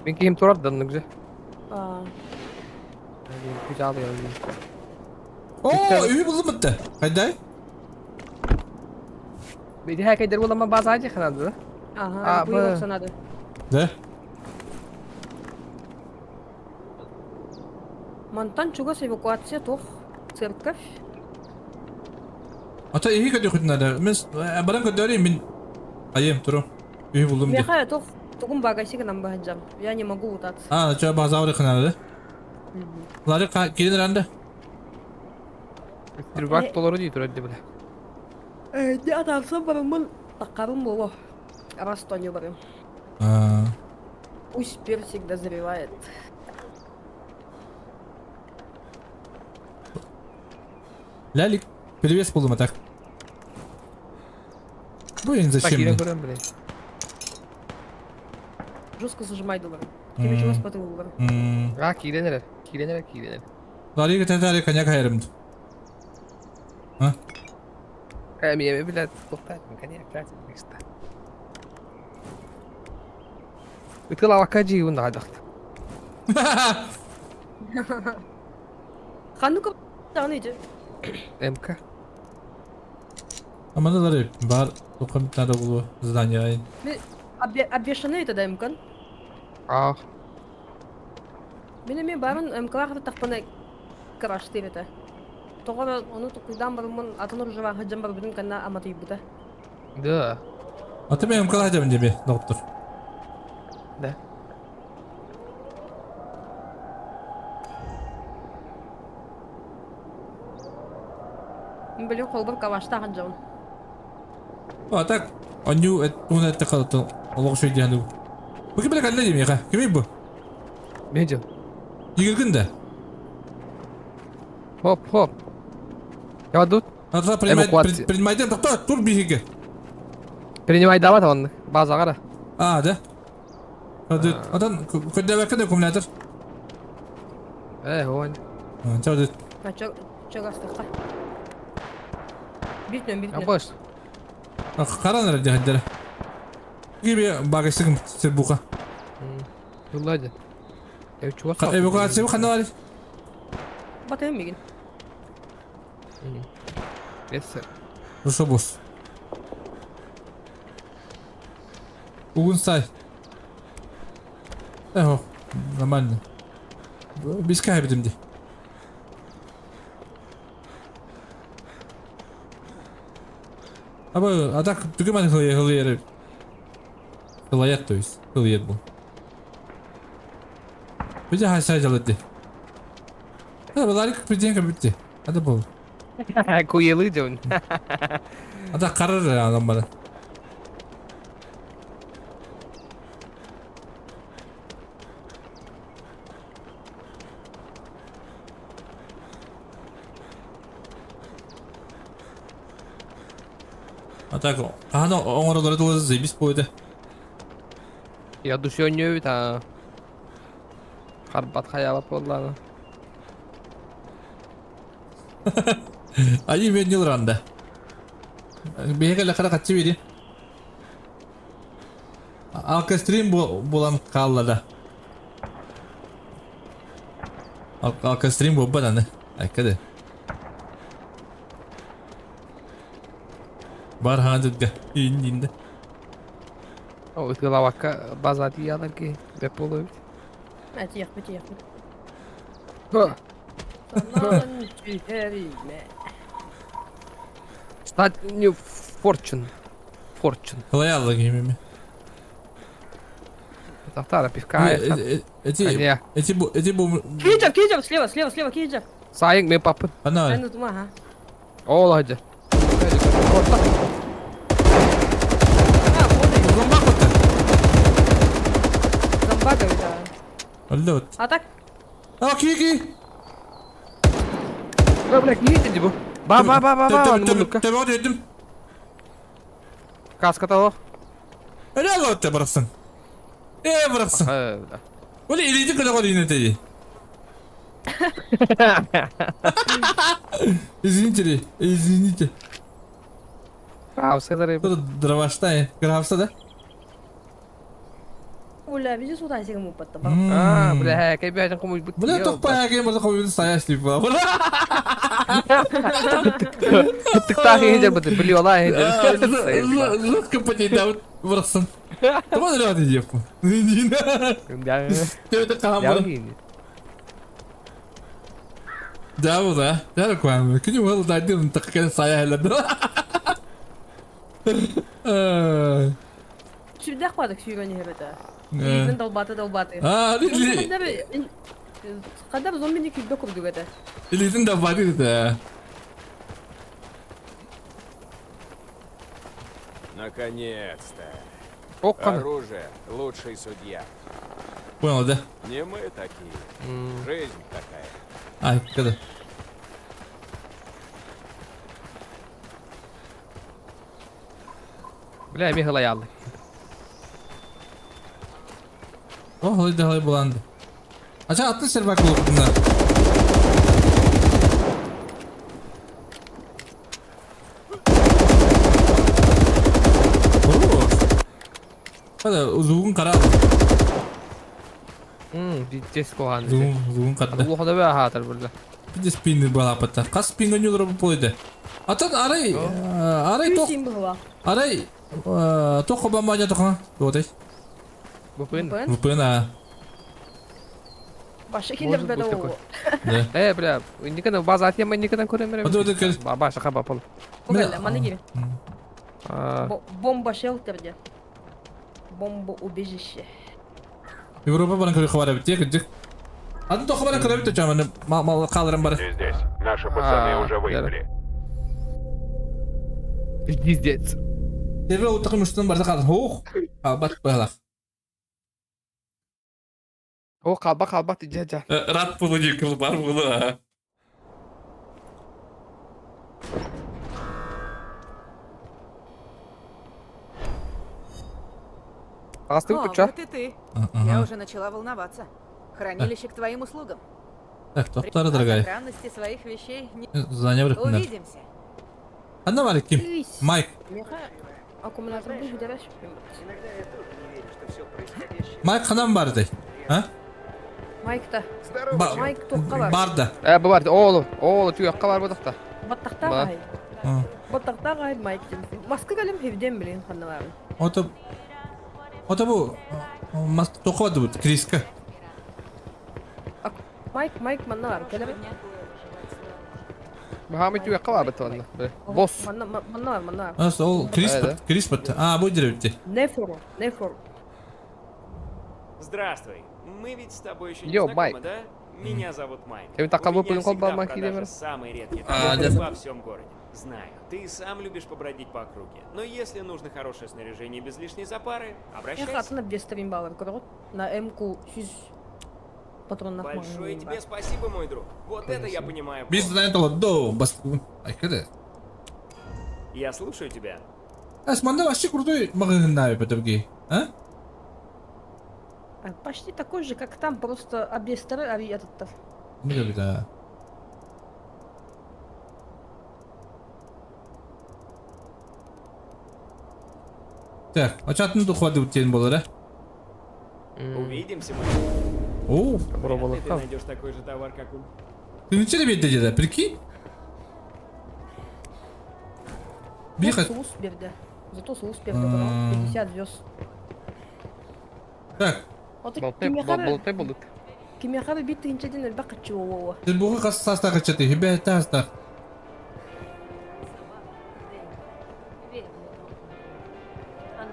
Мен кийим турар да нүгзе. А, Күз алып О, үйү булдум бітті. Айдай. Биди хакайдер буламан база ажы ханады да. Ага, А, бу б. санады. Да? Мантан чугас эвакуация тох. Церковь. Ата ихи көдө күтүнәдә. Мен баран көдөрү мин айым туру. Үйү булдум ди. Меха тох тугум багасига нам бахаджам. Я не могу лутаться. А, ча база оры ханады. Лары кирин ранда. Рюкзак толору дии турар бля. Э, де атарсам барымын тақарым боло. Раз то не барым. А. Пусть персик дозревает. Лялик, перевес булдум так. Бу енді Так, зачем? кирен мне? көрөм, блядь. Жестко зажимай доллар. Тебе чего спатыл М. А, кирен эрер. Кирен эрер, кирен эрер. Лары кетер коньяк хайрымды. А? Э, мен блядь, тоқтат, коньяк, блядь, место. Ытыл авака жиун адахт. Ханука таны иди. МК. Аманда лары бар токам надо было задание. айн. Обвешаны это да МК. А, Мен мен барын МК тақпана краш это. Тоғыр оны тукуйдан барымын атын уржыва хаджан бар бүтүн канна аматы бута. да. Ата мен МК хадам деме, доктор. Да. Мен билен колбар кавашта хаджан. А так, оню это это калты. Олог шөй дияны. Бу ким кэллэ дии миэхэ? Кимий бу? Мен дьыл. Игиргин да? Хоп, хоп. Я тут. Надо принимать, принимайте, тоқта, тур биһиги. Принимай дават онны. Базаға да. А, да? Одан көддәбәккә да аккумулятор. Э, он. Ча, А чё, чё гастыққа? Битнем, битнем. Абаш. Қаран эрэ дьаһайдара. Киби багасыгым сербуха. Юллади. Чугас. Эвакуация ханна бар. Батайым мигин. Yes, sir. Рушобус. Угун сай. Эхо, нормально. Биска хэбидим ди. Аба, а так түгеман хылыйыр. Хылаят, то есть. Хылыйыр бу. Биде хайса жалыды. Да, баларик президент битти. Ада бол. Куелы деун. Ада карар адам бара. А так, аны оңоролору тулы заебись будет. Я душой та. Харбат хаялап болланы. Ай мен нилранда. Беге лакара катчы бири. Алкастрим булан каллада. Алкастрим бу бананы. Айкады. Бар хандыга. Иннинде. О, ытылавакка база тиялар ки. Беп болу. А, тиях, тиях. Ха. Санан түһәриме. Стать не fortune. Fortune. Лоялы геймими. Тахтара пивка. Эти эти бу эти бу Киджап, киджап, слева, слева, слева, киджап. Сайын мен папын. Ана. Ну, ага. О, ладья. Зомбаковый, да. Алло. А так? А, ки ки. Бля, киһи бу. Ба ба ба ба ба. Тебе дедим. Каска того. Эле готте барсын. Э, барсын. Оли илиди кыда гол инете. Извините, извините. Гравса да. Тут дроваштай, гравса да? Оля, видишь, вот они ему подтабал. А, бля, кай бәжін қомой бұт. Бля, тоқпай әкем болса қойып саяш деп бала. Тықтақ егер бұты, біле ола егер. Жестко потейдау барсын. Тома да деп. Төті қамыр. Да, да. Да, куам. Күні ол да дим тыққан сая әлі. Сүрдәк бадык сүйгән ебете. Илден долбаты долбаты. А, Кадәр зомбини күбе күрдүк эте. Илитин долбаты да. Наконец-то. Оружие — лучший судья. Понял, да? Не мы такие. Жизнь такая. Ай, когда? Бля, мехала ялды. О, халай да халай буланды. Ача атын сервак булып bunlar. Хорош. Hadi uzun kara. Диско хан. Uzun uzun катты. Улуха да бә хатыр бирде. Биде спинни бала патта. Кас спинга нюлар бу Атын арай арай ток. Арай ток бамбаня тока. Додай. VPN. VPN а. Баша килер бер о. Э, бля, никогда база тема никогда көрөмөр. Оду оду кел. Баша хаба пол. Бу маны кире. Бомба шелтер де. Бомба убежище. Европа баран көрө хабар бит. Тек. Атын ток баран көрө бит чаманы мал калырым бар. Здесь. Наши пацаны уже выехали. Пиздец. Тебе утыкым үстүн барда калды. Ох. Бат балах. О, халба халба дьэ дьэ. Рад буолу кыл бар буолу а. Астык О, туча. вот и ты. Я уже начала волноваться. Хранилище к твоим услугам. Так, тоқтары, О дорогая. сохранности своих вещей не... Задание вырыппыннар. Увидимся. Ханна бар ким? Майк. Меха аккумулятор бу бүтэрэ Иногда я тоже не верю, что все происходящее... Майк ханан барды? А? Майкта. Ба- Майк туохха бар. Барда. Э, бу бар. Оолу, оолу түгэххэ бар бодохта. Баттахтаах Ба. аһай. Баттахтаах аһай Майк диэн. Маска кэлим хевден билин ханна баарын. Ото Ото бу мас тоқоды бут Криска. Майк, Майк манна бар. Кэлэбит. Баһаамай түгэххэ бар бит онно. Босс. Манна манна бар, манна бар. Ас ол Крис бит, Крис бит. А, бу диребитти. Нефор, Нефор. Здравствуй. Мы ведь с тобой еще не Йо, знакомы, Майк. да? Меня зовут Майк. Эми такка У бу меня пулун всегда колбал в Майк продаже киирэ самые редкие А, товары да. во всем городе. Знаю, ты и сам любишь побродить по округе. Но если нужно хорошее снаряжение без лишней запары, Меха обращайся. атын обвестерин балар көрөҕүт. На МК 100 патроннах Большое маҕаһыын тебе бар. спасибо, мой друг. Вот это я понимаю. Biz помощь. задание толордо. Бас Айкада. Я слушаю тебя. Ас манда вообще крутой магазин бит А? А, Почти такой же, как там, просто обвестеры, а этот Не бит а. Так, ачатын духвады утен болар, а? Увидимся, мой друг. О, Вряд ли ты найдешь такой же товар, как у... Ты ничего не видел, прикинь? Бихат. Соус берді. Зато соус берді, 50 звезд. Так. Ото Болтай, кимиэхэ болтай болдут. кимиэхэ бит тыһынча элбэх хаччы буолуо. Сен буга кас састагы чаты, хибе тастак.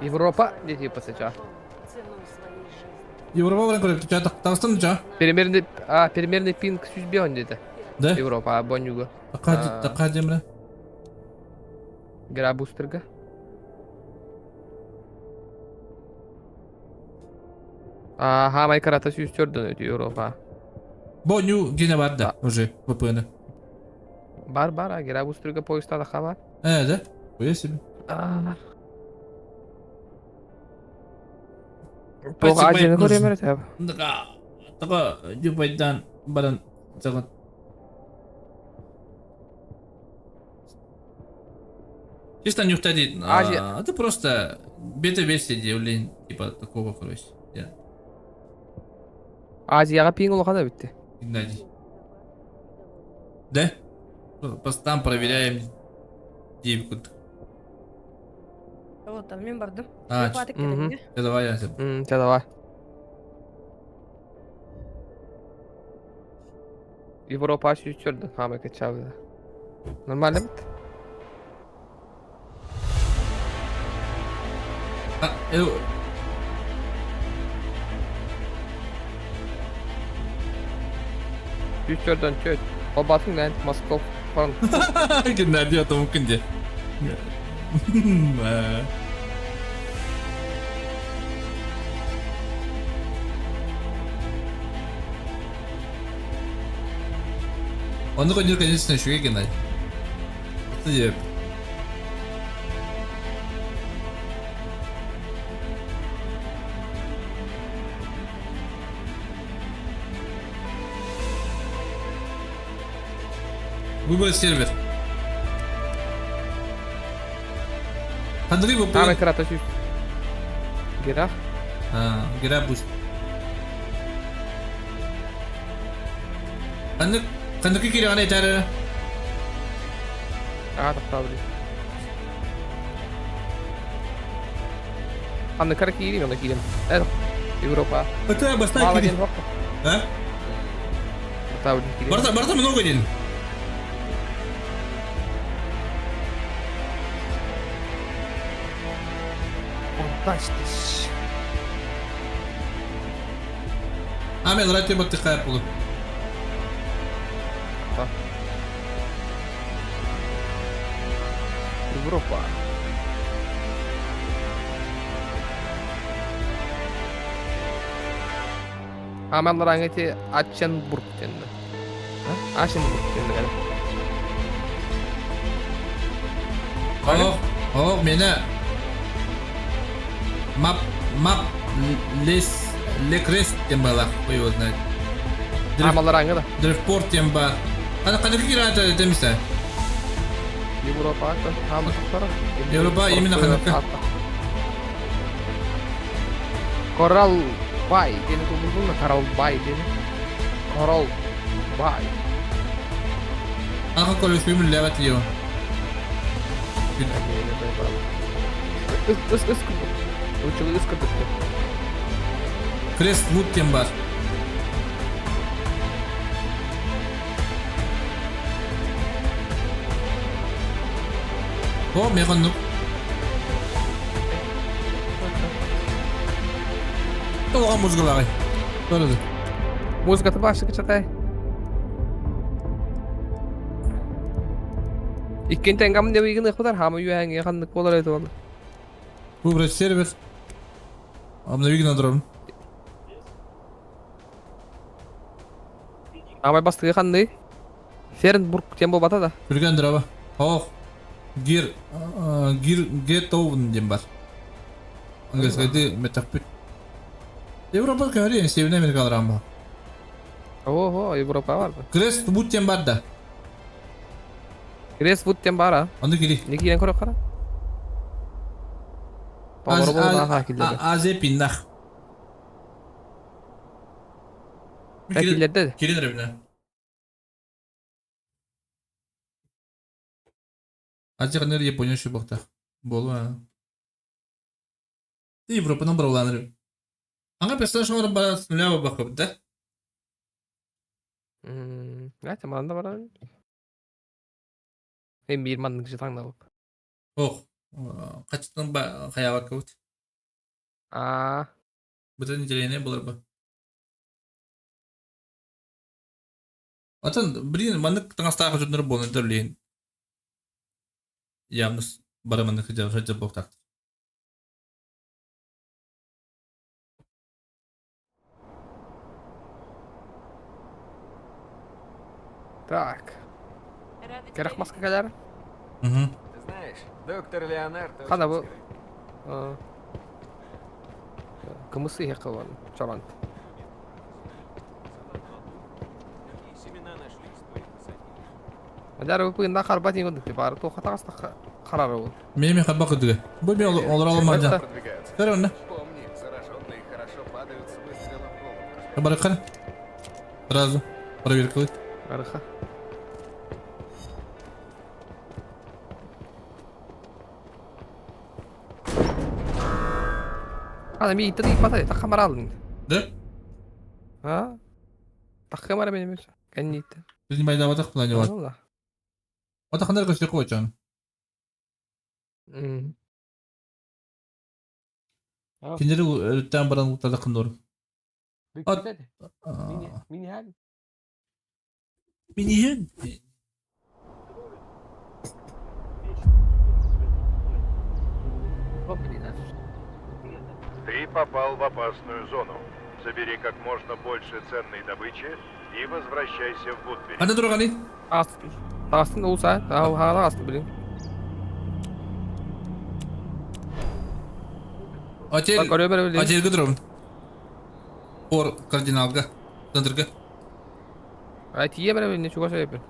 Европа дети пасача. Европа баран көрөп чатак тагыстан жа. Примерный, а, примерный пинг сүзбе деди. Да? Европа бонюга. Такка такка жемре. Грабустерга. Ага, май карата сүз төрдөн өтү Европа. Боню гене бар да уже VPN. Бар бар, а Грабустерга поезда да бар. Э, да? Коя себе. Туох Азияны көрөмөр тэп. Така, така, дюпайдан баран заган. Чисто нюхтади. Азия. А, это просто бета-версия блин, типа такого, короче. Я. Азияга пинг улахан битти. Геннадий. Да? Просто там проверяем девку. Вот, там мен бардым. А, Хватит Мгм. кэлэҥҥэ. Чэ, давай, я. Чэ, давай. Европа сүз төрдөн хамай качабы. Нормально бит? А, э, Сүз төрдөн чөт. Колбатын ләнт Москов. Фронт. Геннадий, это мүмкін Онны конер, конечно, еще Геннадий. Это деп. Выбрать сервер. Андрей, вы Хамай карата сүз. Герах. А, Гера буст. Ханнык, ханнык кире аны этәрі. А, тохтоо били. Ханны кара киирим, аны киирим. Э, Европа. Это баста Мало кире. ден хокка. А? Барта блин киирим. Барта, барта много ден. Фантастиш. Амен, рад тебе тихая полу. Европа. Амаллараҥа ити Ачченбург диэннэ. Ашенбург диэннэ кэлэ. Ох, ох, мені мап, мап, лес, лекрест диэн баалаах, хуй его знает. Амаллараҥа да. Древпорт диэн баар. Хана ханнык кираата этэмисэ? Европа хаамытыктара. Европа именно ханыкка. Коралл Бай диэни тулуйдун Коралл Бай диэни. Коралл Бай. Аха колесуйум леват ео. Ыс ыс ыс Учулы ыс кырдыкты. Крест Вуд диэн бар. О, мен оннук. Тоҕо музыкалааҕый? Көрөдү. Музыкаты башы кычатай. Иккин тэнгам деп ыйгын ыхпытар хаама үөһэҥҥэ ханнык буолар эти ол. Выбрать сервер. Обновить на дрон. Аамай бастыгы ханный? Фернбург диэн буолбата да? Түргэн драба. Ох. Гир гир Гетовн диэн бар. Английскайды метахпит. Европа көһөрү Северный Америкалар ба. Ого, Европа бар. Крест Вуд диэн бар да. Крест Вуд диэн бар а. Онду кири. Не киирэн көрө кара? Азия пиннах. Киллерде. Кирин ребне. Азия Япония шубахта. Болу а. Ты Европадан бараланыр. Аңа персонаж олар бара с нуля бакып, да? Знаете, манда бара. Эм бир маннык жытаңда болып. Ох, качтан ба хаябак кыбыт. Аа. Бүтін неделяне болар ба. Атын, блин, маннык таҥастаах дьоннор буолан төлөйүн. Явно бары маннык сылдьар буолуохтаахтар. Так. Кэрэх маска кэлэр. Угу. Знаешь, доктор Леонард Хана бу. Кымысы иһэ чорон. Мадяр бу пыында харба тиң онды бары тоха тагыста харары бу. Меме харба кыдыгы. Бу мен олар алмадым. Көр онна. Помни, зараженные хорошо падают с выстрела в голову. Барыккан. Сразу проверка. Барыха. Ана ми иттен ипата та камера алдың. Да? А? Та камера мене меш. Кәннит. Біз не байдабатақ плане бар. Ота қандай көсте қойчан? Киндери өрүттен баран утада кындор. Мини Мини Ты попал в опасную зону. Забери как можно больше ценной добычи и возвращайся в Вудбери. Ана турганы? Астын улса, ха астын блин. Отель. Отель гыдром. Ор кардиналга. Центрга. А тие бере не чуга шайып.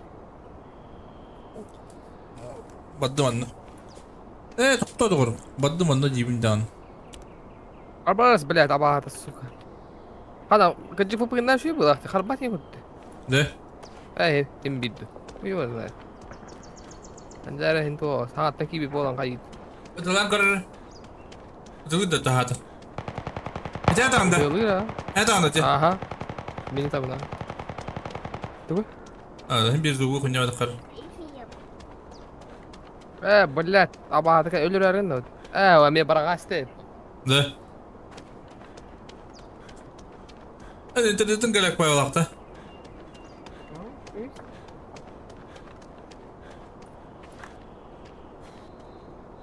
Баддым анны. Э, тохто доҕор. Баддым анны диибин даҕаны. Арбас, блядь, абаата, сука. Хана, кыджы пупырына шүй было, харбат не кутты. Да? Эй, тем бидді. Его знает. Анжара хинто, саатта киби болан кайыт. Ытылан көрөр. Ытылы да тахата. Это танда. Это анда те. Ага. Мени табына. Тугу? А, бир зугу хуйня кар. Э, блядь, абаата өлөр әрин. Э, мен барагасты. Да. Интернеттен кэлек пайалакта.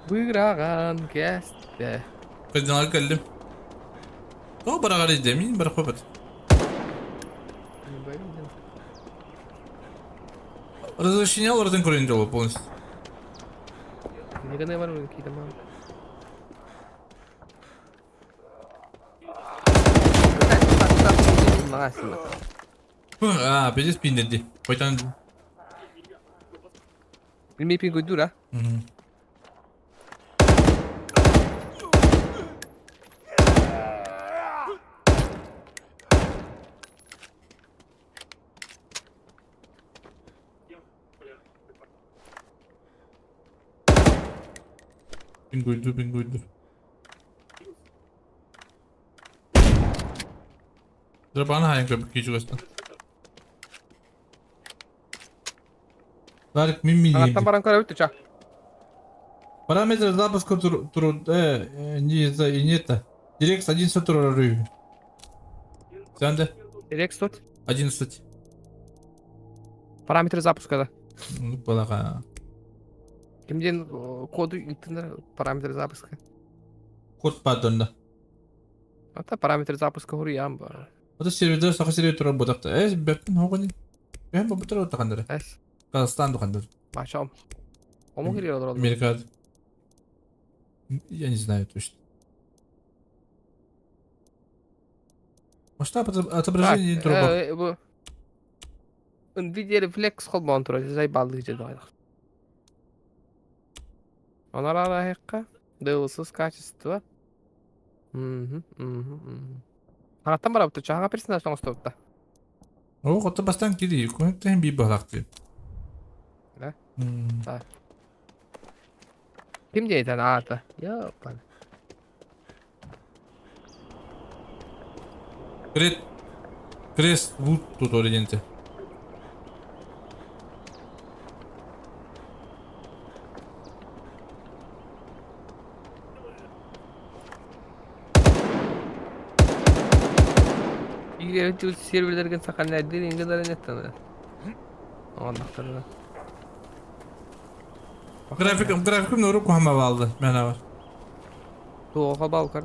Быраган кесте. Кардинал кэллим. О, барагар иде, мин бар хопат. Разрешение олордун көрөн дьолу полностью. Ниганы бар мин киитем бар. А, пиздец пиндерди. Хойтан. Билмей пин көйдүр а? Пингуйду, пингуйду. Дробана хайын көбүк кийчүгөстөн. Ларик мин мин Аңаттан баран көрөбүт ча. Параметры запуска тур, тур, не за и нет. Директ 11 турарыы. Сенде? Директ тут? 11. Параметры запуска да. Ну, балаға. Кимден коду интернет параметры запуска. Код падонда. Ата параметры запуска хуруям бар. Ата серверде саха сервер турар бодакта. Э, бәптин хогани. Бәм бу турар тахандыр. Эс. Казахстан тухандыр. Башам. Ому кирер олор. Америка. Я не знаю точно. Масштаб отображения труба. Бу Nvidia Reflex холбоон турар, зайбаллыы дьэ Онор арааһыкка DLSS качество. Мгм, мгм, мгм. Хаҥаттан барабыт чаһаҥа персонаж оҥостубутта. О, хоту бастан кири, күнтэн би балакты. Да? Да. Ким диэтэн аата? Ёпан. Крет Крест вуд тут ориенте. Игревич серверлерген сахалнайдыр ингелерин еттен. Оннахтарына. График графикым нору кухама балды. Мен бар. Туоха балкар.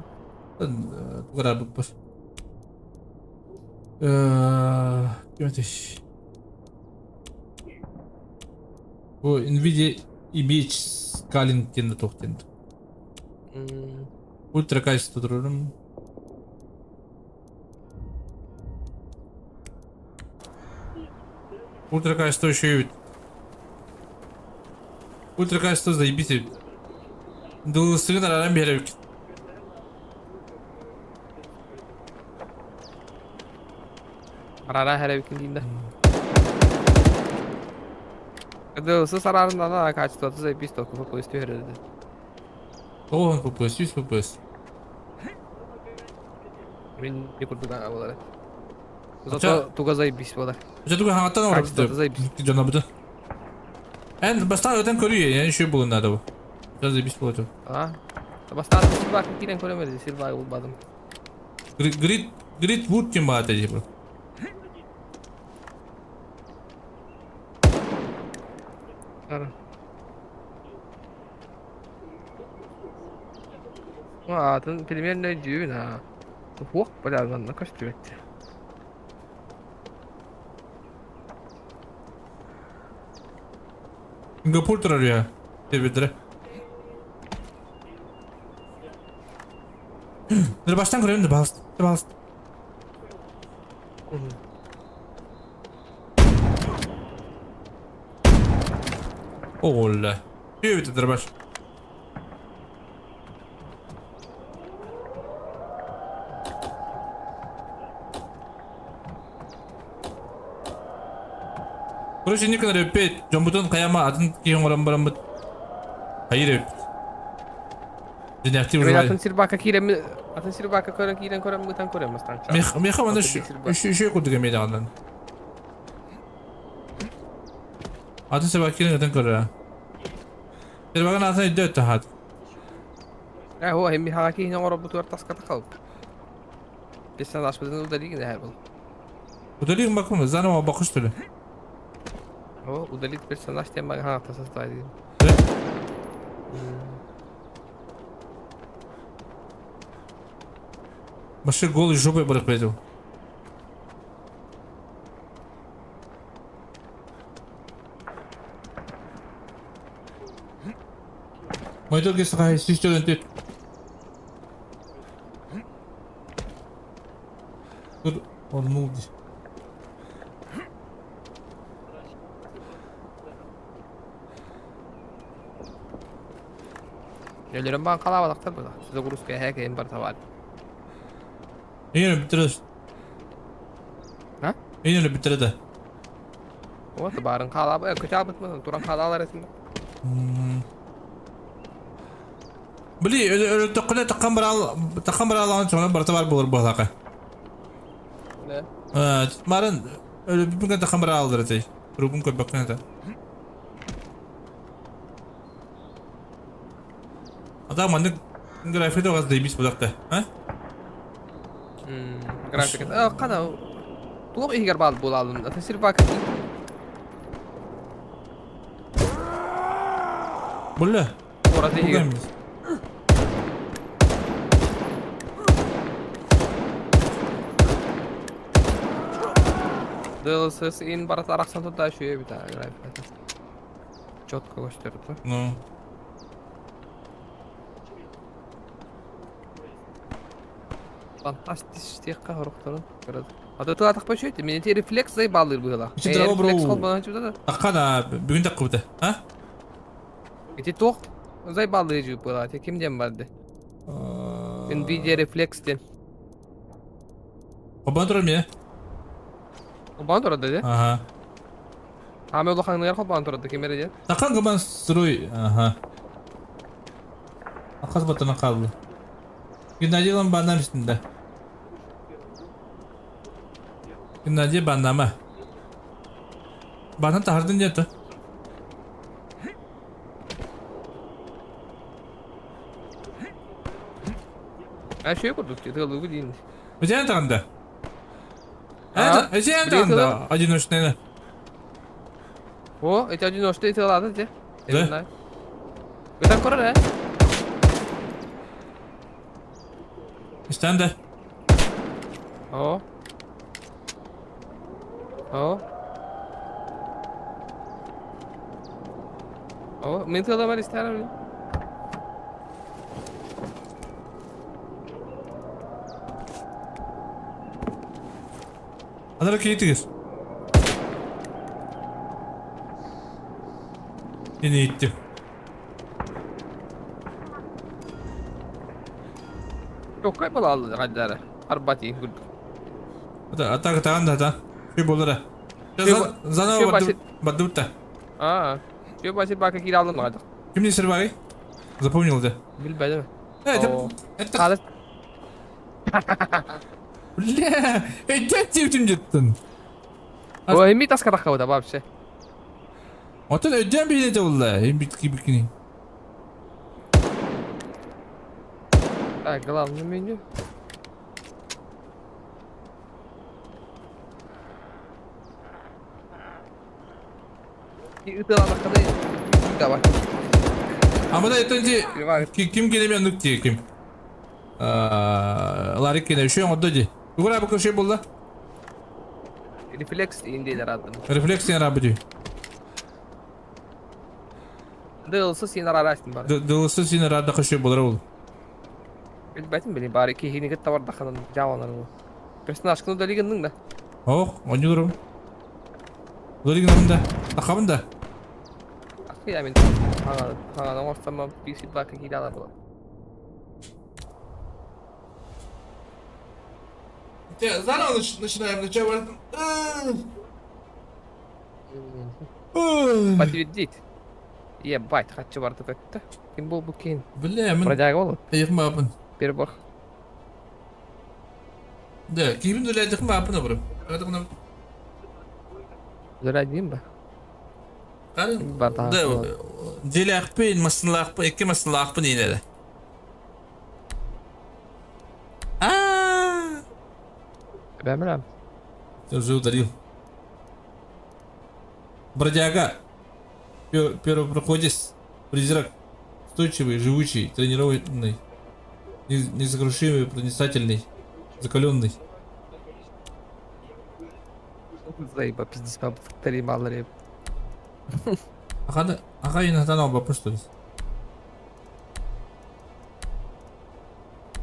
Тугара буппас. Ким Бу Nvidia Image Scaling диэн туох диэн. Ультра качество турарым. Ультра качество еще и Ультра качество заебись. Дылысыгын араран биэрэр. Арара хэрэбикин диин да. Дылысы сарарында да качествоты заебись только FPS түһэрэрди. О, FPS, 100 FPS. Мин не курдук аға болар. Зато туга заебись болар. Зато туга хаңаттан Качествоты заебись. Жона буду. Эн бастан өтен көрүү, я еще было надо. Заебись было. А? Бастан силбак кирен көрөмөдү, силбак булбадым. Грид Грид Вуд ким баата типа. Атын примерно дүйүн а. Хуак бля, манна көстүбэт. Сингапур турар я. Тебедре. Dur baştan kuruyorum da bas. Bas. Оля. Привет, дробаш. Короче, Никон репет, жомбутун каяма атын кийин оран барамыт. Хайыр репет. Динахти Мен выживали. атын силбакка кирен атын силбакка көрөн кирен көрөн бутан көрөн мастан. Мех меха мана шүй курдук эме дагандан. Атын себак кирен атын көрө. Себагын атын өйдө тахат. Э, хо, хемми хага кийин оңоро бутуар таска такал. Бестен ашпыдын удалигин хэр был. Удалигин бакым, заново бакыш төлө. О, удалить персонаж тем бага хага составить. Башы голый жопой барып кетип. Монитор кесахай сүүс төрт. Dur, onu oldu. Өлөрөн баан халаабатахтар була. Загрузка эһэ кэйин барыта баар. Эйен бүтүрэ. А? Эйен бүтүрэ да. Вот баарын халаабы, көтө албыт туран халаалар этин. Били өлөттөххүнэ таххан бараал таххан бараалаҕын чоҥон барыта бар буолар буолака. Да. Марын өлөппүн таххан бараалдар этэй. Рубун көрбөккүн это. Ата маннык графика тоҕас дейбис будакта. А? Графика. Кана туох иһигэр баал буолаалын. Ата сирбак. Булла. Куорат иһигэр. DLSS ин барыта арахсан турда үчүгэй эбит аа графиката. Четко көстөр да. Ну. Фантастический хорохторун көрөд. А то атах бөшөйт. Мен эти рефлекс зай балыр быһыла. Ити драво бро. Рефлекс холбана чуда да. Такка да бүгүн таккыбыта. А? Ити туох зай балыр жуп быһыла. Те ким диэн барды? Nvidia Reflex диэн. Холбана турар миэ. Холбана турар да, Ага. Ами улаханыгар холбоон турар да ким эрэ диэн. Такан гыман строй. Ага. Акас батана калды. Геннадий баннам үстүндө. Геннадий баннама. Банан тахардын диэти. А шөй курдук тыалыгы диин. Эжен тагында. Эжен тагында одиночный. О, эти одиночные тыалады де. Да? Гытан көрөр э? Истен да. О. О. О, мин тыаламар истәрем. Адара кейтигис. Yine ittim. Чоккай буолаллар хайдара. Арбати курдук. Ата таган да та. Шүй болара. Заново баддыбыт А, Шүй басып бака кире алдым гадык. Ким не сырбагы? Запомнил да. Билбедим. Это это Бля, это типтим жеттин. Ой, эми таска тахкабыта вообще. Отон өйдөн билете болла. Эми битки бикини. Так, главное меню. Давай. А мына этенди ким келемен нүкте ким? Ларик келе үшең отды ди. Угра бу көшө болду. Рефлекс индейлер адым. Рефлекс сен рабы DLS сен арарастын бар. DLS сен рада көшө болар ол. Билбетим билин бары кихини кытта бар даханын жаванар бу. Персонаж кыны долигинның да. Ох, ойнуурум. Долигинның да. Тахабын да. Ахы я мен ага ага оңорсам PC бака кире ала була. Заново начинаем, начало. Подтвердить. Ебать, хочу барды көттө. Ким бул бу кин? Бля, мен Бродяга болот. Айыкма апын. Перебор. Да, кийим дүле айыкма апын абырым. Адыгына. Дүле ба? Карын. Да, деле акпын, масынла акпын, эки масынла акпын инеле. А! Бәмрәм. Уже удалил. Бродяга. Первопроходец. Призрак. Устойчивый, живучий, тренированный. Несокрушимый, проницательный. Закаленный. Заеба, пиздец, повтори малый. Ага, ага, иногда на оба, что ли?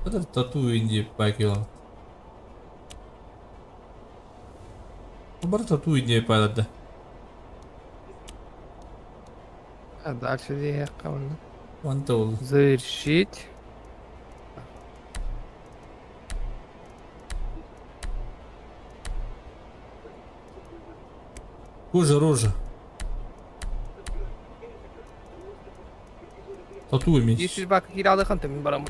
Это тату инди пайкила. Бар тату инди пайладда. А дальше где Вон то Завершить. Кожа рожа. Тату емес. 200 бак киралык антым барам.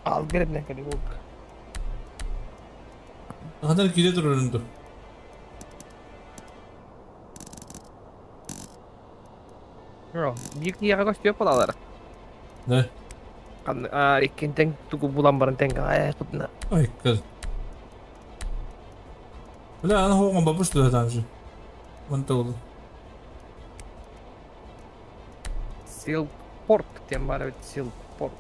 Ал беребнен кели болдук. Ханар кире турар өнді. Бро, биир киһиэхэ көстүөх буолаллар. Да. Иккин тэҥ тугу булан баран тэҥ ай кутна. Ой, кыз. Бля, ана хоҕон бабыш туда там же. Вон то Силкпорт диэн баар эбит Силкпорт.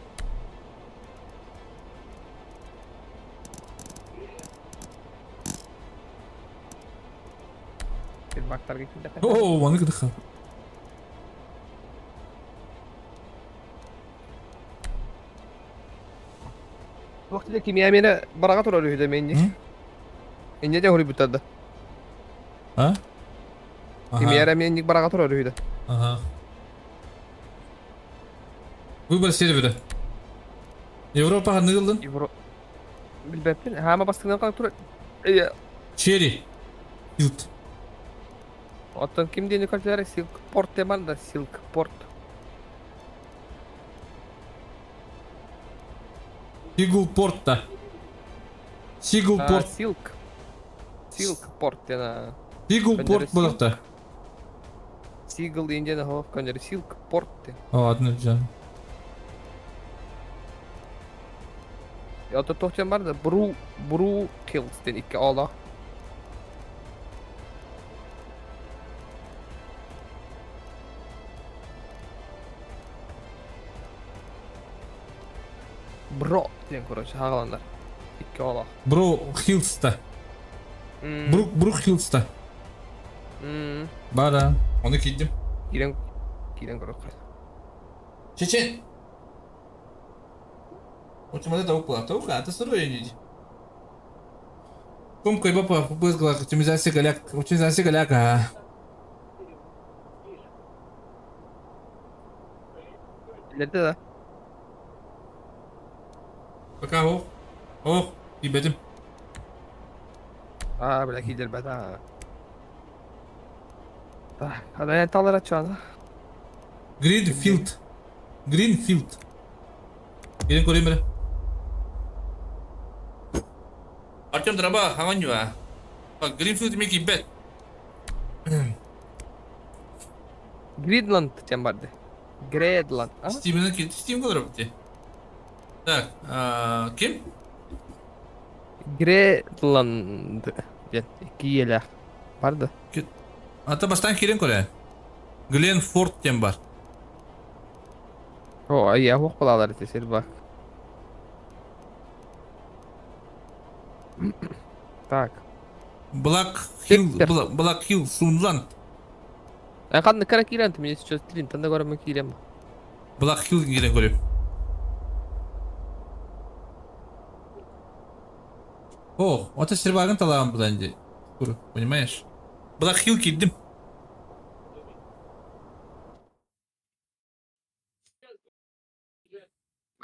Бактарга киирдэххэ. Оо, маны кытыха. Туох диэ кимиэмиэнэ бараҕа турар үһү да миэнньик. Инньэ дьэ хоруйбуттар да. А? Кимиэрэ миэнньик бараҕа турар үһү да. Ага. Выбор сервера. Европа ханнык ыллын? Евро... Билбэппин. Хаама бастыҥнан ханык турар. Черри. Илт. Оттон ким диэни көрдөрөр Силкпорт диэн да Силкпорт. Сиглпорт та. Сиглпорт. Силк. Силкпорт диэн. Сиглпорт буолахта. Сигл диэн хоох көннөрү Силкпорт диэн. О, ладно, жан. Оттон туох диэн бар да Бру Бру Хиллс диэн икки оолоох. Бро диэн короче хааланнар. Икки оолоох. Бро Хиллста. Брук Брук Хиллста. Бара. Оны киирдим. Киирэн киирэн көрүөххэ. Чечен. Очумада тавык була. Тавык ата сырой не. Ком кайба бызгла оптимизация голяк. Оптимизация голяк. Билэрдэ да. Пока ох. Ох, киирбэтим. Аа, бля, киирбэт аа. Так, ана талар ачана. Гринфилд. Гринфилд. Кирин көрейін бірі. Артем Драба, хаванюа. Гринфилд мен киирбэт. Гринланд диэн барды. Гредланд. А? Стивен Стивен көріп Так, ким? Гредланд диэн икки барды. Ата бастан кирин көрө. Гленфорд диэн бар. О, я хуох балалар ити сир бак. Так. Блак Хилл, Блак Хилл, Сунланд. А ханна кара киирэн ты мне сейчас трин, танда көрөмө киирем. Блак Хилл кирен көрөм. О, вот сервагын талаган будан ди. Понимаешь? Блак Хилл кирдим.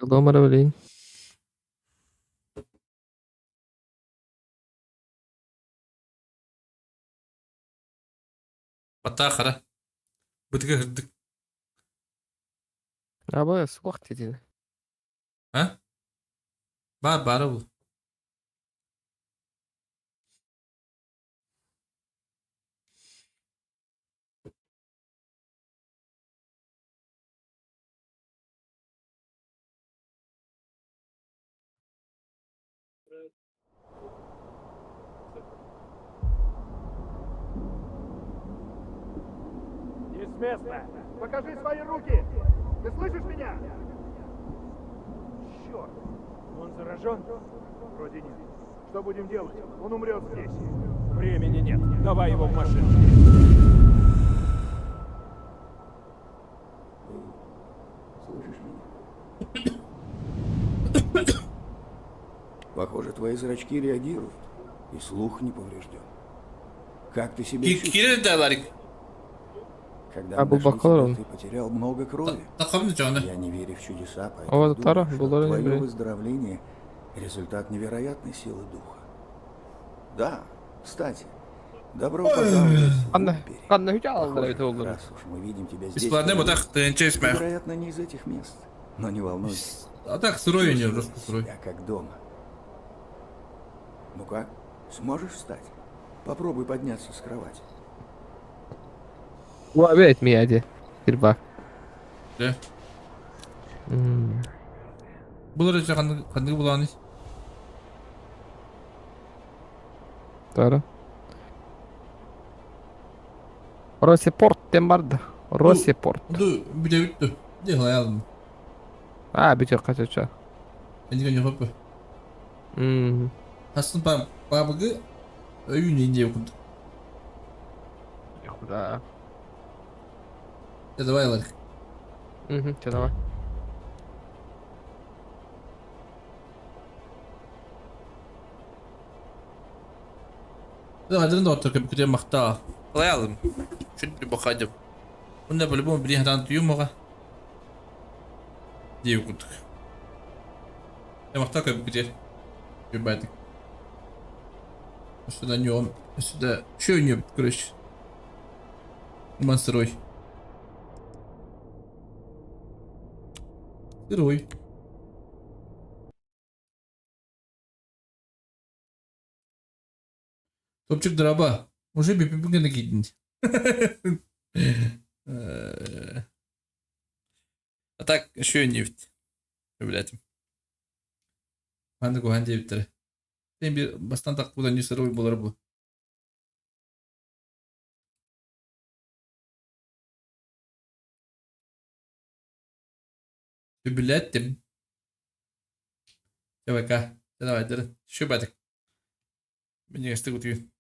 Дома блин. Бата хара. Бытыга кырдык. Аба суох дедин. А? Бар бары бул. Не с места! Покажи свои руки! Ты слышишь меня? Черт! Он заражен? Вроде нет. Что будем делать? Он умрет здесь. Времени нет. Давай его в машину. Слышишь меня? Похоже, твои зрачки реагируют, и слух не поврежден. Как ты себя Киирэн чувствуешь? да Ларик. Когда А мы бу нашли бакалар тебя, он. ты потерял много крови. Тахабын чоны. Я не верю в чудеса, поэтому О, думаю, тара, что булар твое бре. выздоровление – результат невероятной силы духа. Да, кстати, добро пожаловать в Ханна, Вудбери. ханна хүч алалар Похоже, эбит оллар. раз уж мы видим тебя здесь, Бесплатный впервые, бутах тыһыынча ты, исмэх. вероятно, не из этих мест. Но не волнуйся, А так сырой у нее, чувствуй просто сырой. себя как дома. Ну как, сможешь встать? Попробуй подняться с кровати. Уа бэт мияди. Тирба. Да. Булар эче ханныгы булааны. Тара. Росепорт тем барды. Росепорт. Ду бүтэбит ду. Де халаялым. А, бүтер качача. Эндиген жопы. Хасын па бабыгы өйүн инде окуду. Да. Я давай Ларик. Угу, че давай. Давай, дырын доктор көпкүтэ махта. Халаялым. Чүт бахадым. Мында по-любому били хатан туюмага. Дии курдук. Махта көпкүтэ. Юбайтык. Сюда не он. Сюда. Че не, короче. Ман сырой. Сырой. Топчик дроба. Уже бипипинга накиднуть. А так, еще нефть. Блять. Ханды кухан диэбиттэрэ. Син биир бастан тахпыта не сырой буолар бу. Үбүлэттим. ЧВК. Давай, дыры. Шүбэтик. Минньигэстик утуйун.